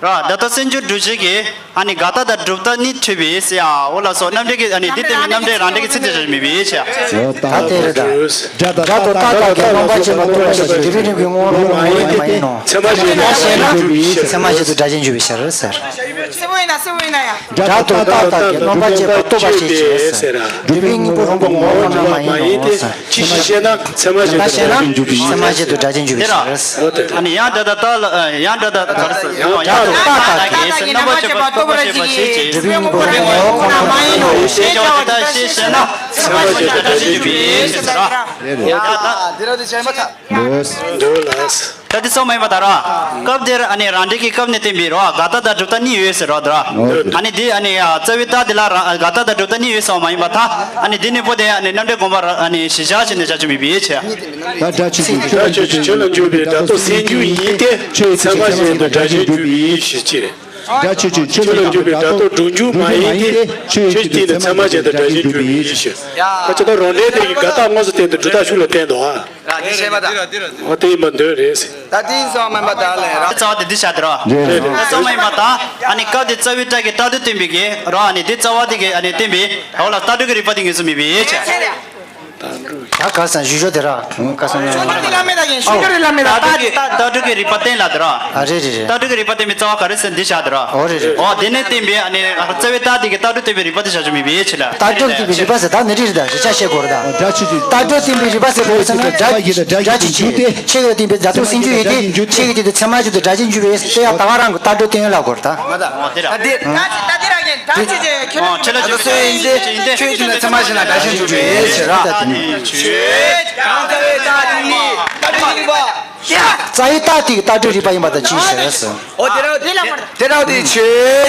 ར། སྒྲ་རྟོག་སེམས་བརྒྱུད་འགྲོ་བྱེད་ཀྱི་ཨ་ནི་དགག་རྟགས་དང་སྒྲུབ་རྟགས་གཉིས་འཁྲུལ་བའི་ཟེར་ཡ། འོ་ལགས་སོ། རྣམ་འགྲེལ་གྱི་ཨ་ནི་འདི་ལྟ་བུའི་རྣམ་འགྲེལ་རང་འགྲེལ་གྱི་ཚིག་དེ་རེད་མི་བས་ཆ། ད་དེ་རེད་ད། སྒྲ་དང་རྟགས་དང་རྟགས་དང་རྟགས་དང་རྟགས་ཀྱི་སྣང་བ་བྱེད་པ་རྟོག་པ་ཞེས་བྱ་སྒྲ་རིག་པའི་ངོ་བོ་ལ་ངོ་བོ་མ་ཡིན་ནོ། ཚད་མ་བཞིན་དུ་སྒྲ་གཅན་འཇུག་པའི་ཕྱིར། ཚད་མ་བཞིན་དུ་སྒྲ་གཅན་འཇུག་པའི་ཕྱིར་ཟེར། སེ་བོ་ཡིན་ན་སེ་བོ་ཡིན་ན་ཡ། སྒྲ་དང་རྟགས་དག་གི་སྣང་བ་བྱེད་པ་རྟོག་པ་ཞེས་བྱའི་ཕྱིར། སྒྲ་རིག་པའི་དངོས་པོ་རང་གི་ངོ་བོ་ལ་མ་ཡིན་ནོ་ཟེར། ཅི་ཞིག་ཤེ་ན་ཚད་མ་བཞིན་དུ་སྒྲ་གཅན་འཇུག་པའི་ཕྱིར། ཚད་མ་བཞིན་དུ་སྒྲ་གཅན་འཇུག་པའི་ཕྱིར། ཨ་ནི་ཡང་སྒྲ་དང་རྟགས་ལ། ཡང་སྒྲ་དང་རྟགས་ལ། ཡང་སྒྲ་དང་རྟགས་དག་གི་སྣང་བ་བྱེད་པ་རྟོག་པ་ཞེས་བྱའི་ཕྱིར། སྒྲ་རིག་པའི་དངོས་པོ་རང་གི་ངོ་བོ་ལ་མ་ཡིན་ནོ་ཞེས་བྱ་བ་དེ་དག་ཤེས་ཤེ་ན་ཚད་མ་བཞིན་དུ་སྒྲ་གཅན་འཇུག་པའི་ཕྱིར་ཟེར། འདུག་ལགས། ད་དེ་སོང་མ་ཡིན་པ་ད་ར། སྐབས་དེར་ཨ་ནི་རང་འགྲེལ་གྱི་སྐབས་ནས་བསྟན་པའི་ར། དགག་རྟགས་དང་སྒྲུབ་རྟགས་གཉིས་ཡོད་ཟེར་ར་དེ་ར། ཨ་ནི་དེ་ཨ་ནི་རྩ་བའི་རྟགས་དེ་ལ་ར་དགག་རྟགས་དང་སྒྲུབ་རྟགས་གཉིས་ཡོད་ཟེར་བ་མ་ཡིན་པ་ད། ཨ་ནི་དེ་གཉིས་པོ་དེ་ཨ་ནི་རྣམ་འགྲེལ་དགོངས་པ་ར་ཨ་ནི་གཞི་བཞག་བྱས་ནས་བཞག་རྒྱུ་མེད་པའི་ཕྱིར། ད་སྒྲ་ཆོས་ཅན། སྒྲ་ཆོས་ཅན་ཆོས་ལ་འཇུག་པའི་སྒྲ་རྟོག་སེམས་རྒྱུད་ཡིན་ཏེ། ཚད་མ་བཞིན་དུ་སྒྲ་གཅན་འཇུག་པའི་ཕྱིར། སྒྲ་ཆོས་ཅན་ཆོས་ལ་འཇུག་པའི་སྒྲ་རྟོག་སྒྲུབ་འཇུག་མ་ཡིན་ཏེ། ཆོས་ཅན་དེ་ནི་ཚད་མ་བཞིན་དུ་སྒྲ་གཅན་འཇུག་པའི་ཕྱིར། ད་ཅི་ལྟར་རང་འགྲེལ་དེ་ཡི་དགག་རྟགས་དངོས་སུ་བསྟན་ཏེ་སྒྲུབ་རྟགས་ཤུགས་ལ་བསྟན་ཏོ། ཨ། འོ་དེ་ཡིན་པ་འདོད་རེད། ད་དེ་ཡིན་ཙང་མིན་པ་ད་ལན་ར། རྩ་བ་དེ་འདི་བྱ་དེ་ར། རེད་རེད། ད་ཙང་མ་ཡིན་པ་ད། ཨ་ནི་སྐབས་དེ་རྩ་བའི་རྟགས་ཀྱི་རྟགས་སྒྲུབ་བསྟན་པའི་གི་ར། ཨ་ནི་དེ་རྩ་བ་དེ་གི་ཨ་ནི་བསྟན་པའི་འོ་ལ་རྟགས་སྒྲུབ་ཀྱི་རིགས་པ་དེ་ངེས་སུ་མེད་པའི་ཕྱིར། ད་ག་ས་ཞུ་ཞོ་དེ་ར། ག་ས་ན། ཞུ་ཞོ་དེ་ལ་མེད་ད་ཡིན། ཞུ་ཞོ་དེ་ལ་མེད་ད། རྟགས་སྒྲུབ་ཀྱི་རིགས་པ་བསྟན་ལ་དེ་ར། ཨ་རེད་རེད་རེད། རྟགས་སྒྲུབ་ཀྱི་རིགས་པ་བསྟན་པའི་རྩ་བ་ག་རེ་ཟེར་འདི་བྱ་དེ་ར། འོ་རེད་རེད། འོ་དེ་ནས་བསྟན་པའི་ཨ་ནི་རྩ་བའི་རྟགས་དེ་གི་རྟགས་སྒྲུབ་བསྟན་པའི་རིགས་པ་དེ་བྱ་ཞུ་མེད་པའི་ཕྱིར་ལ། རྟགས་སྒྲུབ་བསྟན་པའི་རིགས་པ་ཟེར་ད་ནི་རེད་ད་ཞེས་བྱ་བཤད་དགོས་རེད་ད། སྒྲ་ཆོས་ཅན། རྟགས་སྒྲུབ་བསྟན་པའི་རིགས་པ་ཟེར་བ་ཡིན་ན་སྒྲ་ཆོས་ཅན། ཆོས་ཀྱི་སྟེང་པའི་རྒྱ་མཚོ་སེམས་བརྗོད་ཡིན་ཏེ། ཆོས་ཀྱི་སྟེང་དུ་ཚད་མ་བཞིན་དུ་སྒྲ་གཅན་འཇུག་པའི་ཕྱིར་ཡང་ད་ག་རང་གི་རྟགས་སྒྲུབ་བསྟན་ལ་གོ་རེད་ད། མ་ད་འོ་དེ་ར། ད་དེ་ར་ཡིན་ད་ཆོས་ཅན་ཁྱོད་ཨོ་ཆོས་ལ་འཇུག་པའི་ཆོས་ཅན་ཡིན་ཏེ། ཆོས་ཀྱི་སྟེང་དུ་ཚད་མ་བཞིན་ལ་སྒྲ་གཅན་འཇུག་པའི་ཕྱིར་ར། ད་དེ་ནི་ཆོས། གང་ལྟར་རྟགས་དེ་ནི་རྟགས་སྒྲུབ་རིགས་པ། རྩ་བའི་རྟགས་དེ་གི་རྟགས་སྒྲུབ་རིགས་པ་ཡིན་པ་དང་གཅིག་ཞེས་སོ། འོ་དེ་ར་དེ་ལ་མ་དེ་ར་དེ་ཆོས་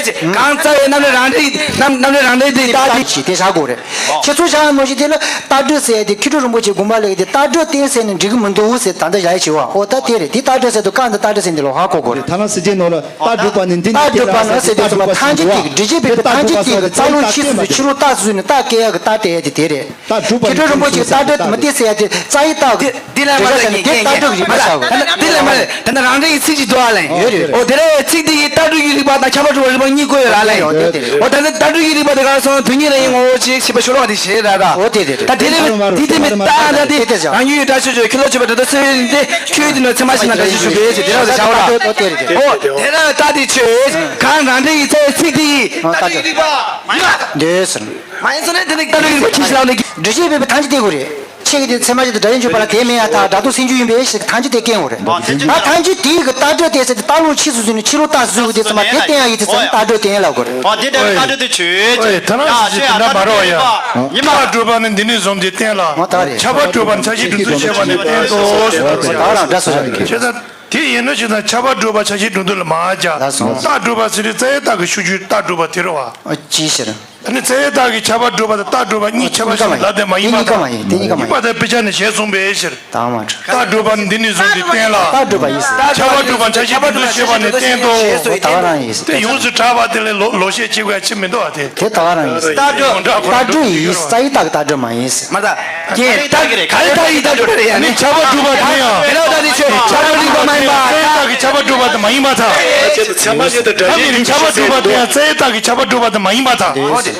ཅན། གང་རྩ་བའི་རྣམ་གནས་རང་འགྲེལ་རྣམ་རྣམ་གནས་རང་འགྲེལ་དེ་རྟགས་དེ་ཅི་དེ་བཞག་དགོས་རེད། ཁྱེད་ཚོ་བཞག་མོ་ཞིག་དེ་ལ་རྟགས་སྒྲུབ་ཟེར་ཡ་དེ་མཁས་གྲུབ་རིན་པོ་ཆེ་དགོངས་པ་ལས་དེ་རྟགས་སྒྲུབ་བསྟན་ཟེར་ནས་འགྲིག་གི་མི་འདུག་ཟེར་ད་ལྟ་བཞག་ཡ་བྱེད་བ། འོ་ད་དེ་རེད། དེ་རྟགས་སྒྲུབ་ཟེར་དུས་གང་དུ་རྟགས་སྒྲུབ་ཟེར་འདི་ལོ་ཧ་གོ་དགོས་རེད། ཐ་ན་སྲིད་རྒྱལ་ནོར་ལ་རྟགས་སྒྲུབ་པ་ནི་འདི་ནི་རྟགས་སྒྲུབ་པ་ཟེར་དུས་ཐམས་ཅད་དེ་གི་འགྲེལ་བྱེད་པའི་ཐམས་ཅད་དེ་གི་རྩ་རླུང་ཆོས་སུ་ཕྱི་རོལ་རྟགས་སུ་ནི་རྟགས་སྐྱེ་ཡ་གི་རྟགས་དེ་ཡ་དེ་དེ་རེད། རྟགས་སྒྲུབ་པ་མཁས་གྲུབ་རིན་པོ་ཆེ་རྟགས་སྒྲུབ་མི་སྟེར་ཟེར་ཡ་དེ་རྩ་བའི་རྟགས་ཀྱི་འདི་ལ་མ་ལ་ཉན་མཁན་ཡིན། རྟགས་སྒྲུབ་ཀྱི་རིགས་པ་བྱ་དགོས། འདི་ལ་མ་ལ་ད་ནི་རང་འགྲེལ་གྱི་ཚིག་ཅིག་འདུག་ཨ་ལན། ཡོད་རེད། འོ་དེ་ལ་ཚིག་འདི་ཡི་རྟགས་སྒྲུབ་ཀྱི་རིགས་པ་དང་ཁྱབ་པ་སྒྲུབ་པའི་རིགས་པ་གཉིས་བཀོད་ཡོད་ར་ལན། ཡོད་དེ་དེ་རེད། འོ་ད་ནི་རྟགས་སྒྲུབ་ཀྱི་རིགས་པ་དེ་ག་སོང་དོན་གཉིས་ལ་ཡིན་ངོ་བོ་ཅིག་ཞེས་པ་ཤོ་ལོ་ཀ་དེ་བྱེད་ར་ད། འོ་དེ་དེ་རེད། ད་དེ་ལས་འདི་དེ་མི་རྟགས་ད་དེ་དེ་དེ་བྱ། རང་ཡུལ་རྟགས་ཆོས་ཅན། ཁྱོད་ལ་ཆོས་པ་དེ་ཚོ་སེམས་ཡུལ་འདི་ཁྱོད་དེ་ནི་ཚད་མ་ཞིག་ན་འགྲེལ་བཤད་ཞུ་དགོས་ཅེས་དེ་ར་ད་བྱ་བ་ར། འོ་དེ་རེད། འོ་དེ་ར་རྟགས་དེ་ཆོས་གང་རང་འགྲེལ་ཡི་ཚད་ཚིག་དེ་ཡི་རྟགས་སྒྲུབ་ཀྱི་རིགས་པ་མ་ཡིན་པ། འདོད་ཟེར། མ་ཡིན་ཟེར་ན་དེ་ནི་རྟགས་སྒྲུབ་ཀྱི་རིགས་པ་ཅི་ཞིག་ལ་ནི། འགྲེལ་བྱེད་པའི་ཐམས་ཅད་དེ་དགོས་རེད། ཆེ་གི་དེ་ཚད་མ་བཞིན་དུ་སྒྲ་གཅན་འཇུག་པ་ལ་དེ་མེད་ཡ་ཐག་སྒྲ་རྟོག་སེམས་རྒྱུད་ཡིན་པའི་ཕྱིར་ཐམས་ཅད་དེ་སྐྱེ་འོང་རེད། ཨ་ཐམས་ཅད་དེ་གི་རྟགས་སྒྲུབ་དེ་ཟེར་ཏེ་རྟགས་རླུང་ཆོས་སུ་བཟུང་ནས་ཕྱི་རོལ་རྟགས་སུ་བཟུང་གི་དེ་ཚང་མ་དེ་བསྟན་ཡ་ཡིན་དེ་ཚང་མ་རྟགས་སྒྲུབ་དེ་ཡིན་ལབ་དགོས་རེད། ཨོ་དེ་འདྲ་བའི་རྟགས་སྒྲུབ་དེ་ཆོས་ཅན། ཨོ་ཐ་ན་ཡ་སྲིད་ཅིག་དེ་འདྲ་མ་རེད་བ་ཡ། ཡིན་པ། རྟགས་སྒྲུབ་པ་ནི་འདི་ནི་བཟུང་སྟེ་བསྟན་ལ། ཨོ་ད་རེད། ཁྱབ་པ་སྒྲུབ་པ་ནི་ཆ་ཤས་སྒྲུབ་ཚུལ་ཤེས་པ་ནི་བསྟན་ཏོ། ད་རང་འདྲ་སོ་ཡ་གི། བྱས་ཙང་དེ་ཡིན་ན་བྱས་ཙང་ཁྱབ་པ་སྒྲུབ་པ་ཆ་ཤས་སྒྲུབ་ཚུལ་ལ་མ་བྱ། ལགས་སོ། རྟགས་སྒྲུབ་པ་ཟེར་དུས་རྩ་བའི་རྟགས་ཀྱི་ཤུགས་རྒྱུད་རྟགས་སྒྲུབ་པ་དེ་རེད་བ། ཨ་ཅི་ཟེར། ཨ་ནི་རྩ་བའི་རྟགས་ཀྱི་ཁྱབ་པ་སྒྲུབ་པ་དང་རྟགས་སྒྲུབ་པ་གཉིས་ཁྱད་པར་ཞིག་ལབ་དེ་མ་ཡིན་པ་དང་། དེ་གཉིས་ཀ་མ་ཡིན། དེ་གཉིས་ཀ་མ་ཡིན། ཡིན་པ་དང་དཔེ་ཆ་ནས་ཞེས་གསུངས་པའི་ཕྱིར། དང་མ་འདྲ། རྟགས་སྒྲུབ་པ་ནི་འདི་ནི་བཟུང་སྟེ་བསྟན་ལ། རྟགས་སྒྲུབ་པ་ཡིན། ཁྱབ་པ་སྒྲུབ་པ་ཆ་ཤས་སྒྲུབ་ཚུལ་ཤེས་པ་ནི་བསྟན་ཏོ། ད་ག་རང་ཡིན། དེ་ཡོངས་སུ་གྲགས་པ་དེ་ལས་ལོག་ལོག་བཤད་བྱེད་དགོས་ཡ་ཅི་མི་འདུག་ཨ། དེ་དེ་ད་ག་རང་ཡིན། རྟགས་སྒྲུབ་རྟགས་སྒྲུབ་ཡིན། རྩ་བའི་རྟགས་ཀྱི་རྟགས་སྒྲུབ་མ་ཡིན། མ་རེད། རྐྱེན་རྟགས་ཀྱི་རེད། ག་རེ་རྟགས་ཡིན་རྟགས་སྒྲུབ་རེད་ཡ་ནི། ཁྱབ་པ་སྒྲུབ་པ་དེ་ཡང་། དེ་ལ་ད་དེ་ཆོས་ཁྱབ་པ་སྒྲུབ་པ་མ་ཡིན་པ། རྩ་བའི་རྟགས་ཀྱི་ཁྱབ་པ་སྒྲུབ་པ་དེ་མ་ཡིན་པ་དང་། ཚད་མ་བཞིན་དུ་སྒྲ་གཅན་འཇུག་པའི་ཕྱིར་ཟེར་འདུག་ཁྱབ་པ་སྒྲུབ་པ་དེ་ཡང་རྩ་བའི་རྟགས་ཀྱི་ཁྱབ་པ་སྒྲུབ་པ་དེ་མ་ཡིན་པ་དང་།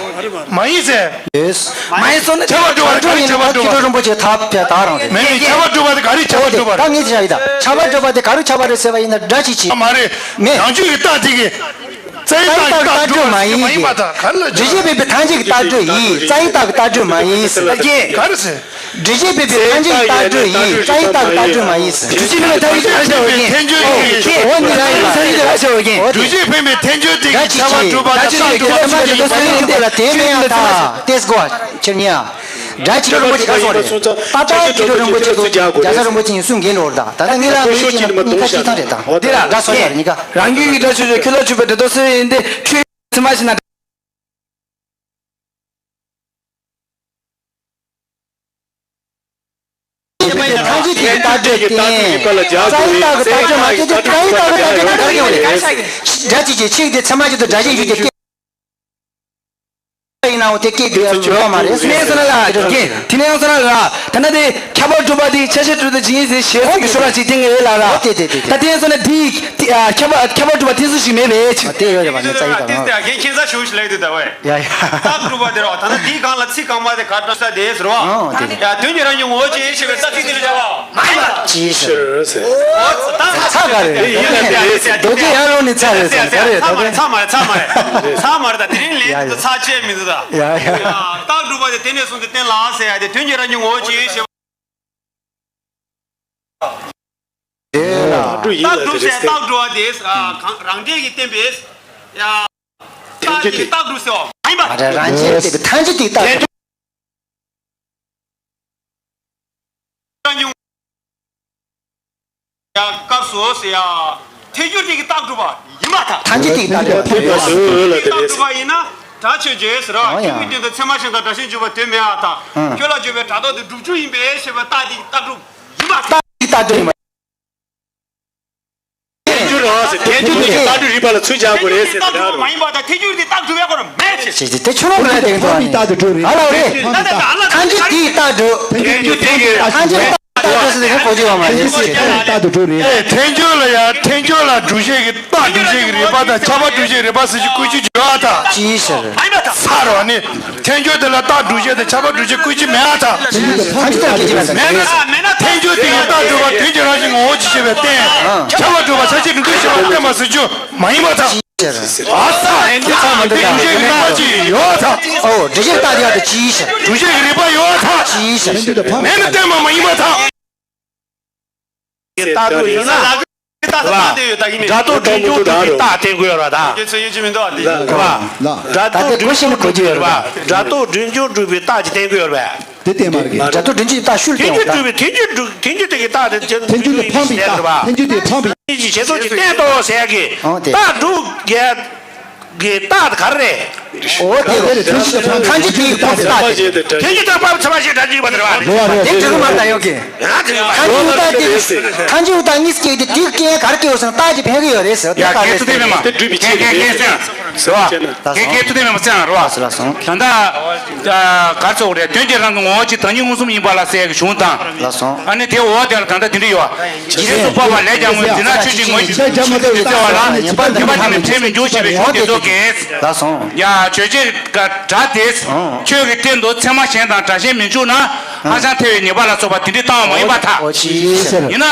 མ་ཡིན་ཟེར། ཡོད། མ་ཡིན་སོང་ན་ཁྱབ་པ་སྒྲུབ་པ་དེ་ག་རེ་ཁྱབ་པ་སྒྲུབ་པ་རེད། ཁྱབ་པ་སྒྲུབ་པ་དེ་ག་རེ་ཁྱབ་པ་སྒྲུབ་པ་རེད། མེད་མེད། ཁྱབ་པ་སྒྲུབ་པ་དེ་ག་རེ་ཁྱབ་པ་སྒྲུབ་པ་རེད། ད་ངས་ཅི་བྱ་ཡི་ད། ཁྱབ་པ་སྒྲུབ་པ་དེ་ག་རེ་ཁྱབ་པ་རེད་ཟེར་བ་ཡིན་ན་སྒྲ་གཅིག་གཅིག་མ་རེད། མེད། རང་རྒྱུད་ཀྱི་རྟགས་དེ་གི་རྩ་བའི་རྟགས་ཀྱི་རྟགས་སྒྲུབ་པ་ཞིག་མ་ཡིན་གྱི། འགྲེལ་བྱེད་འཕེན་པའི་ཐལ་འགྱུར་གྱི་རྟགས་སྒྲུབ་ཡིན། རྩ་བའི་རྟགས་ཀྱི་རྟགས་སྒྲུབ་མ་ཡིན་ཟེར། ག་རེ་ཟེར། འགྲེལ་བྱེད་འཕེན་པའི་ཐལ་འགྱུར་གྱི་རྟགས་སྒྲུབ་ཡིན། རྩ་བའི་རྟགས་ཀྱི་རྟགས་སྒྲུབ་མ་ཡིན་ཟེར། འགྲེལ་བྱེད་འཕེན་པའི་ཐལ་འགྱུར་གྱི་རྟགས་སྒྲུབ་ཡིན། འོ་ནི་རང་ཡིན་ཟེར་གྱི་རེད། འགྲེལ་བྱེད་འཕེན་པའི་ཐལ་འགྱུར་དེ་གི་ཁྱབ་པ་སྒྲུབ་པ་དང་རྟགས་སྒྲུབ་པ་ཐམས་ཅད་དེ་སོ་སོའི་ཡིན་དེ་ལ་དེ་མེད་ཡང་ད་ཏེས་གོ་ཁྱེར་ཉེ་ཡ། སྒྲ་ཅིག་རིན་པོ་ཆེ་ག་སོང་རེད། ད་ལྟ་ཁྱེད་ཚོ་རིན་པོ་ཆེ་ཚོ་རྒྱ་ཚ་རིན་པོ་ཆེ་ཡིན་གསུང་གིན་ལོར་ད། ད་ལྟ་ངེད་ལ་མི་ཅིག་ན་གཉིས་ཀ་གཅིག་ཐང་རེད་ད། འོ་དེ་ལ་སྒྲ་སོང་ཡ་རེད་གཉིས་ཀ། རང་རྒྱུད་ཀྱི་སྒྲ་ཆོས་ཅན། ཁྱོད་ལ་ཆོས་པའི་སྒྲ་རྟོག་སོ་སོའི་ཡིན་ཏེ། ཁྱོད་ཚད་མ་ཞིག་ན། ཐམས་ཅད་དེ་རྟགས་སྒྲུབ་སྟེ། རྩ་བའི་རྟགས་ཀྱི་རྟགས་སྒྲུབ་མ་སྐྱེས་ཏེ། རྩ་བའི་རྟགས་ཀྱི་རྟགས་སྒྲུབ་མ་སྐྱེས་ཏེ། སྒྲ་གཅིག་གིས་ཆིག་སྟེ་ཚད་མ་ཅན་དུ་སྒྲ་གཞན་འཇུག་སྟེ། ཡིན་ནའང་དེ་སྐད་དེ་ཡོད་མ་རེད། དེ་ནས་སོང་ན་ལ་དེ་ནས་སོང་ན་ལ་ད་ནི་དེ་ཁྱབ་པ་སྒྲུབ་པ་དེ་ཆ་ཤས་གྲུབ་པའི་རྒྱུ་ཡིན་ཟེར་ཞེས་གསུངས་པའི་ཤོ་ལོ་ཀ་ཅིག་བསྟན་གྱི་ཡོད་ལ་ར། ད་དེ་ནས་སོང་ན་དེ་ཁྱབ་པ་ཁྱབ་པ་སྒྲུབ་པ་དེ་ཚོ་ཞིག་མེད་པས། དེ་ཡོད་རེད་པ། ནི་རྩ་ཡིག་དང་། ཡ་ཡ། རྟགས་སྒྲུབ་པ་དེ་ར། ད་ནི་དེའི་སྒང་ལ་ཚིག་རྐང་པ་དེ་ག་འདྲ་ས་དེ་ཟེར་བ། ཡ་དོན་གྱི་རང་བཞིན་ངོ་བོ་ཅན་ཞེས་པའི་རྟགས་ཚིག་དེ་ལ་བྱ་བ། ཅི་ཟེར་ཟེར། ཚ་ག་རེད། རྡོ་རྗེ་ཡར་ལོང་ནི་ཚ་རེད་ཟེར། ག་རེ་རེད། ཚ་མ་རེད། ཚ་མ་རེད། ཚ་མ་རེད། ད་དེ་རིང་ལན་དེ་ཚ་ཆད་མི་འདུག་ད། ཡ་ཡ། རྟགས་སྒྲུབ་པ་དེ་དེ་ནས་བཟུང་སྟེ་བསྟན་ལ་ཟེར་ཡ་དེ་དོན་གྱི་རང་བཞིན་ངོ་བོ་ཅན་ཞེས་པ། རྟགས་སྒྲུབ་ཟེར། རྟགས་སྒྲུབ་པ་དེ་རང་འབྲས་ཀྱིས་བསྟན་པའི་ཡ། རྟགས་དེ་རྟགས་སྒྲུབ་ཟེར་བ་མ་ཡིན་པ། རང་འབྲས་ཀྱིས་བསྟན་པའི་ཐལ་འགྱུར་དེ་རྟགས་སྒྲུབ། སྐབས་སུ་ཟེར་ཡ། ཐལ་འགྱུར་དེ་གི་རྟགས་སྒྲུབ་པ་ཡིན་པར་ཐལ། ཐལ་འགྱུར་དེ་གི་རྟགས་སྒྲུབ་པ། རྟགས་སྒྲུབ་པ་ཡིན་ན་སྒྲ་ཆོས་ཅན་ཟེར་བ། ཁྱོད་ཀྱི་སྟེང་དུ་ཚད་མ་གཞན་དང་སྒྲ་གཞན་འཇུག་པ་དོན་མེད་པར་ཐལ། ཁྱོད་ལ་བརྗོད་པའི་སྒྲ་རྟོག་དེ་སྒྲུབ་རྒྱུ་ཡིན་པས་ཞེས་པའི་རྟགས་དེ་གི་རྟགས་སྒྲུབ་ཡིན་པར་ཐལ། རྟགས་དེ་གི་རྟགས་སྒྲུབ་ཡིན་པ། ཐལ་འགྱུར་རང་ཟེར། ཐལ་འགྱུར་དེ་གི་རྟགས་སྒྲུབ་རིགས་པ་ལ་ཚུར་སྦྱར་དགོས་རེད་ཟེར། རྟགས་སྒྲུབ་མ་ཡིན་པ་དང་ཐལ་འགྱུར་དེ་རྟགས་སྒྲུབ་ཡག་པོ་ར་མེད་ཅེས། ཅེས་ཅེས་དེ་ཆོས་ལུགས་རེད། དེ་ཚོ་ནི་རྟགས་དེ་སྒྲུབ་རེད། ཨ་ལ་རེད། ཐལ་འགྱུར་དེ་ཡི་རྟགས་སྒྲུབ། ཐལ་འགྱུར་དེ་གི་ཐལ་འགྱུར་རྟགས་སྒྲུབ་ཟེར་དེ་གོ་རྒྱུ་ཡོད་མ་རེད། ཐལ་འགྱུར་དེ་ཡི་རྟགས་སྒྲུབ་རེད། ཐལ་འགྱུར་ལ་ཡང་ཐལ་འགྱུར་ལ་སྒྲུབ་བྱེད་ཀྱི་རྟགས་སྒྲུབ་བྱེད་ཀྱི་རིགས་པ་དང་ཁྱབ་པ་སྒྲུབ་བྱེད་ཀྱི་རིགས་པ་ཟེར་གྱི་བཀོལ་རྒྱུ་ཡོད་ཨ་ཐལ། ཅིའི་ཕྱིར། ས་རོ་ནི། ཐལ་འགྱུར་དེ་ལ་རྟགས་སྒྲུབ་བྱེད་དང་ཁྱབ་པ་སྒྲུབ་བྱེད་བཀོལ་རྒྱུ་མེད་ཨ་ཐལ། མེད་ན། ཐལ་འགྱུར་དེ་གི་རྟགས་སྒྲུབ་པ་དོན་གྱི་རང་བཞིན་ངོ་བོ་ཅན་ཞེས་པས་བསྟན། ཁྱབ་པ་སྒྲུབ་པ་ཆ་ཤས་གྲུབ་འདུག་ཞེས་པ་བསྟན་པ་ཟེར་རྒྱུ་མ་ཡིན་པར་ཐལ། ཨ་ས། སྒྲུབ་བྱེད་ཀྱི་རྟགས་ཅིག་ཡོད་ཐལ། ཨོ། སྒྲུབ་བྱེད་རྟགས་དེ་ཡོད་ཐལ། ཅིའི་ཕྱིར། སྒྲུབ་བྱེད་ཀྱི་རིགས་པ་ཡོད་ཐལ། ཅིའི་ཕྱིར། མེད་ན་བསྟན་པ་མ་ཡིན་པར་ཐལ། རྟགས་སྒྲུབ་ཡིན་ན། རྟགས་སྒྲུབ་དེ་ཡོད་ད་ཡིན་ནི། སྒྲ་རྟོག་འདོད་འཇོག་སྒྲུབ་པའི་རྟགས་བསྟན་དགོས་ཡོད་རེད་ད། ཁྱེད་ཚོ་ཡིད་ཆེས་མི་འདུག་ཨ། དེ་རེད་བ། སྒྲ་རྟོག་འདོད་འཇོག་སྒྲུབ་པའི་རྟགས་ཅིག་བསྟན་དགོས་ཡོད་རེད་པས། དེ་བསྟན་པ་རེད། སྒྲ་རྟོག་འདོད་འཇོག་གི་རྟགས་ཤུལ་བསྟན་པ། ཐལ་འགྱུར་སྒྲུབ་པའི་ཐལ་འགྱུར་སྒྲུབ་ཐལ་འགྱུར་དེ་གི་རྟགས་དེ་ཐལ་འགྱུར་དེ་འཕངས་པའི་རྟགས། ཐལ་འགྱུར་དེ་འཕངས་པའི། ཐལ་འགྱུར་གྱི་བྱེད་ཚུལ་གྱིས་བསྟན་ཏོ་ཟེར་ཡ་གི། ཨོ་དེ། རྟགས་སྒྲུབ་ཡ་གི་རྟགས་དེ་ག་རེ་རེད། ཨོ་དེ་རེད། ཐལ་འགྱུར་དེ་འཕངས་པའི་རྟགས་དེ། ཐལ་འགྱུར་དང་འཕངས་པའི་ཚད་མ་ཞེས་སྒྲ་འཇུག་པ་དེ་རེད་བ། ལོ་བ་རེད། དེ་འགྲིག་གི་མ་རེད་ད་ཡོང་གི། ཐལ་འགྱུར་རྟགས་དེ། ཐལ་འགྱུར་རྟགས་གཉིས་སྐྱེས་ཏེ་དེ་སྐྱེ་ག་རེ་སྐྱེ་བ་སོང་རྟགས་དེ་འཕེན་གི་ཡོད་རེད་ཟེར། ཡ་དེ་ག་རེ་ཟེར། དེ་འགྲུབ་པའི་ཆེད་དུ་ཡིན་ཟེར་བ། དེ་དེ་ཐུབ་བསྟན་མེད་པ་ཚེ་རང་རེད་བ། ལགས་སོ་ལགས་སོ། ད་ལྟ་ག་ཚོགས་རེད། དོན་གྱི་རང་གི་ངོ་བོ་གཅིག་བདག་ཉིད་མངོན་སུམ་ཡིན་པ་ལ་ཟེར་གྱི་གཞུང་དང་། ལགས་སོ། ཨ་ནི་དེ་འོག་དེ་ལ་ད་ལྟ་དེ་འདྲ་ཡོད། རྗེས་སུ་དཔག་པ་ལས་ཀྱང་ངོ་། འདི་ན་ཆོས་ཅན། ངོ་ཅིག་ཆོས་ཅན་ཟེར་བ་ལ་ཉེས་པ་དེ་ནི་འཕེན་མི་འགྱུར་ཞེས་པའི་གཞུང་དེ་ཚོ་གིས། ལགས་སོ། ཡ་ཆོས་ཅན། སྒྲ་དེ། ཁྱོད་ཀྱི་སྟེང་དུ་ཚད་མ་གཞན་དང་སྒྲ་གཞན་མི་འཇུག་ན། ཧ་ཅང་ཐལ་བའི་ཉེས་པ་ལ་སོགས་པ་དེ་འདྲའི་བཏང་བ་མ་ཡིན་པར་ཐལ། ཨོ་ཅི་ཟེར། ཡིན་ན།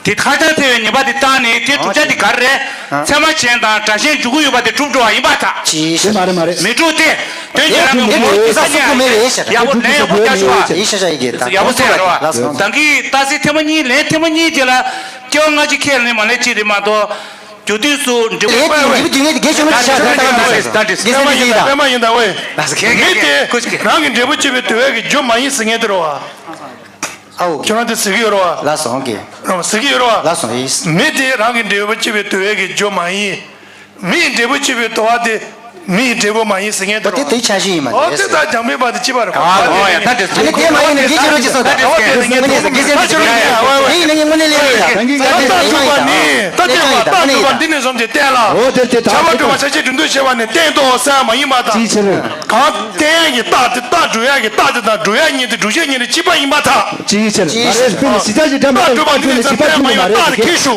དེ་ཧ་ཅང་ཐལ་བའི་ཉེས་པ་དེ་བཏང་ནས་དེ་བསྒྲུབ་བྱ་དེ་ག་རེ་རེད། ཚད་མ་གཞན་དང་སྒྲ་གཞན་འཇུག་གི་ཡོད་པ་དེ་གྲུབ་འགྲོ་བ་ཡིན་པར་ཐལ། ཅི་ཟེར། མ་རེད་མ་རེད། མི་གྲུབ་སྟེ། དོན་གྱི་རང་གི་ངོ་བོ་དེ་ས་སུ་མེད་པའི་ཡག་པོ་ལན་ཡག་པོ་རྒྱག་ཤོག་ཨ། ཡིན་ཤ་ཤ་ཡི་གེ་ད་ཡག་པོ་གསལ་རེད་བ། ལགས་སོ། ད་གིན་རྟགས་གསལ་ཐེངས་མ་གཉིས་ལན་ཐེངས་མ་གཉིས་དེ་ལ་སྐྱེ་བ་སྔ་ཕྱི་ཁས་ལེན་མ་ལེན་གཅིག་རེད་མ་གཏོགས། རྒྱུ་དུས་སུ་འབྲས་བུ། ལས་དེ་འབྲས་བུ་དུས་ངེས་དེ་གལ་ཆེན་པོ་ཞིག་ཆགས་ཐུབ་ས་ཡིན་པ་རེད། ད་འདྲི་ཟེར། ད་འདྲི་ཟེར། པད་མ་ཡིན་ད། པད་མ་ཡིན་ད་ཝེ། ལགས་སོ། མི་དེ་རང་གི་འབྲས་བུ་གཅིག་པའི་འདོད་པའི་གི་རྒྱུ་མ་ཡིན་ཟེར་མཁན་དེ་རེད་བ། ཨའོ། ཁྱོད་རང་དེ་ཟེར་གི་ཡོད་རེད་བ། ལགས་སོ་ཨང་ཀི། རང་ཟེར་གི་ཡོད་རེད་བ། ལགས་སོ་ཡིས། མི་དེ་རང་གི་འབྲས་བུ་གཅིག་པའི་འདོད་པའི་གི་རྒྱུ་མ་ཡིན། མི་ཡི་འབྲས་བུ་གཅིག་པའི་འདོད་པ་དེ་མི་ཡི་འབྲས་བུ་མ་ཡིན་ཟེར་མཁན་དེ་རེད་བ། དེ་དེའི་ཆ་ཤས་ཡིན་མ་རེད། ཨོ་དེ་ད་འཇམ་དཔལ་དཔའ་དེ་གཅིག་པ་རེད་བ། ཨོ་ཡ་ད་དེ་ཟེར། ཨ་ནི་དེ་མ་ཡིན་ན་དེ་ཕྱི་རོལ་གྱི་སོ་ད། ཨོ་དེ་དེ་ངོས་ནས་ཟེར། དེ་ཟེར་ཕྱི་རོལ་གྱི་སོ། དེ་ཡིན་ན་ངས་དངོས་གནས་ལས་རེད་ཡ། རྟགས་སྒྲུབ་པ་ནི། རྟགས་སྒྲུབ་པ། རྟགས་སྒྲུབ་པ་འདི་ནས་བཟུང་སྟེ་བསྟན་ལ། ཨོ་དེ་དེ་ད། ཁྱབ་པ་སྒྲུབ་པ་ཆ་ཤས་གྲུབ་འདུག་ཞེས་པ་ནི་བསྟན་ཏོ་ཟེར་མ་ཡིན་པར་ཐལ། ཅིའི་ཕྱིར། གང་བསྟན་ཡག་གི་རྟགས་དེ་རྟགས་སྒྲུབ་ཡག་གི་རྟགས་དེ་དང་སྒྲུབ་ཡག་ཉིད་དེ་སྒྲུབ་བྱེད་ཉིད་དེ་གཅིག་པ་ཡིན་པར་ཐལ། ཅིའི་ཕྱིར། མ་རེད། དཔེར་ན་གཞི་རྩ་གཞི་འདྲ་མི་འདྲ་གི་རྟགས་སྒྲུབ་པ་འདི་ནས་བཟུང་སྟེ་བསྟན་མ་ཡིན་པར་ཐལ། ཁྱེད་ཞུ།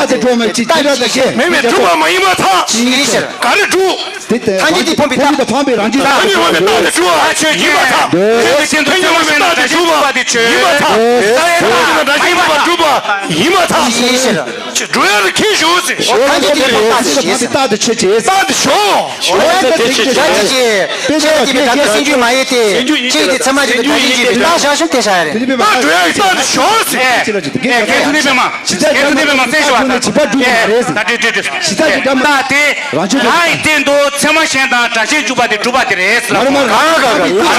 རྟགས་དེ་གྲུབ་མ་ཅི་ཅི་ར་ད་ཤེས། མེད་མེད་གྲུབ་པ་མ་ཡིན་པར་ཐལ། ཅི་ཕྱིར། ག་རེ་གྲུབ། དེ་ལྟ་ཐལ་འགྱུར་དེ་ཕོངས་པའི་ཐལ་འགྱུར་དེ་ཕོངས་པའི་རང་རྒྱུད་ཐལ། ཐལ་འགྱུར་ཕོངས་པའི་རྟགས་དེ་གྲུབ་པ་ཡིན་པར་ཐལ། ཐལ་འགྱུར་ཕོངས་པའི་རྟགས་དེ་གྲུབ་པ་ཡིན་པར་ཐལ། ཐལ་འགྱུར་ཕོངས་པའི་རྟགས་དེ་གྲུབ་པ་ཡིན་པར་ཐལ། ཅི་ཕྱིར། འགྲོ་ཡ་རེ་ཁྱེར་ཤོག་ཟེར། ཐལ་འགྱུར་དེ་ཕོངས་པའི་རྟགས་དེ་ཕོངས་པའི་རྟགས་དེ་ཆོས་ཅན། རྟགས་དེ་ཤོག་ཆོས་ཅན། དཔེ་ཆ་ཆོས་ཅན། དཔེ་ཆ་ལ་ཁྱེད་ཁྱེད་ཁྱེད་སེམས་རྒྱུད་མ་ཡིན་ཏེ། ཁྱེད་ཀྱི་ཚད་མ་གཅིག་གི་བདག་ཉིད་ཀྱི་བདག་བཞག་ཤིང་དེ་བཞག་རེད། དེ་ནི་དཔེ་མ་ཐལ། འགྲོ་ཡ་རེ་རྟགས་དེ་ཤོག་ཟེར། ཅི་ལ་ཅི་ལ་ཅི་ལ་ཅི་ལ་ཅི་ལ་ཅི་ལ། ཅི་ལྟར་ཅི་ལྟར་མ་ཚད་ཤོག་ཨ། བྱས་པ་གྲུབ་པ་མ་རེད་ཟེར། ད་དེ་དེ་དེ་ཅི་ལྟར་ཅི་ལྟར་མ་རྟགས་དེ་རང་ཆོས་རང་གི་སྟེང་དུ་ཚད་མ་གཞན་དང་སྒྲ་གཞན་འཇུག་པ་དེ་གྲུབ་པ་དེ་རེད་ཟེར། མ་རེད་མ་རེད། ག་ག་ག་ག་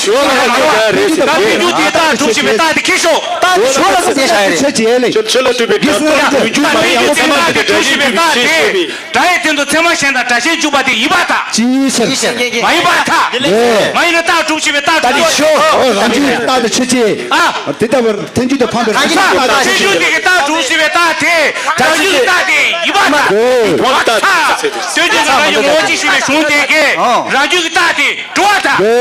ཞོ་ལ་ཅི་ལྟར་རེད་ཟེར། ད་སྟོང་ཉིད་དེ་རྟགས་གྲུབ་བཞིན་པའི་རྟགས་དེ་ཁྱེར་ཤོག་རྟགས་དེ་ཞོ་ལ་ཟེར་བཤད་བྱ་ཡ་རེད། ཆོས་ཅན་ལས། ཆོས་ལ་སྤྲུལ་པའི་སྒྲ་རྟགས་སྟོང་ཉིད་དེ་རྟགས་གྲུབ་བཞིན་པའི་རྟགས་དེ། སྒྲ་ཡི་སྟེང་དུ་ཚད་མ་གཞན་དང་སྒྲ་གཞན་འཇུག་པ་དེ་ཡིན་པར་ཐལ། ཅི་ཕྱིར། མ་ཡིན་པར་ཐལ། ལས། མ་ཡིན་ན་རྟགས་གྲུབ་བཞིན་པའི་རྟགས་ད་རེས་ཤོ། འོ་རང་རྒྱུད་ཀྱི་རྟགས་དེ་ཆོས་ཅན། ཨ། དེ་ལྟ་བུར་ཐལ་འགྱུར་དེ་ཕོངས་པའི་རང་རྒྱུད་ཀྱི་རྟགས་དེ་ཆོས་ཅན། ཐལ་འགྱུར་དེ་གི་རྟགས་གྲུབ་བཞིན་པའི་རྟགས་དེ། རང་རྒྱུད་ཀྱི་རྟགས་དེ་ཡིན་པར་ཐལ། ཡིན་པར་ཐལ། སྟོང་ཉིད་ཀྱི་རང་རྒྱུད་ངོ་བོ་གཅིག་ཞིག་ལས་བྱུང་དེ་གི་རང་རྒྱུད་ཀྱི་རྟགས་དེ་གྲུབ་པར་ཐལ།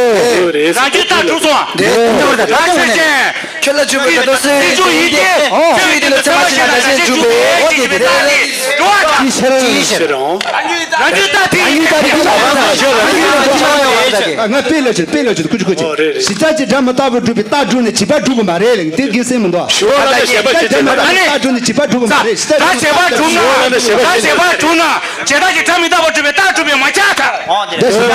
རང་རྒྱུད་རྟགས་གྲུབ་སོང་བ། ད་ཆོས་ཅན། ཁྱོད་ལ་འཇུག་པའི་སྒྲ་དོན་སེམས་ཀྱི་ཡིན་ཏེ། ཨོ། ཡིན་ཏེ་ལ་ཚད་མ་གཞན་དང་གཞན་འཇུག་པའི་འོ་དེ་དེ་རེད། ཅི་ཕྱིར། རང་རྒྱུད་རྟགས་དེ་ཡིན་པར་ཐལ། ང་དཔེ་ལ་ཆེ་དཔེ་ལ་ཆེ་ཀུ་ཅི་ཀུ་ཅི། གཞི་རྟགས་ཀྱི་སྒྲ་མི་རྟག་པར་སྒྲུབ་པའི་རྟགས་གྲུབ་ནས་བྱས་པ་གྲུབ་པ་མ་རེད་ལ་དེ་དགེ་སེམས་མི་འདུག་གཞི་རྟགས་ཀྱི་སྒྲ་མི་རྟག་པར་སྒྲུབ་ནས་བྱས་པ་གྲུབ་པ་མ་རེད། གཞི་རྟགས་ཀྱི་སྒྲ་མི་རྟག་པར་སྒྲུབ་ན་གཞི་རྟགས་ཀྱི་སྒྲ་མི་རྟག་པར་སྒྲུབ་པའི་རྟགས་གྲུབ་པས་མ་ཁྱབ་ཐལ། བྱས་པ་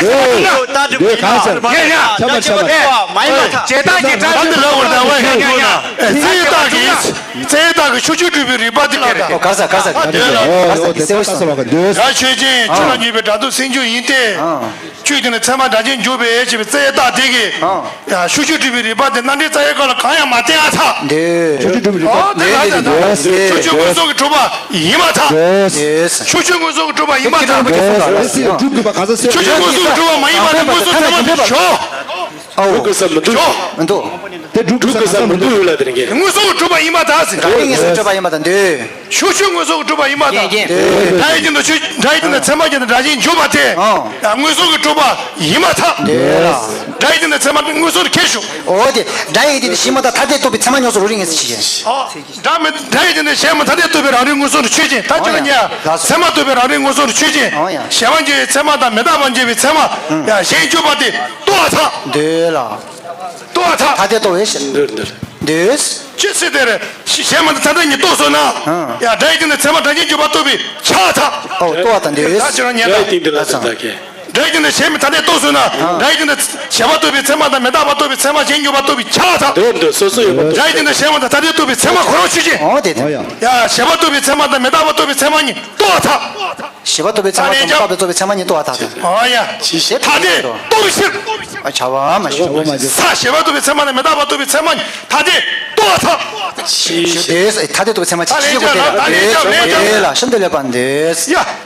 གྲུབ་ན། བྱས་པ་གྲུབ་ན། ཁྱབ་པ་ཁྱབ་པ། བྱས་རྟགས་ཀྱི་སྒྲ་མི་རྟག་པར་སྒྲུབ་ན། རྩ་བའི་རྟགས་ཀྱི་རྩ་བའི་རྟགས་ཀྱི་ཤུགས་ཆོས་སྒྲུབ་པའི་རིགས་པ་དེ་ག་རེད། ཨོ་ག་ས་ག་ས་ག་ས་ག་ས་ག་ས་ག་ས་ག་ས་ག་ས་ག་ས་ག་ས། སྒྲ་ཆོས་ཅན། ཆོས་ལ་ངེས་པའི་སྒྲ་དོན་སེམས་བྱུང་ཡིན་ཏེ། ཆོས་དེ་ནི་ཚད་མ་སྒྲ་གཞན་འཇུག་པའི་ཞེས་པའི་རྩ་བའི་རྟགས་དེ་གིས། ཡང་ཤུགས་ཆོས་སྒྲུབ་པའི་རིགས་པ་དེ་རྣམ་འགྲེལ་རྩ་བའི་སྐབས་ལ་གང་ཡང་མ་བསྟན་ཨ་ཐག་འདོད། ཆོས་ཆོས་སྒྲུབ་པའི་རིགས་པ་འདོད་དེ་འདོད། ཆོས་ཆོས་མངོན་སུམ་གྱིས་གྲུབ་པ་ཡིན་པར་ཐལ། འདོད། ཆོས་ཆོས་མངོན་སུམ་གྱིས་གྲུབ་པ་ཡིན་པར་ཐལ། འདོད། སྒྲུབ་དགོས་པ་ག་ས་སེ། ཆོས་ཆོས་མངོན་སུམ་གྱིས་གྲུབ་པ་མ་ཡིན་པ་དེ་མངོན་སུམ་ཚད་མ་ཉིད་དུ་ཞོག་ཨོ། སྒྲུབ་དགོས་ས་མི་འདུག་ཞོག་མི་འདུག་དེ་སྒྲུབ་དགོས་ས་མི་འདུག་ཡོད་ལ་དེ་རིང་གི། མངོན་སུམ་གྱིས་གྲུབ་པ་ཡིན་པར་ཐལ་ཟེར། རང་ཉིད་མངོན་སུམ་གྱིས་གྲུབ་པ་ཡིན་པར་ཐལ་འདོད། ཆོས་ཆོས་མངོན་སུམ་གྱིས་གྲུབ་པ་ཡིན་པར་ཐལ། སྒྲ་ཡི་སྟེང་དུ་ཆོས། སྒྲ་ཡི་སྟེང་དུ་ཚད་མ་ཅན་དང་སྒྲ་གཞན་འཇུག་པ་དེ། ཡང་མངོན་སུམ་གྱིས་གྲུབ་པ་ཡིན་པར་ཐལ། སྒྲ་ཡི་སྟེང་དུ་ཚད་མ་མངོན་སུམ་དུ་ཁྱེར་ཤོག་འོ་དེ་སྒྲ་ཡི་སྟེང་དུ་གཞན་མི་རྟག་ཐ་དད་རྟོགས་པའི་ཚད་མ་ཉམས་སུ་རུང་རིགས་ངེས་སུ་བྱེད། སྒྲ་མི་སྒྲ་ཡི་སྟེང་དུ་གཞན་མི་ཐ་དད་རྟོགས་པའི་རང་རིག་མངོན་སུམ་དུ་ཆོས་ཅན། ད་ཅི་ལ་ཉེ་ཚད་མ་རྟོགས་པའི་རང་རིག་མངོན་སུམ་དུ་ཆོས་ཅན། གཞན་མ་འཇལ་བའི་ཚད་མ་དང་མི་རྟག་པ་འཇལ་བའི་ཚད་མ་ཡང་གཞན་འཇུག་པ་དེ་རྟོགས་པར་ཐལ། འདོད་ལ། རྟོགས་པར་ཐལ། ཐ་དད་རྟོགས་པའི་ཕྱིར། འདོད་འདོད། འདོད། ཅི་སྲིད་དེར་གཞན་མ་ཐ་དད་ཉིད་རྟོགས་སོང་ན། ཡང་སྒྲ་ཡི་སྟེང་དུ་ཚད་མ་སྒྲ་གཞན་འཇུག་པ་རྟོགས་པས་ཁྱབ་པར་ཐལ། ཨོ་རྟོགས་པར་ཐལ་འདོད། ད་ཅི་ལ་ཉེ་ཚད། སྒྲ་ཡི་སྟེང་དུ་ལ་ད་ག་སྒྲ་ཡི་སྟེང་དུ་གཞན་མི་ཐ་དད་རྟོགས་སོང་ན། སྒྲ་ཡི་སྟེང་དུ་བྱས་པ་རྟོགས་པའི་ཚད་མ་དང་མི་རྟག་པ་རྟོགས་པའི་ཚད་མ་གཞན་འཇུག་པ་རྟོགས་པས་ཁྱབ་པར་ཐལ། འདོད་འདོད་སོ་སོ་ཡོད་པ་རྟོགས། སྒྲ་ཡི་སྟེང་དུ་གཞན་མ་དང་ཐ་དད་རྟོགས་པའི་ཚད་མ་ཁོ་རང་ཆོས་ཅན། ཨོ་དེ་དེ། ཡང་བྱས་པ་རྟོགས་པའི་ཚད་མ་དང་མི་རྟག་པ་རྟོགས་པའི་ཚད་མ་གཉིས་རྟོགས་པར་ཐལ། བྱས་པ་རྟོགས་པའི་ཚད་མ་དང་མི་རྟག་པ་རྟོགས་པའི་ཚད་མ་གཉིས་རྟོགས་པར་ཐལ། ཨོ་ཡ། ཐ་དད་རྟོགས་པའི་ཕྱིར། ཨ་བྱ་བ་མ་བྱུང་། ས་བྱས་པ་རྟོགས་པའི་ཚད་མ་དང་མི་རྟག་པ་རྟོགས་པའི་ཚད་མ་གཉིས་ཐ་དད་རྟོགས་པར་ཐལ། ཤེས་བྱ། ཐ་དད་རྟོགས་པའི་ཚད་མ་ཅི་ཞིག་གོ་དེ་ལ་འདོད་ལ་ཤིན་ཏུ་ལེགས་པར་འདོད། ཡ།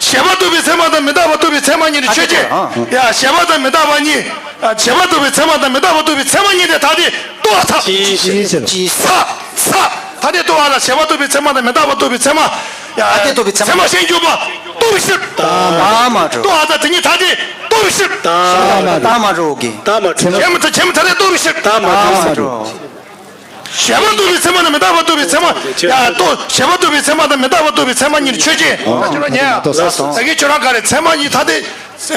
བྱས་པ་རྟོགས་པའི་ཚད་མ་དང་མི་རྟག་པ་རྟོགས་པའི་ཚད་མ་གཉིས་ནི་ཆོས་ཅན། ཡ། བྱས་པ་དང་མི་རྟག་པ་གཉིས། བྱས་པ་རྟོགས་པའི་ཚད་མ་དང་མི་རྟག་པ་རྟོགས་པའི་ཚད་མ་གཉིས་དེ་ཐ་དད་རྟོགས་པར་ཐལ། ཅི་ཕྱིར། ས། ས། ཐ་དད་རྟོགས་པ་ལ་བྱས་པ་རྟོགས་པའི་ཚད་མ་དང་མི་རྟག་པ་རྟོགས་པའི་ཚད་མ། ཡ། ཐ་དད་རྟོགས་པའི་ཚད་མ། ཚད་མ་གཞན་འཇུག་པ་རྟོགས་པའི་ཕྱིར། རྟགས་མ་གྲུབ། རྟོགས་པ་དང་དེ་གཉིས་ཐ་དད་རྟོགས་པའི་ཕྱིར། རྟགས་མ་གྲུབ། རྟགས་མ་གྲུབ། གཞན་མི་ཐ་གཞན་མི་ཐ་དད་རྟོགས་པའི་ཕྱིར། རྟགས་མ་གྲུབ། བྱས་པ་རྟོགས་པའི་ཚད་མ་དང་མི་རྟག་པ་རྟོགས་པའི་ཚད་མ། ཡ། རྟོགས། བྱས་པ་རྟོགས་པའི་ཚད་མ་དང་མི་རྟག་པ་རྟོགས་པའི་ཚད་མ་གཉིས་ནི་ཆོས་ཅན། ད་གིན་ཁྱོད་རང་ག་རེ་ཚད་མ་གཉིས་ཐ་དད།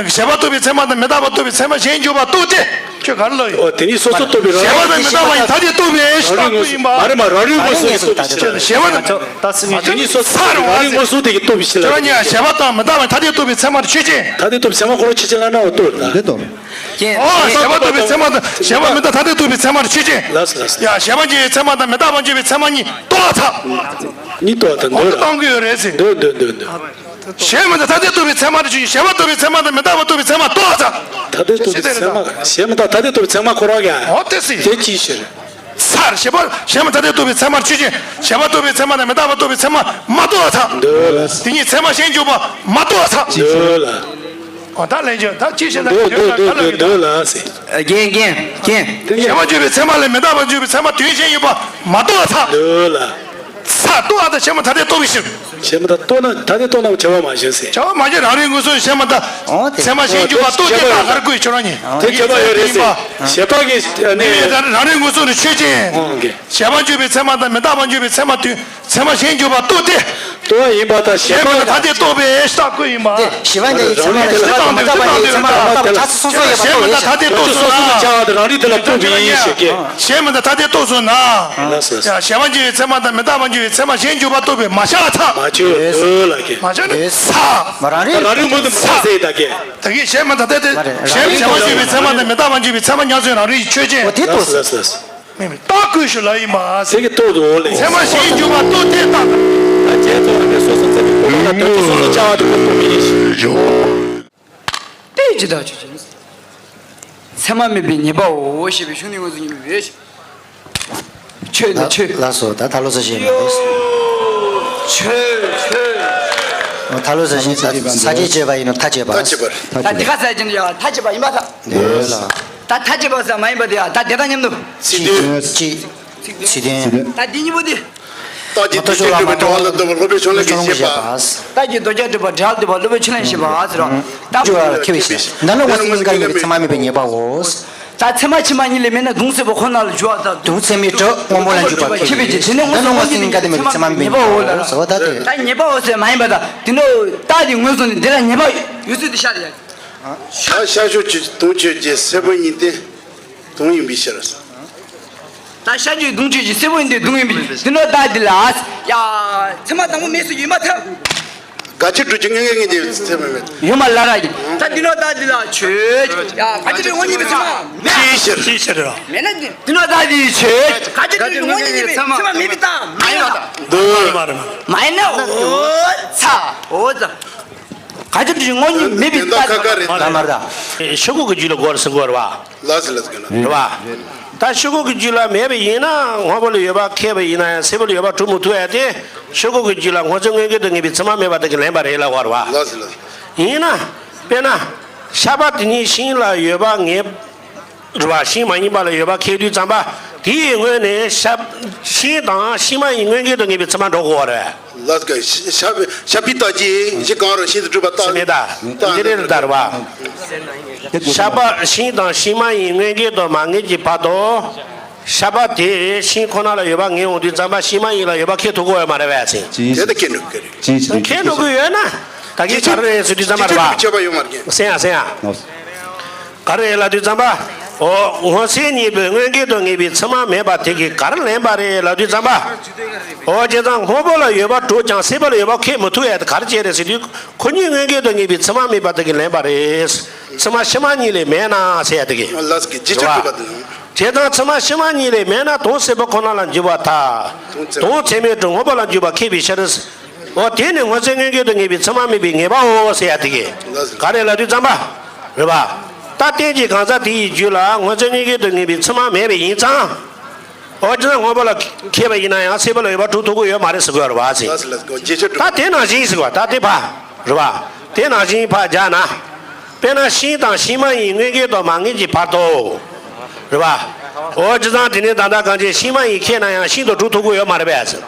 བྱས་པ་རྟོགས་པའི་ཚད་མ་དང་མི་རྟག་པ་རྟོགས་པའི་ཚད་མ་གཞན་འཇུག་པ་རྟོགས་ཏེ། ཁྱོད་ག་རེ་ལབ་ཡོད། ཨོ་དེ་ནི་སོ་སོ་རྟོགས་པའི་རང་རིག། བྱས་པ་དང་མི་རྟག་པ་ཡིན་ཐ་དད་རྟོགས་པའི་ཕྱིར་རྟགས་ཡིན་པ། མ་རེད་མ་རང་རིག་མངོན་སུམ་དེ་ཆོས་ཅན། བྱས་པ་དང་། དེ་ནི་སོ་སོ་རང་རིག་མངོན་སུམ་དེ་གིས་རྟོགས་པའི་ཕྱིར་ལ། ཁྱོད་རང་གཉིས་བྱས་པ་དང་མི་རྟག་པ་ཐ་དད་རྟོགས་པའི་ཚད་མ་ཆོས་ཅན། ཐ་དད་རྟོགས་པའི་ཚད་མ་ཁོ་རང་ཆོས་ཅན་ལ་ན་འོ་རྟོགས་ད། འདི་རྟོགས། ཨོ་བྱས་པ་རྟོགས་པའི་ཚད་མ་དང་བྱས་པ་མི་རྟག་ཐ་དད་རྟོགས་པའི་ཚད་མ་ཆོས་ཅན། ལགས་སོ་ལགས་སོ། ཡ། བྱས་པ་འཇལ་བའི་ཚད་མ་དང་མི་རྟག་པ་འཇལ་བའི་ཚད་མ་གཉིས་རྟོགས་པར་ཐལ། གཉིས་རྟོགས་པར་ཐལ། འོ་འདོད་ད་ལ། གཏོང་གི་ཡོད་རེད་ཟེར། འདོད་འདོད་འདོད་འདོད། གཞན་མི་རྟག་ཐ་དད་རྟོགས་པའི་ཚད་མ་དང་ཆོས་ཅན། བྱས་པ་རྟོགས་པའི་ཚད་མ་དང་མི་རྟག་པ་རྟོགས་པའི་ཚད་མ་རྟོགས་པར་ཐལ། ཐ་དད་རྟོགས་པའི་ཚད་མ། གཞན་མི་རྟག་ཐ་དད་རྟོགས་པའི་ཚད་མ་ཁོ་རང་གི། འོ་དེ་སྲིད། དེ་ཅིའི་ཕྱིར། ས། བྱས་པ་གཞན་མི་ཐ་དད་རྟོགས་པའི་ཚད་མ་ཆོས་ཅན། བྱས་པ་རྟོགས་པའི་ཚད་མ་དང་མི་རྟག་པ་རྟོགས་པའི་ཚད་མ་མ་རྟོགས་པར་ཐལ། འདོད་ལ། དེ་གཉིས་ཚད་མ་གཞན་འཇུག་པ་མ་རྟོགས་པར་ཐལ། འདོད་ལ། ཨོ་ད་ལན་ཆོད་ད་ཅི་བྱེད་ན་འདོད་འདོད་འདོད་འདོད་འདོད་ལ་ཟེར། རྒན་རྒན་རྒན། ཞེས་པ་བརྗོད་པའི་ཚད་མ་ལས་མི་རྟག་པ་བརྗོད་པའི་ཚད་མ་དོན་གཞན་ཡོད་པ་མ་རྟོགས་པ་ཚ། འདོད་ལ། ཚ་རྟོགས་ཨ་ད་ཞེས་མ་ཐ་དད་རྟོགས་པའི་ཕྱིར། ཞེས་མ་ཐ་རྟོགས་ན་ཐ་དད་རྟོགས་ན་བྱ་བ་མ་བྱུང་ཟེར། བྱ་བ་མ་བྱུང་རང་རིག་མངོན་སུམ་ཞེས་མ་ཐ། ཨོ་དེ། ཚད་མ་གཞན་འགྱུར་བ་རྟོགས་དེ་ད་ཧར་བཀོད་ཆོག་རང་ཉིད་དེ་ཁྱད་པར་ཡོད་རེད་ཟེར། ཞེས་པ་གི་ནི་རང་རིག་མངོན་སུམ་ནི་ཆོས་ཅན། ཞེས་པ་བརྗོད་པའི་ཚད་མ་དང་མི་རྟག་པ་བརྗོད་པའི་ཚད་མ་དོན། ཚད་མ་གཞན་འགྱུར་བ་རྟོགས་ཏེ། རྟོགས་པ་ཡིན་པར་ཐལ། ཞེས་པ་ལ་ཐ་དད་རྟོགས་པའི་ཤྟ་བཀོད་ཡིན་པ། དེ་ཞེས་པ་འདི་ཡི་ཚད་མ་ལ་ཞེས་པ་འདི་ཚད་མ་ལ་མི་རྟག་པ་ཐ་ཚིག་སོ་སོ་ཡོད་པ་རྟོགས་ཡོད་ཞེས་པ་ཐ་དད་རྟོགས་སོང་ན། ཅ་བ་དེ་རང་རིག་དེ་ལ་སྤུངས་པའི་ཡིན་ཞེས་སྐད། ཞེས་མི་འདི་ཐ་དད་རྟོགས་སོང་ན། ལགས་སོ། ཡ་ཞེས་པ་འགྱུར་བའི་ཚད་མ་དང་མི་རྟག་པ་འགྱུར་བའི་ཚད་མ་གཞན་འགྱུར་བ་རྟོགས་པའི་མ་ཤ་ཚ། མ་བྱོས་ལ་སྐད། མ་ཤ་ནི་ཚ། མ་རང་རིག་རང་རིག་མངོན་དུ་མ་ཟེར་ད་སྐད། ད་གིན་ཞེས་མི་འདི་ཐ་དད་ཞེས་ཞེས་པ་འགྱུར་བའི་ཚད་མ་དང་མི་རྟག་པ་འགྱུར་བའི་ཚད་མ་ཉག་ཚོའི་རང་རིག་ཆོས་ཅན། འོ་དེ་རྟོགས་སོང་། ལགས་སོ། མེད་མེད་རྟགས་བཀོད་ཞུ་ལ་ཡིན་པ་ཟེར། ཚེ་གི་རྟོགས་དུ་འོང་ལས། ཚད་མ་གཞན་འགྱུར་བ་རྟོགས་ཐད་རྟགས། ད་བྱས་ཙང་ཨ་ནི་སོ་སོ་ཚད་མའི་ཁོ་ན་ལ་དོན་དུ་སོ་སོ་བྱ་བ་དེ་ཁོ་རྟོགས་མི་ཡིན་ཞེས། དེ་ཇི་ལྟར་ཆོས་ཅན། ཚད་མ་མེད་པའི་ཉེས་པའོ་ཞེས་པའི་གཞུང་ནི་ངོས་སུ་ཉེས་པའི་མེད། ཆོས་ནི་ཆོས། ལགས་སོ། ད་ད་ལོ་ས་ཞེས་མ་རེད། ཆོས་ཆོས། ད་ལོ་ས་ཞེས་ས་བཅད་བྱས་པ་ཡིན་ནོ་ཐ་བྱས་པ། ཐ་བྱས་པ། ད་དེ་ག་ས་ཅན་ཡ་ཐ་བྱས་པ་ཡིན་པ་ད། འདོད་ལ། ད་ཐ་བྱས་པ་ས་མ་ཡིན་པ་དེ་ཡ་ད་དེ་དང་མཉམ་དུ། ཚིག་དོན། ཚིག་དོན། ཚིག་དོན། ད་འདི་གཉིས་པོ་འདི། རྟགས་ཀྱི་དོན་གཅིག་སྒྲུབ་པའི་འགྲེལ་བ་ལ་ལྟོས་པ་སློབ་དཔོན་ཕྱོགས་ལས་ཀྱིས་བཤད་པ། རྟགས་ཀྱི་དོན་གཅིག་སྒྲུབ་པའི་འགྲེལ་བ་ལ་ལྟོས་པ་སློབ་དཔོན་ཕྱོགས་ལས་བཤད་པ་ཟེར་རོ། རྟགས་ཀྱི་དོན་ཁེ་བའི་ཕྱིར། འདི་ནི་སྔོ་སེམས་སྙིང་ག་ལས་མེད་པའི་ཚད་མ་མེད་པའི་ཉེས་པའོ། ད་ཚད་མ་ཕྱི་མ་གཉིས་ལས་མེད་ན་གདུང་སེལ་བ་ཁོ་ན་ལ་འཇུག་པ་དང་། གདུང་ཚད་མའི་གྲོགས་སྔོན་པོ་ལ་འཇུག་པ་ཁེ་བའི་ཕྱིར། འདི་ནི་སྔོ་སེམས་སྙིང་ག་ལས་མེད་པའི་ཚད་མ་མེད་པའི་ཉེས་པའོ་ལ་རོ་ཟེར་བ་ད་དེ། ད་ཉེས་པའོ་ཟེར་མ་ཡིན་པ་དང་དེ་ནི་རྟགས་དེ་ངོས་བཟུང་ནས་འདི་ལ་ཉེས་པ་ཡོད་ཚུལ་དེ་ཤར་ཡ། ད་ཤར་ཕྱོགས་ཀྱི་དུང་ཆོས་ཀྱི་སེར་པོ་ཉིད་དེ་དུང་ཡིན་པའི་ཕྱིར། ད་ཤར་ཕྱོགས་དུང་ཆོས་ཀྱི་སེར་པོ་ཡིན་དེ་དུང་ཡིན་པའི་དེ་ནོ་ད་འདི་ལ། ཡ། ཚད་མ་དང་པོ་མེད་སུ་ཡོད་མ་ཐལ། དགག་བྱའི་སྒྲུབ་བྱེད་དངོས་འགལ་དངོས་འདི་ཚད་མ་མེད། ཡོད་མ་ལ་ར་ཡིན། ད་འདི་ནོ་ད་འདི་ལ་ཆོས། ཡ། དགག་བྱའི་སྒྲུབ་ངོ་ཉིད་པའི་ཚད་མ་མེད། ཅིའི་ཕྱིར། ཅིའི་ཕྱིར་རོ། མེད་ན་འདི་འདི་ནོ་ད་འདི་ཆོས། དགག་བྱའི་སྒྲུབ་ངོ་ཉིད་པའི་ཚད་མ་མེད་པའི་རྟགས་མ་ཡིན་ལ། འདི་མ་ཡིན་ན་འོ་ཚ་འོ་ཚ། ག་ཅི་འདྲ་ངོ་ཉིད་མེད་པའི་རྟགས་ཁ་ཁ་རེད། མ་རེད་མ་རེད། ཤོག་གུ་གི་རྒྱུད་ལ་གོ་རེ་ཟེར་གོ་རེད་བ། ལགས་སོ་ལགས་སོ། རེད་བ། ད་ཤོག་གུ་གི་རྒྱུད་ལ་མེད་པ་ཡིན་ན་སྔོན་པོ་ལ་ཡོད་པ་ཁེགས་པ་ཡིན་ན་ཡང་སེར་པོ་ལ་ཡོད་པ་གྲུབ་མི་ཐུབ་ཡ་དེ་ཤོག་གུ་གི་རྒྱུད་ལ་སྔོ་ཚལ་མངོན་གྱུར་དུ་ངེས་པའི་ཚད་མ་མེད་པ་དེ་གིས་ལན་པ་རེད་ལབ་གོ་རེད་བ། ལགས་སོ་ལགས་སོ། ཡིན་ན། དཔེར་ན། ཤ་པ་དེ་ཉིད་ཤིང་ལ་ཡོད་པ་ངེས། རེད་བ། ཤིང་མ་ཡིན་པ་ལ་ཡོད་པ་ཁེགས་དུས་ཙམ་པ། དེའི་སྔོན་ནས་ཤ། ཤིང་དང་ཤིང་མ་ཡིན་མངོན་གྱུར་དུ་ངེས་པའི་ཚད་མ་འགྲོ་དགོས་པ་རེད། ལགས་ཀྱི་ཤ་པའི་རྟགས་ཀྱིས་གཞི་གང་རུང་ཤིང་དུ་གྲུབ་པ་རྟགས་མེད་ད། འདི་རེད་ད་རེད་བ། ཤ་པ་ཤིང་དང་ཤིང་མ་ཡིན་མངོན་གྱུར་དུ་མ་ངེས་ཀྱི་བར་དུ། ཤ་པ་དེ་ཤིང་ཁོ་ན་ལ་ཡོད་པ་ངེས་འོང་དུས་ཙམ་པ་ཤིང་མ་ཡིན་ལ་ཡོད་པ་ཁེགས་ཐུབ་ཀྱི་ཡོད་མ་རེད་བས་ཟེར། དེ་ལྟར་ཁེགས་འགྲོ་གི་རེད། ཁེགས་འགྲོ་གི་ཡོད་ན། ད་གིན་ག་རེ་རེད་ཟེར་དུས་ཙམ་པ་རེད་བ། ཆད་པ་ཡོད་མ་རེད། སེང་ཡ་སེང་ཡ། ག་རེ་ལབ་དུས་ཙམ་པ། འོ་སྔོ་སེར་གཉིས་པོའི་མངོན་གྱུར་དུ་ངེས་པའི་ཚད་མ་མེད་པ་དེ་གིས་ག་རེ་ལན་པ་རེད་ལབ་དུས་ཙམ་པ། འོ་བྱས་ཙང་སྔོན་པོ་ལ་ཡོད་པ་གྲུབ་ཀྱང་སེར་པོ་ལ་ཡོད་པ་ཁེགས་མི་ཐུབ་ཡ་དེ་ག་རེ་བྱས་རེད་ཟེར་དུས་ཁོ་གཉིས་མངོན་གྱུར་དུ་ངེས་པའི་ཚད་མ་མེད་པ་དེ་གིས་ལན་པ་རེད། ཚད་མ་ཕྱི་མ་གཉིས་ལས་མེད་ན་ཟེར་ཡ་དེ་གིས། ལགས་ཀྱི་རྗེས་ཆོས་གྲུབ་པ་དང་། བྱས་ཙང་ཚད་མ་ཕྱི་མ་གཉིས་ལས་མེད་ན་དུང་སེར་པོ་ཁོ་ན་ལ་འཇུག་པར་ཐལ། དུང་ཚད་མའི་གྲོགས་སྔོན་པོ་ལ་འཇུག་པ་ཁེགས་པའི་ཕྱིར། འོ་དེ་ནི་སྔོ་ཚལ་མངོན་གྱུར་དུ་ངེས་པའི་ཚད་མ་མེད་པའི་ངེས་པའོ་ཟེར་ཡ་དེ་གིས། ག་རེ་ལབ་དུས་ཙམ་པ། རེད་བ། ད་རྟེན་ཅིང་གང་ཟག་དེ་ཡི་རྒྱུད་ལ་སྔོ་ཚལ་མངོན་གྱུར་དུ་ངེས་པའི་ཚད་མ་མེད་པ་ཡིན་ཙང་། འོ་ཅི་ན་སྔོན་པོ་ལ་ཁེགས་པ་ཡིན་ན་ཡང་སེར་པོ་ལ་ཡོད་པ་གྲུབ་ཐུབ་ཀྱི་ཡོད་མ་རེད་ཟེར་གྱི་ཡོད་རེད་བ་ཟེར། ད་དེ་ནང་བཞིན་ཟེར་བ་ད་དེ་ཕ། རེད་བ། དེ་ནང་བཞིན་ཕ་རྒྱག་ན། དཔེར་ན་ཤིང་དང་ཤིང་མ་ཡིན་མངོན་གྱུར་དུ་མ་ངེས་ཀྱི་བར་དུ། རེད་བ། འོ་ཅི་ཙང་དེ་ནི་ད་ལྟ་གང་ཅི་ཤིང་མ་ཡིན་ཁེགས་ན་ཡང་ཤིང་དུ་གྲུབ་ཐུབ་ཀྱི་ཡོད་མ་རེད་པས།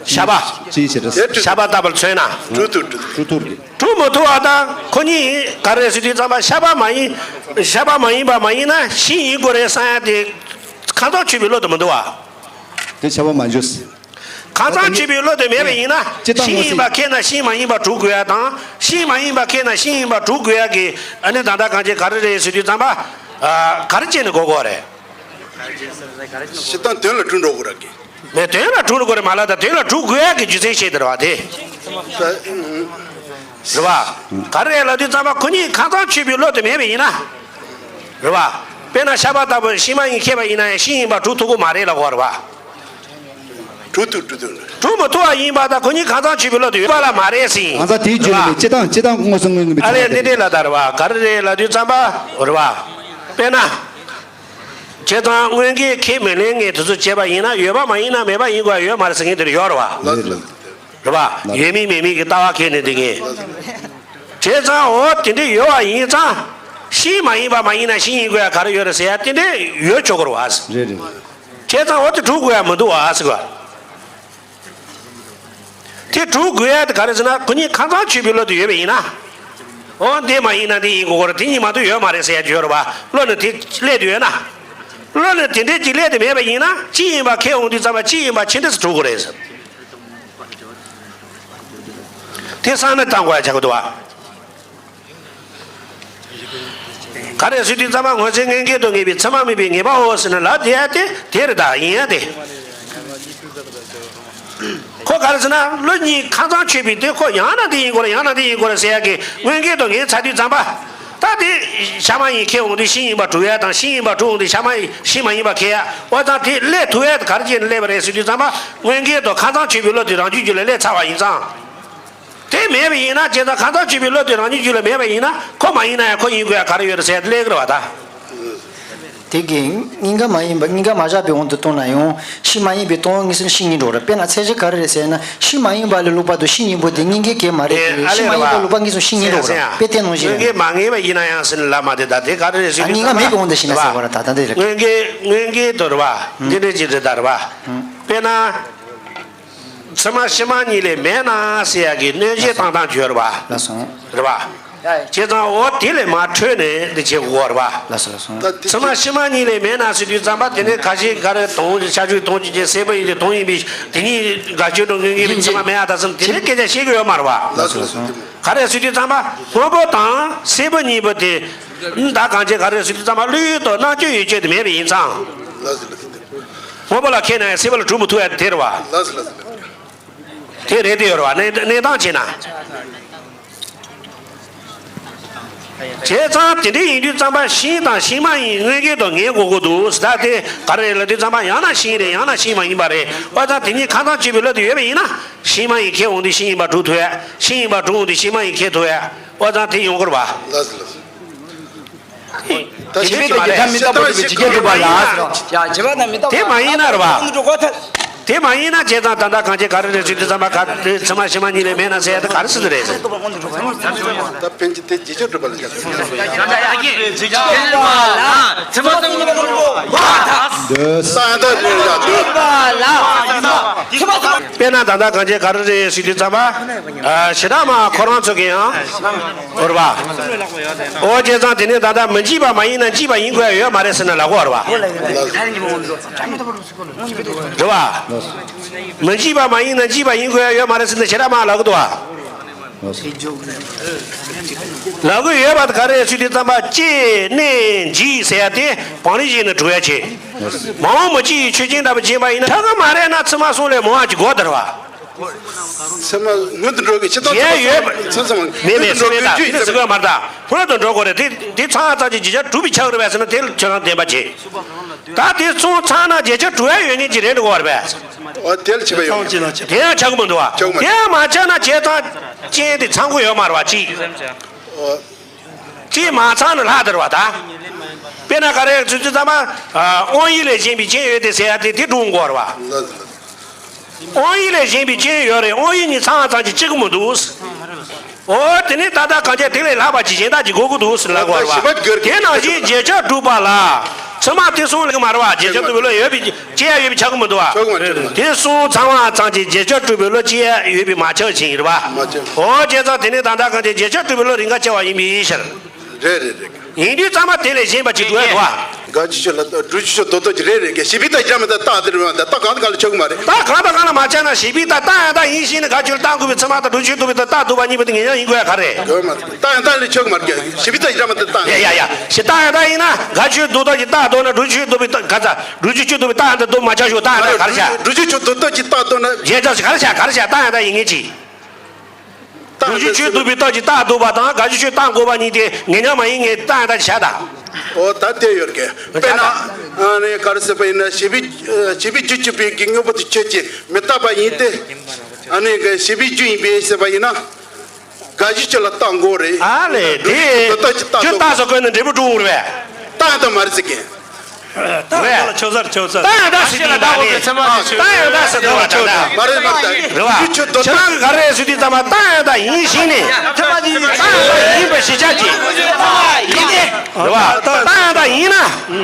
ཤ་པ། ཅིའི་ཕྱིར། ཤ་པ་ལྟ་བུར་མཚོན་ན། གྲུབ་ཐུབ་གྲུབ་ཐུབ་ཀྱི། གྲུབ་མི་ཐུབ་པ་དང་ཁོ་གཉིས་ག་རེ་ཟེར་དུས་ཙམ་པ་ཤ་པ་མ་ཡིན། ཤ་པ་མ་ཡིན་པ་མ་ཡིན་ན་ཤིང་ཡིན་དགོས་རེད་བསམ་ཡ་དེ། ཁ་ཚང་ཆོས་པའི་བློ་དུ་མི་འདུག་བ། དེ་ཤ་པ་མ་འཇོག་ཟེར། ཁ་སང་ཆོས་པའི་བློ་དེ་མེད་པ་ཡིན་ན། སྤྱིར་བཏང་ཤིང་ཡིན་པ་ཁེགས་ན་ཤིང་མ་ཡིན་པ་གྲུབ་དགོས་ཡ་དང་། ཤིང་མ་ཡིན་པ་ཁེགས་ན་ཤིང་ཡིན་པ་གྲུབ་དགོས་ཡ་གི་ཨ་ནི་ད་ལྟ་གང་ཅི་ག་རེ་རེད་ཟེར་དུས་ཙམ་པ། ཨ། ག་རེ་བྱས་ནས་གོ་དགོས་རེད། སྤྱིར་བཏང་དོན་ལ་གྲུབ་འགྲོ་དགོས་ར་གི། མེད་དོན་ལ་གྲུབ་འགྲོ་དགོས་རེད་མ་ལབ་ད་དོན་ལ་གྲུབ་དགོས་ཡ་གི་རྒྱུ་མཚན་བཤད་དེ་རེད་བ་དེ། རེད་བ། ག་རེ་རེད་ལབ་དུས་ཙམ་པ་ཁོ་གཉིས་ཁ་སང་ཆོས་པའི་བློ་དེ་མེད་པ་ཡིན་ན། རེད་བ། དཔེར་ན་ཤ་པ་ལྟ་བུ་ཤིང་མ་ཡིན་ཁེགས་པ་ཡིན་ན་ཡང་ཤིང་ཡིན་པ་གྲུབ་ཐུབ་ཀྱི་མ་རེད་ལབ་དགོས་རེད་བ། གྲུབ་ཐུབ་གྲུབ་ཐུབ། གྲུབ་མི་ཐུབ་པ་ཡིན་པ་དང་ཁོ་གཉིས་གང་ཟག་ཆོས་པའི་བློ་དེ་ཡོད་པ་ལ་མ་རེད་ཟིན། གང་ཟག་དེའི་རྒྱུད་ལ་ནི་སྤྱིར་བཏང་སྤྱིར་བཏང་མངོན་སུམ་མངོན་གྱུར་མེད་པའི་ཨ་ལས་ཚད་མ་ནི་དེ་ལ་ད་རེད་བ་ག་རེ་རེད་ལབ་དུས་ཙམ་པ་རེད་བ། དཔེར་ན། བྱས་ཙང་དངོས་འགལ་ཁས་མི་ལེན་མཁན་དེ་ཚོ་བྱས་པ་ཡིན་ན་ཡོད་པ་མ་ཡིན་ན་མེད་པ་ཡིན་དགོས་ཡ་ཡོད་མ་རེད་ཟེར་མཁན་དེ་རེད་ཡོད་རེད་བ། ལགས་ལགས། རེད་བ། ཡོད་མིན་མེད་མིན་གྱི་ལྟ་བ་ཁས་ནས་འདི་ངས། བྱས་ཙང་འོ་དེ་འདྲ་ཡོད་པ་ཡིན་ཙང་། ཤིང་མ་ཡིན་པ་མ་ཡིན་ན་ཤིང་ཡིན་དགོས་ཡ་ག་རེ་ཡོད་རེད་ཟེར་ཡ་དེ་འདྲ་ཡོད་ཆོག་གི་རེད་བ། རེད་རེད། བྱས་ཙང་འོ་དེ་གྲུབ་དགོས་ཡ་མི་འདུག་བ་ཟེར་བ། དེ་གྲུབ་དགོས་ཡ་དེ་ག་རེ་ཟེར་ན། ཁོ་གཉིས་ཁ་ཚང་ཆོས་པའི་བློ་དེ་ཡོད་པ་ཡིན་ན། འོ་འདི་མ་ཡིན་ན་འདི་ཡིན་དགོས་རེད། དེ་གཉིས་མ་གཏོགས་ཡོད་མ་རེད་ཟེར་ཡ་ཅིག་ཡོད་རེད་བ། བློ་ནི་དེ་སླེབས་དུ་ཡོད་ན། བློ་ནི་དེ་འདྲས་ཅིག་སླེབས་དུ་མེད་པ་ཡིན་ན། གཅིག་ཡིན་པ་ཁས་འོང་དུས་ཙམ་པ་གཅིག་ཡིན་པ་ཕྱིན་འདྲ་སུ་གྲུབ་དགོས་རེད་ཟེར། དེ་བསམ་བློ་བཏང་དགོས་ཡ་ཆགས་ཀྱི་འདུག་བ། ག་རེ་ཟེར་དུས་ཙམ་པ་ངོས་ཟིན་དངོས་འགལ་དུ་ངེས་པའི་ཚད་མ་མིན་པའི་ངེས་པའོ་ཟེར་ན་ལབ་བསྡད་ཡ་དེ་དེ་རེད་ད། ཡིན་ཡ་དེ། ཁོ་ག་རེ་ཟེར་ན་བློ་གཉིས་ཁ་ཚང་ཆོད་པའི་དེ་ཁོ་ཡང་ན་དེ་ཡིན་དགོས་རེད། ཡང་ན་དེ་ཡིན་དགོས་རེད་ཟེར་ཡ་གི་དངོས་འགལ་དུ་ངེས་ཚར་དུས་ཙམ་པ། ད་དེ་ཤ་མ་ཡིན་ཁས་འོང་དུས་ཤིང་ཡིན་པ་གྲུབ་ཡ་དང་། ཤིང་ཡིན་པ་གྲུབ་འོང་དུས་ཤ་མ་ཡིན་ཤིང་མ་ཡིན་པ་ཁས་ཡ། འོ་ཙང་དེ་སླེབས་ཐུབ་ཡ་དེ་ག་རེ་བྱས་ནས་སླེབས་པ་རེད་ཟེར་དུས་ཙམ་པ། དངོས་འགལ་དུ་ཁ་ཚང་ཆོད་པའི་བློ་དེ་རང་རྒྱུད་རྒྱུད་ལ་སླེབས་ཚར་བ་ཡིན་ཙང་། དེ་མེད་པ་ཡིན་ན། བྱས་ཙང་ཁ་ཚང་ཆོད་པའི་བློ་དེ་རང་ཉིད་རྒྱུད་ལ་མེད་པ་ཡིན་ན། ཁོ་མ་ཡིན་ན་ཡང་ཁོ་ཡིན་དགོས་ཡ་ག་རེ་ཡོད་རེད་ཟེར་ཡ་དེ་སླེབས་ཀྱི་རེད་བ་ད། དེ་གིས་གཉིས་ཀ་མ་ཡིན་པ། གཉིས་ཀ་མ་བཞག་པའི་དབང་དུ་བཏང་ན་ཡང་ཤིང་མ་ཡིན་པའི་སྟོང་པ་ཉིད་ཟེར་ན་ཤིང་ཡིན་འགྲོ་ར། དཔེར་ན་ཚད་གཞི་ག་རེ་རེད་ཟེར་ན། ཤིང་མ་ཡིན་པ་ལ་ལོག་པ་དང་ཤིང་ཡིན་པོ་དེ་གཉིས་ཀའི་གེགས་མ་རེད་དེ། ཨ་ལས་ཤིང་མ་ཡིན་པ་ལ་ལོག་པ་ངེས་སོང་ཤིང་ཡིན་འགྲོ་ར། དཔེ་དེ་ནང་བཞིན་རེད། དངོས་འགལ་མ་ངེས་པ་ཡིན་ན་ཡང་ཟེར་ན་ལབ་མ་དེ་ད་དེ་ག་རེ་རེད་ཟེར་དུས་ཙམ་པ། གཉིས་ཀ་མེད་པའི་དབང་དུ་བྱས་ན་ཟེར་བ་ར། ད་ད་འདི་རེད། དངོས་འགལ་དངོས་འགལ་དུ་རེད་བ། འདི་འདྲ་ཅིག་རེད་ད་རེད་བ། དཔེར་ན། ཚད་མ་ཕྱི་མ་གཉིས་ལས་མེད་ན་ཟེར་ཡ་གི་གནོད་བྱེད་བཏང་སྟངས་བརྗོད་རེད་བ། ལགས་སོ། རེད་བ། བྱས་ཙང་འོ་དེ་ལས་མར་འཕྲོས་ནས་འདི་བྱེད་དགོས་རེད་བ། ལགས་སོ་ལགས་སོ། ཚད་མ་ཕྱི་མ་གཉིས་ལས་མེད་ན་ཟེར་དུས་ཙམ་པ། དེ་ནས་ཁ་ཤས་ག་རེ་དོན་ཤར་ཕྱོགས་དོན་གྱི་རྐྱེན་སྲིད་པ་ཡིན་ཏེ་དོན་ཡིན་པའི་དེ་གཉིས་འགལ་ཕྱོགས་དང་དངོས་འགལ་བའི་ཚད་མ་མེད་ཡ་ད་བསམ་དེ་འདྲའི་སྐད་ཆ་བཤད་ཀྱི་ཡོད་མ་རེད་བ། ལགས་སོ་ལགས་སོ། ག་རེ་ཟེར་དུས་ཙམ་པ། སྔོན་པོ་དང་སྲིད་པ་གཉིས་པོ་དེ། ད་གང་བྱས་ག་རེ་ཟེར་དུས་ཙམ་པ། བློ་ཡུལ་དང་རྣམ་དཔྱོད་ཡོད་ཆོས་དེ་མེད་པ་ཡིན་ཙང་། ལགས་སོ་ལགས་སོ། སྔོན་པོ་ལ་མཁས་ན་ཡང་སྲིད་པ་ལ་གྲུབ་མི་ཐུབ་ཡ་དེ་རེད་བ། ལགས་སོ་ལགས་སོ། དེ་རེད་དེ་ཡོད་རེད་བ། གནས་གནས་སྟངས་བྱས་ན། བྱས་ཙང་དེ་འདྲ་ཡིན་དུས་ཙམ་པ་ཤིང་དང་ཤིང་མ་ཡིན་དངོས་འགལ་དུ་ངེས་དགོས་ཀྱི་འདུག་ཟེར། ད་དེ་ག་རེ་ལབ་དུས་ཙམ་པ། ཡང་ན་ཤིང་རེད། ཡང་ན་ཤིང་མ་ཡིན་པ་རེད། འོ་ད་དེ་གཉིས་ཁ་ཚང་ཆོད་པའི་བློ་དེ་ཡོད་པ་ཡིན་ན། ཤིང་མ་ཡིན་ཁས་འོང་དུས་ཤིང་ཡིན་པ་གྲུབ་ཐུབ་ཡ། ཤིང་ཡིན་པ་གྲུབ་འོང་དུས་ཤིང་མ་ཡིན་ཁས་ཐུབ་ཡ། འོ་ད་དེ་ཡོང་གི་རེད་བ། ལགས་སོ་ལགས་སོ། དེ་བྱེད་པའི་དེ་ཡོད་མ་རེད། ཇི་ལྟར་མི་རྟག་པ་ཞིག་གི་ཇི་སྐད་སྒྲུབ་པ་ལ། ཡ་བྱེད་པ་ན་མི་རྟག་པ། དེ་མ་ཡིན་ན་རེད་བ། དེ་མ་ཡིན་ན་བྱས་ཙང་ད་ལྟ་གང་བྱས་ག་རེ་རེད་ཟེར་དུས་ཙམ་པ། ག་དེ་ཚད་མ་ཕྱི་མ་གཉིས་ལས་མེད་ན་ཟེར་ཡ་དེ་ག་རེ་ཟེར་དུ་རེད་ཟེར། ད་ཕན་ཆད་དེ་རྗེས་ཕྱོགས་སྒྲུབ་པ་ལ་བཞག་ཚད་མ་ཕྱི་མ་གཉིས་ལས་མེད་ན་ཟེར་ཡ་དེ་ག་རེ་ཟེར་དུ་རེད་ཟེར། དཔེར་ན་ད་ལྟ་གང་བྱས་ག་རེ་རེད་ཟེར་དུས་ཙམ་པ། ཨ་བྱེ་བྲག་སྨྲ་བ་ཁོ་རང་ཚོ་གིས་ཡང་། རེད་བ། འོ་བྱས་ཙང་དེ་ནས་ད་ལྟ་མི་འཇིགས་པ་མ་ཡིན་ན་འཇིགས་པ་ཡིན་དགོས་ཡ་ཡོད་མ་རེད་ཟེར་ནས་ལབ་ཀྱི་ཡོད་རེད་བ། རེད་བ། མི་འཇིགས་པ་མ་ཡིན་ན་འཇིགས་པ་ཡིན་དགོས་ཡ་ཡོད་མ་རེད་ཟེར་ནས་བྱེ་བྲག་སྨྲ་བ་ལབ་ཀྱི་འདུག་བ། ལབ་ཀྱི་ཡོད་པ་དེ་ག་རེ་ཟེར་དུས་ཙམ་པ། སྐྱེ་གནས་འཇིག་ཟེར་ཡ་དེ་བང་རིམ་བཞིན་དུ་འགྲོ་ཡ་བྱེད། མ་འོངས་པ་སྤྱི་ཡི་ཆོས་ཅན་འདྲ་པོ་བྱེད་པ་ཡིན་ན་ཆགས་ཀྱི་མ་རེད་ན། ཚད་མ་གསུམ་ལས་མང་བ་ཅིག་དགོས་དེ་རེད་བ། ཚད་མ་སྔོན་དུ་འགྲོ་གི་ཕྱི་དང་། གཞན་ཡོད་པ་མཚམས་མཚམས་མེད་མེད་ཚད་མ་ཟེར་མེད་ད། དེ་ནི་ཟེར་དགོས་མ་རེད་ད། སྔོན་དུ་འགྲོ་དགོས་རེད། དེ་དེ་ཚང་མ་ཚང་གི་རྗེས་ཆ་གྲུབ་པའི་ཆགས་རེད་པས་ཟེར་ན་དེ་ཁྱོད་རང་བདེན་པ་བྱེད། ད་དེ་ཚོ་ཚང་ན་རྗེས་ཆ་གྲུབ་ཡ་ཡོད་ངེས་ཀྱི་རེད་འགྲོ་བར་པས། འོ་དེ་ལ་བྱེད་པ་ཡོད། དེ་ཡང་ཆགས་ཀྱི་མི་འདུག་བ། ཆགས་མ་དེ་ཡང་མ་ཆགས་ན་བྱས་ཙང་རྐྱེན་དེ་ཚང་གི་ཡོད་མ་རེད་བ་གཅིག་འོ། གཅིག་མ་ཚང་ན་ལྷག་དེ་རེད་བ་ད། དཔེར་ན་ག་རེ་ཚུལ་ཚུལ་ཙམ་པ། དབང་ཡུལ་ལས་གཞན་པའི་རྐྱེན་ཡོད་དེ་ཟེར་ཡ་དེ་དེ་སྒྲུབ་དགོས་རེད་བ། ལགས་སོ། དབང་ཡུལ་ལས་གཞན་པའི་རྐྱེན་ཡོད་རེད། དབང་ཡུལ་གཉིས་ཚང་བ་ཙམ་གྱིས་གཅིག་གི་མི་འདུག་འོ་དེ་ནས་ད་ལྟ་གང་བྱས་དེ་ལས་ལྷག་པ་ཅིག་གཞན་དག་ཅིག་དགོས་ཀྱི་འདུག་ཟེར་ལབ་དགོས་རེད་བ། དེ་ནང་བཞིན་རྗེས་ཆ་གྲུབ་པ་ལ། ཚད་མ་དེ་གསུམ་ལས་མ་རེད་བ། རྗེས་ཆ་གྲུབ་པའི་བློ་ཡོད་པའི་སྐྱེ་ཡ་ཡོད་པའི་ཆགས་ཀྱི་མི་འདུག་བ། དེ་གསུམ་ཚང་བ་ཙམ་གྱིས་རྗེས་ཆ་གྲུབ་པའི་བློ་སྐྱེ་ཡ་ཡོད་པའི་མ་ཆགས་ཤིང་རེད་བ། འོ་བྱས་ཙང་དེ་ནས་ད་ལྟ་གང་བྱས་རྗེས་ཆ་གྲུབ་པའི་བློ་རེས་འགའ་སྐྱེ་བ་ཡིན་པའི་ཕྱིར། རེད་རེད་རེད། ཡིན་དུས་ཙམ་པ་དེ་ལས་གཞན་པ་ཅིག་འགྲོ་ཡ་འདུག་བ། དགག་བྱའི་ཆོས་ལ་སྒྲུབ་བྱའི་ཆོས་མདོར་བསྡུས་ཀྱི་རེད་རེད་གི། བྱས་པའི་རྟགས་སྦྱར་མི་རྟགས་རྟགས་དེ་རེད་མ་རེད། རྟགས་གང་དང་གང་ལ་མ་ཆགས་ན། བྱས་པའི་རྟགས་གང་དང་གང་ལ་མ་ཆགས་ན། བྱས་པའི་རྟགས་རྟགས་ཡང་རྟགས་ཡིན་ཞེས་ནས་དགག་བྱའི་ཆོས་ལ་རྟགས་འགོད་པའི་ཚད་མ་དང་སྒྲུབ་བྱའི་ཆོས་རྟོགས་པའི་རྟགས་རྟགས་ལྡོག་པ་གཉིས་པོ་དེ་ངེས་འབྱུང་ཡིན་དགོས་ཡ་ག་རེ་རེད། དགོས་མ་རེད། རྟགས་ཡང་རྟགས་ལས་ཆགས་མ་རེད་གི། བྱས་པའི་རྟགས་ཀྱི་སྦྱར་མི་རྟགས་རྟགས་ཡིན་ན། དགག་བྱའི་ཆོས་མདོར་བསྡུས་ཀྱི་རྟགས་ལྡོག་ན། སྒྲུབ་བྱའི་ཆོས་རྟོགས་པའི་རྟགས་ག་ས། སྒྲུབ་བྱའི་ཆོས་རྟོགས་པའི་རྟགས་ཡང་རྟགས་ལྡོག་མ་ཆགས་ཤོག་རྟགས་ཡང་རྟགས་ག་རེ་བྱ། སྒྲུབ་བྱའི་ཆོས་མདོར་བསྡུས་ཀྱི་རྟགས་ལྡོག་ན། རྗེས་ཆ་ག་རེ་བྱ་ག་རེ་བྱ། རྟགས་ཡང་རྟགས་ཡིན་ངེས་ཀྱི། སྒྲུབ་བྱའི་ཆོས་རྟོགས་པའི་རྟགས་ཀྱི་རྟགས་ལྡོག་པ་དང་དགག་བྱའི་ཆོས་རྟགས་འགོད་པ་གཉིས་དེ་ངེས་འབྱུང་མ་ཡིན་ངེས་རྟགས་ཡང་རྟགས་བྱ་དང་། འོ་ད་དེ་ཡོད་གི། དཔེར་ན། ཨ་ནི་ག་རེ་ཟེར་བ་ཡིན་ན། བྱས་པའི་བྱས་པའི་རྒྱུ་གཅིག་པུའི་གི་དངོས་པོ་དེ་ཆོས་ཅན་མི་རྟག་པ་ཡིན་ཏེ། ཨ་ནི་གི་བྱས་པའི་རྒྱུ་ཡིན་པས་ཟེར་བ་ཡིན་ན། དགག་བྱའི་ཆོས་ལ་རྟགས་འགོད་རེད། ཨ་ལས་དེ་རྒྱུ་རྟགས་སུ་བཀོད་ནས་འབྲས་བུ་སྒྲུབ་འོང་རེད་པས། རྟགས་ཡང་རྟགས་མ་རེད་ཟེར་གི། ད་ཡང་ལ་ཆོག་ས་རེད། ཆོག་ས་རེད། ད་ཡང་ད་ཟེར་དུས་ད་ནི། ད་ཡང་ད་ཟེར་དུས་ད་ནི། རེད་བ། ཁྱེད་རང་གི་ག་རེ་ཟེར་དུས་ཙམ་པ་ད་ཡང་ད་ཡིན་ཞིག་ནས། ད་ཡང་ད་ཡིན་པ་ཞིག་ཆགས་ཀྱི། ཡིན་ཏེ། རེད་བ། ད་ཡང་ད་ཡིན་ན།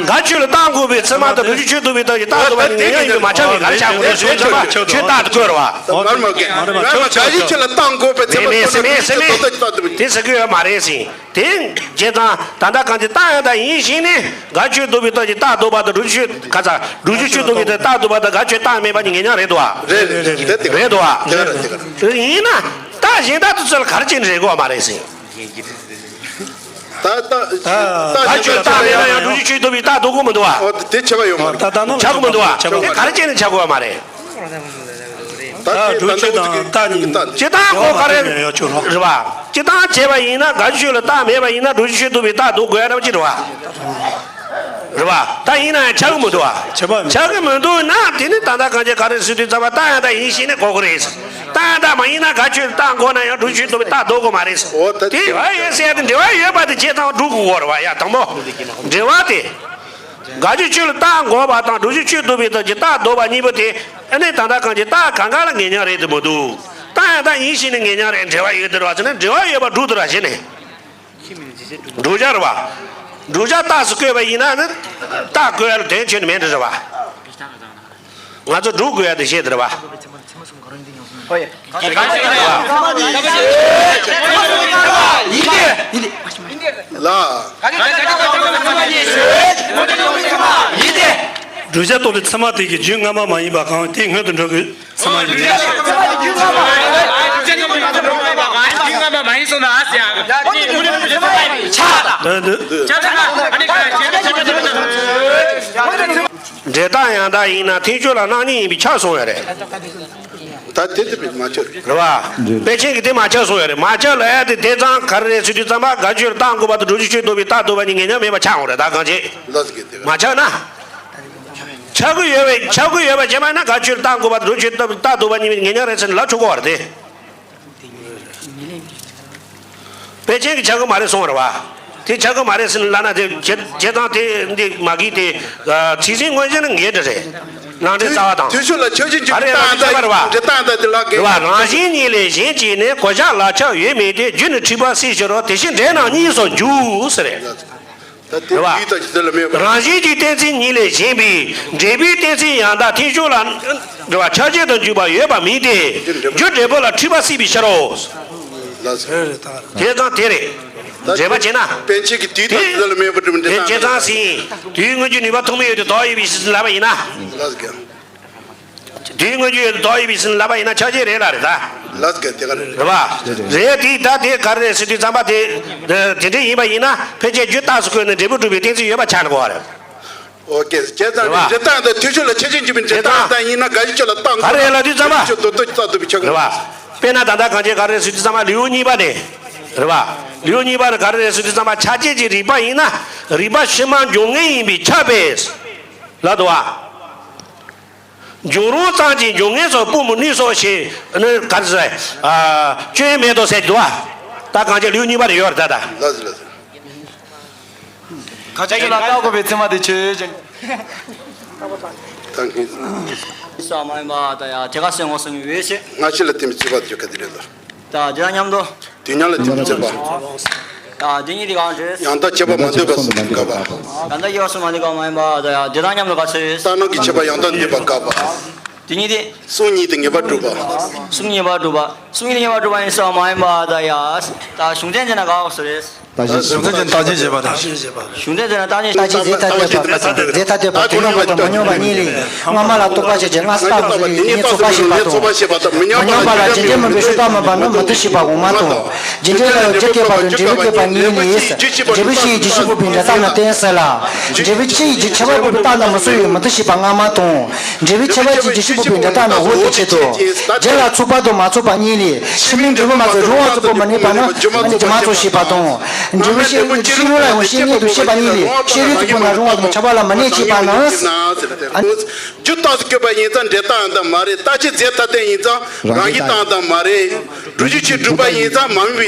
ག་ཆོས་ལ་རྟག་འགོག་པའི་ཚད་མ་དང་སྒྲུབ་བྱེད་ཆོས་ལྡོག་པའི་རྟགས་ཀྱི་རྟགས་ལྡོག་པ་ནི་ངེས་འབྱུང་ཡིན་པས་མ་ཁྱབ་པས་ག་རེ་ཆགས་དགོས་རེད་ཟེར་དུས་ཙམ་པ་ཁྱོད་རྟག་ཏུ་བཀོད་རེད་བ། མ་རེད་མ་རེད། ང་ལ་ག་ཞིག་ཆོས་ལ་རྟག་འགོག་པའི་ཚད་མ་མེད་མེད་མེད་མེད་མེད། དེ་ཟེར་གི་ཡོད་མ་རེད་ཟེར། དེ་བྱས་ཙང་ད་ལྟ་གང་ཅི་རྟག་ཡང་དག་ཡིན་ཞིང་ནི། ག་ཆོས་ལྡོག་པའི་རྟགས་ཀྱི་རྟགས་ལྡོག་པ་དང་སྒྲུབ་བྱེད་ཆོས་ག་ཚ་སྒྲུབ་བྱེད་ཆོས་ལྡོག་པའི་རྟགས་ལྡོག་པ་དང་ག་ཆོས་རྟག་མེད་པ་གཉིས་ངེས་འབྱུང་རེད་འདུག་བ། རེད་རེད་རེད། དེ་དེ་རེད་འདུག་བ། དེ་རེད་དེ་རེད། ཡིན་ན་རྟགས་གཞན་དག་ཏུ་ཚུལ་ག་རེ་བྱས་ནས་རེད་དགོས་པ་མ་རེད་ཟེར། ད་ད་ད་ག་ཆོས་རྟག་མེད་པ་ཡང་སྒྲུབ་བྱེད་ཆོས་ལྡོག་པའི་རྟགས་ལྡོག་དགོས་མི་འདུག་བ། ཨོ་དེ་བྱེད་པ་ཡོད་མ་རེད། ད་ད་ནང་ཆགས་དགོས་མི་འདུག་བ། བྱེད་པ་དེ་ག་རེ་བྱས་ནས་ཆགས་དགོས་པ་མ་རེད། ད་སྒྲུབ་བྱེད་དང་རྟགས་གཉིས། སྤྱིར་བཏང་ཁོ་ག་རེ་ཡོད་ཆོག་རོགས། རེད་བ། སྤྱིར་བཏང་བྱས་པ་ཡིན་ན་ག་ཆོས་ལ་རྟགས་མེད་པ་ཡིན་ན་སྒྲུབ་བྱེད་ཆོས་ལྡོག་པའི་རྟགས་ལྡོག་དགོས་ཡ་འདྲ་པོ་ཅིག་རེད་བ། རེད་བ། ད་ཡིན་ན་ཡང་ཆགས་ཀྱི་མི་འདུག་བ། བྱེད་པ་མེད། ཆགས་ཀྱི་མི་འདུག་ན་དེ་ནི་ད་ལྟ་གང་ཅི་ག་རེ་ཟེར་དུས་ཙམ་པ་རྟགས་ཡང་དག་ཡིན་ཞེས་ནི་གོ་གི་རེད། རྟགས་ཡང་དག་མ་ཡིན་ན་ག་ཆོས་རྟགས་འགོག་ན་ཡང་སྒྲུབ་བྱེད་ལྡོག་པའི་རྟགས་ལྡོག་དགོས་མ་རེད། འོ་ད་དེ་འབྲེལ་བ་ཡོད་ཟེར་ཡ་དེ་འབྲེལ་བ་ཡོད་པ་དེ་བྱས་ཙང་སྒྲུབ་དགོས་རེད་བ། ཡ་དང་པོ་འབྲེལ་བ་དེ། ག་ཆོས་ཆོས་ལ་རྟགས་འགོག་པ་དང་སྒྲུབ་བྱེད་ཆོས་ལྡོག་པའི་རྟགས་ཀྱི་རྟགས་ལྡོག་པ་གཉིས་པོ་དེ་ཨ་ནི་ད་ལྟ་གང་ཅི་རྟགས་གང་ག་ལ་ངེས་འབྱུང་རེད་དེ་མི་འདུག་རྟགས་ཡང་དག་ཡིན་ཞེས་ནི་ངེས་འབྱུང་རེད། འབྲེལ་བ་ཡོད་དེ་རེད་བ་ཟེར་ན་འབྲེལ་བ་ཡོད་པ་སྒྲུབ་དེ་རེད་བ་ཟེར་ནས། བསྒྲུབ་བྱ་རེད་བ། བསྒྲུབ་བྱ་རྟགས་སུ་བཀོད་པ་ཡིན་ན་ནི། རྟགས་བཀོད་ཡ་ལ་དོན་ཁྱོན་ནས་མེད་འདྲ་རེད་བ། ང་ཚོ་སྒྲུབ་དགོས་ཡ་དེ་བཤད་དེ་རེད་བ། ཧོ་ཡ། ཡིན་ཏེ། ཡིན་ཏེ། ལ། བསྒྲུབ་བྱ་རྟོགས་པའི་ཚད་མ་དེ་གི་རྒྱུ་སྔ་མ་མ་ཡིན་པ་གང་དེ་སྔོན་དུ་འགྲོ་དགོས། ཚད་མ་ཡིན་པས། འདི་འདི། འབྲས་རྟགས་ཡང་དག་ཡིན་ན་ཐེག་མཆོག་ལ་རྣམ་གཉིས་ཡིན་པས་ཁྱབ་སོང་ཡ་རེད། ད་དེ་དེ་མ་ཁྱབ། རེད་བ། པཎ་ཆེན་གྱིས་དེ་མ་ཁྱབ་སོང་ཡ་རེད། མ་ཁྱབ་ལ་ཡ་དེ་དེ་ཙང་ག་རེ་རེད་ཟེར་དུས་ཙམ་པ་ག་ཆོས་རྟགས་འགོག་པ་དང་སྒྲུབ་བྱེད་ཆོས་ལྡོག་པའི་རྟགས་ལྡོག་པ་གཉིས་ངེས་འབྱུང་མེད་པ་ཆགས་འོང་རེད། ད་གང་བྱེད། ལ་ཟེར་གི་དེ། མ་ཁྱབ་ན། ཆགས་ཀྱི་ཡོད་པས་ཆགས་ཀྱི་ཡོད་པ་བྱས་པ་ན་ག་ཆོས་རྟགས་འགོག་པ་དང་སྒྲུབ་བྱེད་ལྡོག་པའི་རྟགས་ལྡོག་པ་གཉིས་ངེས་འབྱུང་རེད་ཟེར་ནས་ལབ་ཆོག་གི་རེད་དེ། པཎ་ཆེན་གྱིས་ཆགས་ཀྱི་མ་རེད་གསུངས་པ་རེད་བ། དེ་ཆགས་ཀྱི་མ་རེད་ཟེར་ནས་ལབ་ན་དེ་བྱེད་བྱེད་སྟངས་དེ་འདི་མ་གི་དེ། ཚིག་ཟིན་མངོན་བྱེད་ནི་འགལ་འདྲ་རེད། ལམ་འབྲས་རྩ་བ་དང་། དུས་ཚོད་ལ་ཆགས་ཞེན་གྱི་རྟགས་དང་འབྲས་རྟགས་དང་དེ་ལ་གི། རེད་བ། རང་བཞིན་ཉིད་ལས་གཞན་གཅིག་ནི་གོ་ཆ་ལག་ཆགས་ཡོད་མིན་ཏེ། རྒྱུ་ནི་འཁྲུལ་པ་སྲིད་ཕྱིར་རོ། དེ་བཞིན་འབྲས་རྣམས་གཉིས་སུ་འཇུག་ཟེར་རེད། ད་དེ། རེད་བ། དུས་དང་ཞིག་དེ་ལ་མེད་པར། རང་བཞིན་གྱི་གཏན་ཚིགས་ཉིད་ལས་གཞན་པའི་འབྲས་བུའི་གཏན་ཚིགས་ཡང་དག་ཐེག་མཆོག་ལ། རེད་བ། ཆགས་ཞེན་དང་འཇུག་པ་ཡོད་པ་མིན་ཏེ། རྒྱུ་འབྲས་བུ་ལ་འཁྲུལ་པ་སྲིད་པའི་ཕྱིར་རོ། ལགས་སོ། དེ་དང་དེ་རེད། ད་འགྲེལ་པ་བྱས་ན། པཎ་ཆེན་གྱི་དུས་དང་ཞིག་དེ་ལ་མེད་པར་གྲུབ་འབྲས་དེ་རྟགས། བྱས་ཙང་ཟིན། དུས་མངོན་གྱི་ནུས་པ་ཐོགས་མེད་ཡོད་དེ་དོགས་ཡོད་པའི་ཕྱིར་ལབ་པ་ཡིན་ན། ལགས་སོ། དུས་མངོན་གྱུར་ཡོད་དོ་ཡིན་པའི་ཕྱིར་ལབ་པ་ཡིན་ན་ཆགས་ཞེན་རེད་ལ་རེད་ད། ལགས་སོ། དེ་ག་རེད། རེད་བ། རེད་དེ་ད་དེ་ག་རེ་རེད་ཟེར་དུས་ཙམ་པ་དེ། དེ་འདྲ་ཡིན་པ་ཡིན་ན་ཕལ་ཆེར་རྒྱུ་རྟགས་སུ་བཀོད་ནས་འབྲས་བུ་སྒྲུབ་པའི་གཏན་ཚིགས་ཡོད་པ་ཆགས་ནས་གོ་བ་རེད། ཨོ་ཀེ། བྱས་ཙང་རེད་བ། འབྲས་རྟགས་དང་ཐེག་མཆོག་ལ་ཆགས་ཞེན་གྱི་མིན་འབྲས་རྟགས་དང་ཡིན་ན་ག་ཞིག་ཆོས་ལ་རྟགས་ག་རེ་ལབ་དུས་ཙམ་པ། ཆོས་རྟོགས་རྟོགས་ཀྱི་རྩ་རྟོགས་པའི་ཆགས་རེད་བ། དཔེར་ན་ད་ལྟ་གང་བྱས་ག་རེ་ཟེར་དུས་ཙམ་པ་ལེའུ་གཉིས་པ་ནས། རེད་བ། ལེའུ་གཉིས་པ་ནས་ག་རེ་ཟེར་དུས་ཙམ་པ་ཆ་བྱད་ཀྱི་རིགས་པ་ཡིན་ན་རིགས་པ་ཕྱི་མ་འབྱུང་ངེས་ཡིན་པས་ཁྱབ་པས། ལབ་འདུག་བ། འབྱུང་རུང་ཙམ་གྱིས་འབྱུང་ངེས་སུ་སྤོ་མི་ནུས་སོ་ཞེས་ནི་ག་ཚོད། ཨ། སྐྱོན་མེད་དོ་ཟེར་གྱི་འདུག་བ། ད་གང་ཅི་ལེའུ་གཉིས་པ་རེ་ཡོད་རེད་ད་ལྟ། ལགས་སོ་ལགས་སོ། ཁ་ཆེ་ལ་བལྟ་དགོས་པའི་ཚད་མ་དེ་ཆོས་ཅན། ད་གིན། ས་མ་ཡིན་པ་དང་ཡང་དེ་ག་སེ་ངོ་སོང་བའི་འོས་ཆེ། སྔ་ཕྱི་ལ་བརྟེན་པའི་རྩོད་པ་དེ་ཆོ་ག་དེ་རེད་ལ། ད་དེ་དང་མཉམ་དུ། དུས་མཉམ་ལ་བརྟེན་པའི་རྩོད་པ། ད་དེ་གཉིས་དེ་གང་རེད། ཡང་དག་ཁྱད་པར་མ་འདོད་པ་སོང་དུ་དགག་པ། ཡང་དག་ཁྱད་པར་སོང་མ་འདོད་པ་མ་ཡིན་པ་དང་ཡང་དེ་དང་མཉམ་དུ་ག་ཚོད། ལྟར་སྣང་གི་ཁྱད་པར་ཡང་དག་འདོད་པ་དགག་པ། དེ་གཉིས་དེ། གསུམ་ཉིད་དུ་ངེས་པར་སྒྲུབ་པ། གསུམ་ངེས་པར་སྒྲུབ་པ། གསུམ་ཉིད་དུ་ངེས་པར་སྒྲུབ་པ་ཡིན་ས་མ་ཡིན་པ་དང་ཡང་། ད་གཞུང་དོན་བྱས་ན་ག་འོག་སུ་རེད། ད་གཞི་གཞུང་དོན་བྱས་ན་རྟགས་ཅན་བྱེད་པ་དང་། གཞུང་དོན་བྱས་ན་རྟགས་ཅན། རྟགས་ཅན་རྫས་ཐ་དད་པ། རྫས་ཐ་དད་པ་དོན་ཡོད་པ་དང་མ་ཡིན་པ་གཉིས་ལས། སྔ་མ་ལ་རྟོག་པ་བྱས་ཀྱི་སྔ་ས་རྟགས་ངོས་ལས་གཉིས་ཚོགས་པ་ཞེས་པ་དང་། མ་སྙོམས་པ་ལ་རྗེས་འབྲས་སྨོན་པའི་ཤུགས་རྟགས་སྨོན་པ་ནི་མུ་སྟེགས་ཞེས་པ་འོག་མ་དང་། རྗེས་འབྲས་ལ་ཡང་རྒྱུ་སྐྱེད་པ་དང་འབྲས་བུ་སྐྱེད་པ་གཉིས་ལས། འབྲས་བུ་ཕྱི་ཡི་རྒྱུ་ཕྱི་སྤོབས་པའི་འབྲས་རྟགས་རྣམས་བསྟན་ཟེར་ལ། འབྲས་བུ་ཕྱི་ཡི་རྒྱུ་ཕྱི་མ་སྤོབས་པའི་རྟགས་རྣམས་མི་གསལ་བའི་མུ་སྟེགས་ཞེས་པ་སྔ་མ་དང་། འབྲས་བུ་ཕྱི་མ་ཕྱི་ཡི་རྒྱུ་ཕྱི་སྤོབས་པའི་འབྲས་རྟགས་རྣམས་འོག་ཏུ་ཕྱེ་དོ། རྒྱུ་ལ་ཚོགས་པ་དང་མ་ཚོགས་པ་གཉིས་ལས། ཕྱི་མའི་འབྲས་བུ་མ་ཚོགས་རང་དབང་དུ་སྤོབས་མི་ནུས་པ་ནི་རྒྱུ་མ་ཚོགས་ཞེས་པ་དང་། འབྲས་བུ་ཕྱི་ཡི་རྒྱུ་ཕྱི་རོལ་ལ་ཡང་ཤེས་ཉིད་དུ་ཤེས་པ་གཉིས་ལས། ཤེས་རིག་ཏུ་སྤོབས་ན་རང་དབང་དུ་ཁྱབ་པ་ལ་མི་གནས་ཞེས་པ་ནི། རྒྱུ་རྟགས་སུ་བཀོད་པ་ཡིན་ཙང་འབྲས་རྟགས་ཡང་དག་མ་རེད། རྟགས་ཅན་རྫས་ཐ་དད་ཡིན་ཙང་རང་བཞིན་རྟགས་ཡང་དག་མ་རེད། སྒྲུབ་བྱེད་ཆོས་སྒྲུབ་པ་ཡིན་ཙང་མ་དམིགས་པའི།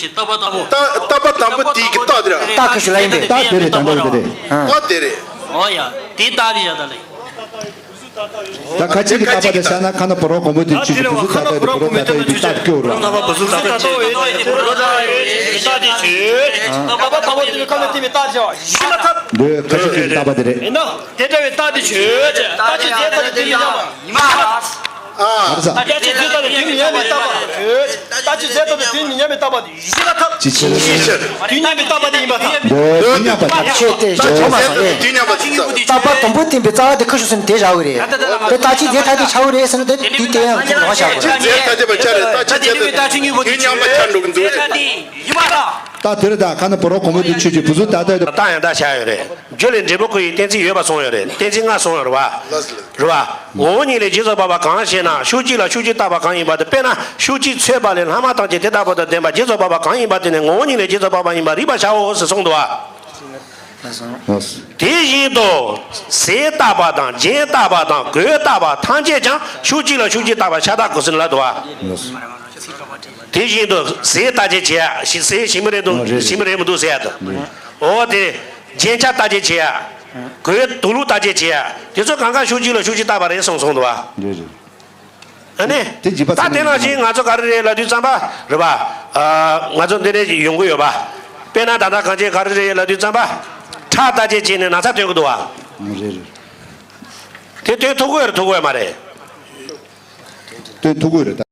ཡོད་ཅེས་བཏགས་པ་དང་པོ། བཏགས་བཏགས་པ་དང་པོ་དེ་གི་རྟགས་དེ་ར། རྟགས་ཁ་ཤུ་ལ་ཡིན་པས། རྟགས་དེ་རེད། དང་པོ་དེ་རེད། ཨ་དེ་རེད། ཨོ་ཡ། དེ་རྟགས་རེད་ཡ། ད་ལེ། ད་ཁ་ཅིག་གི་བཏགས་པ་དེ་བཞག་ན་ཁ་ན་བུ་རོ་གོང་མོ་དེ་ཆུ་ཅི་བུ་ཟུ་ད་ལྟ་དེ་བུ་རོ་ད་ལྟ་ཡི་རྟགས་སྐྱོ་ར། ཁ་ན་བུ་ཟུ་ད་ལྟ་ཡི་རྟགས་དེ་ཆོས་ཅན། ད་པ་ད་པ་དེ་ཁ་ན་དེ་མི་རྟགས་བྱ་བ་ཡིན་མ་ཐབས། འདོད་ཁ་ཅིག་གི་བཏགས་པ་དེ་རེད། ཡིན་ན་དེ་འདྲ་བའི་རྟགས་དེ་ཆོས་ཅན། རྟགས་ཆོས་ཅན་ད་དེ་མི་ཉམས་པ་ཡིན་མ་ཐབས། ཨ་རེད་ས། རྟགས་ཆོས་ཅན་ད་དེ་མི་ཉམས་པའི་རྟགས་པ་ཆོས་ཅན། རྟགས་ཆོས་ཅན་ད་དེ་མི་ཉམས་པའི་རྟགས་པ་དེ། ཅི་ཕྱིར། དུས་མཉམ་པའི་རྟག་པ་དེ་ཡིན་པ་དང་། འདོད་དུས་མཉམ་པ་དང་། ཆོས་དེ་བྱ་བ་མ་སོང་ཨེ། དུས་མཉམ་པ་ཅི་ཙམ། རྟག་པ་དང་པོ་བསྟན་པའི་རྩ་བ་དེ་ཁ་ཤུ་ཟེར་ན་དེ་བཞག་གི་རེད། དེ་ད་ཅི་དེ་ད་དེ་བྱ་བ་རེད་ཟེར་ན་དེ་དུས་དེ་ཡང་ཚུར་ལོག་བཞག་གི་རེད། རྟགས་ཆོས་ཅན་དེ་བྱ་རེད། རྟགས་ཆོས་ཅན་དེ་དུས་མཉམ་པ་ཆ་འགྲོ་གི་འདུག་ཟེར། ད་དེ་རེད། ད་ཁ་ན་བུ་རོ་གོང་མོ་དེ་ཆོས་ཅན་བུ་ཟུ་ད་ལྟ་དེ། རྟགས་ཡང་དག་བྱ་ཡོད་རེད། རྒྱུ་ལས་འབྲས་བུ་ཀུན་ཡོད་གཏན་ཚིགས་ཡོད་པ་གསུངས་ཡོད་རེད། གཏན་ཚིགས་ལྔ་གསུངས་ཡོད་རེད་བ། རེད་བ། ངོ་བོ་ཉིད་ལས་བྱེད་རྫོགས་པ་པ་གང་ཞེ་ན། ཕྱོགས་གཅིག་ལ་ཕྱོགས་གཅིག་རྟག་པ་གང་ཡིན་པ་དེ། དཔེར་ན་ཕྱོགས་གཅིག་ཚོད་པ་ལས་ལྷག་མ་ཐམས་ཅད་དེ་ལྟ་བུ་དང་ལྡན་པ་བྱེད་རྫོགས་པ་པ་གང་ཡིན་པ་དེ་ནི་ངོ་བོ་ཉིད་ལས་བྱེད་རྫོགས་པ་པ་ཡིན་པར་རིག་པར་བྱའོ་ཞེས་གསུངས་འདུག་བ། དེ་བཞིན་དུ་ཟས་རྟག་པ་དང་རྒྱན་རྟག་པ་དང་གོས་རྟག་པ་ཐམས་ཅད་ཀྱང་ཕྱོགས་གཅིག་ལ་ཕྱོགས་གཅིག་རྟག་པ་ཤ་སྟག་གོ་ཟིན་ལ་འདུག་བ། དེ་བཞིན་དུ་ཟས་རྟག་ཅེས་བྱེད་ཡ། ཟས་ཞིམ་པོ་རེད་འདུག་ཞིམ་པོ་རེད་མི་འདུག་ཟེར་ཡ་དང་། འོ་དེ། རྒྱན་ཆ་རྟག་ཅེས་བྱེད་ཡ། གོས་དུག་ལོག་རྟག་ཅེས་བྱེད་ཡ། དེ་ཚོ་གང་ག་ཕྱོགས་གཅིག་ལ་ཕྱོགས་གཅིག་རྟག་པ་རེད་གསུངས་གསུངས་འདུག་བ། རེད་རེད། ཨ་ནི། དེ་འཇིགས་པ་ད་དེ་ནང་བཞིན་ང་ཚོ་ག་རེ་རེད་ལབ་དུས་ཙམ་པ་རེད་བ། ཨ། ང་ཚོ་འདི་ནས་ཡོང་གི་ཡོད་པ། དཔེར་ན་ད་ལྟ་གང་ཅི་ག་རེ་རེད་ལབ་དུས་ཙམ་པ། ཁྲག་རྟག་ཅེས་བྱས་ནས་ན་ཚ་སྟོན་གི་འདུག་བ། རེད་རེད། དེ་སྟོན་ཐུབ་ཀྱི་ཡོད་རེད་ཐུབ་ཀྱི་ཡོད་མ་རེད། སྟོན་ཐུབ་ཀྱི་ཡོད་རེད་ད།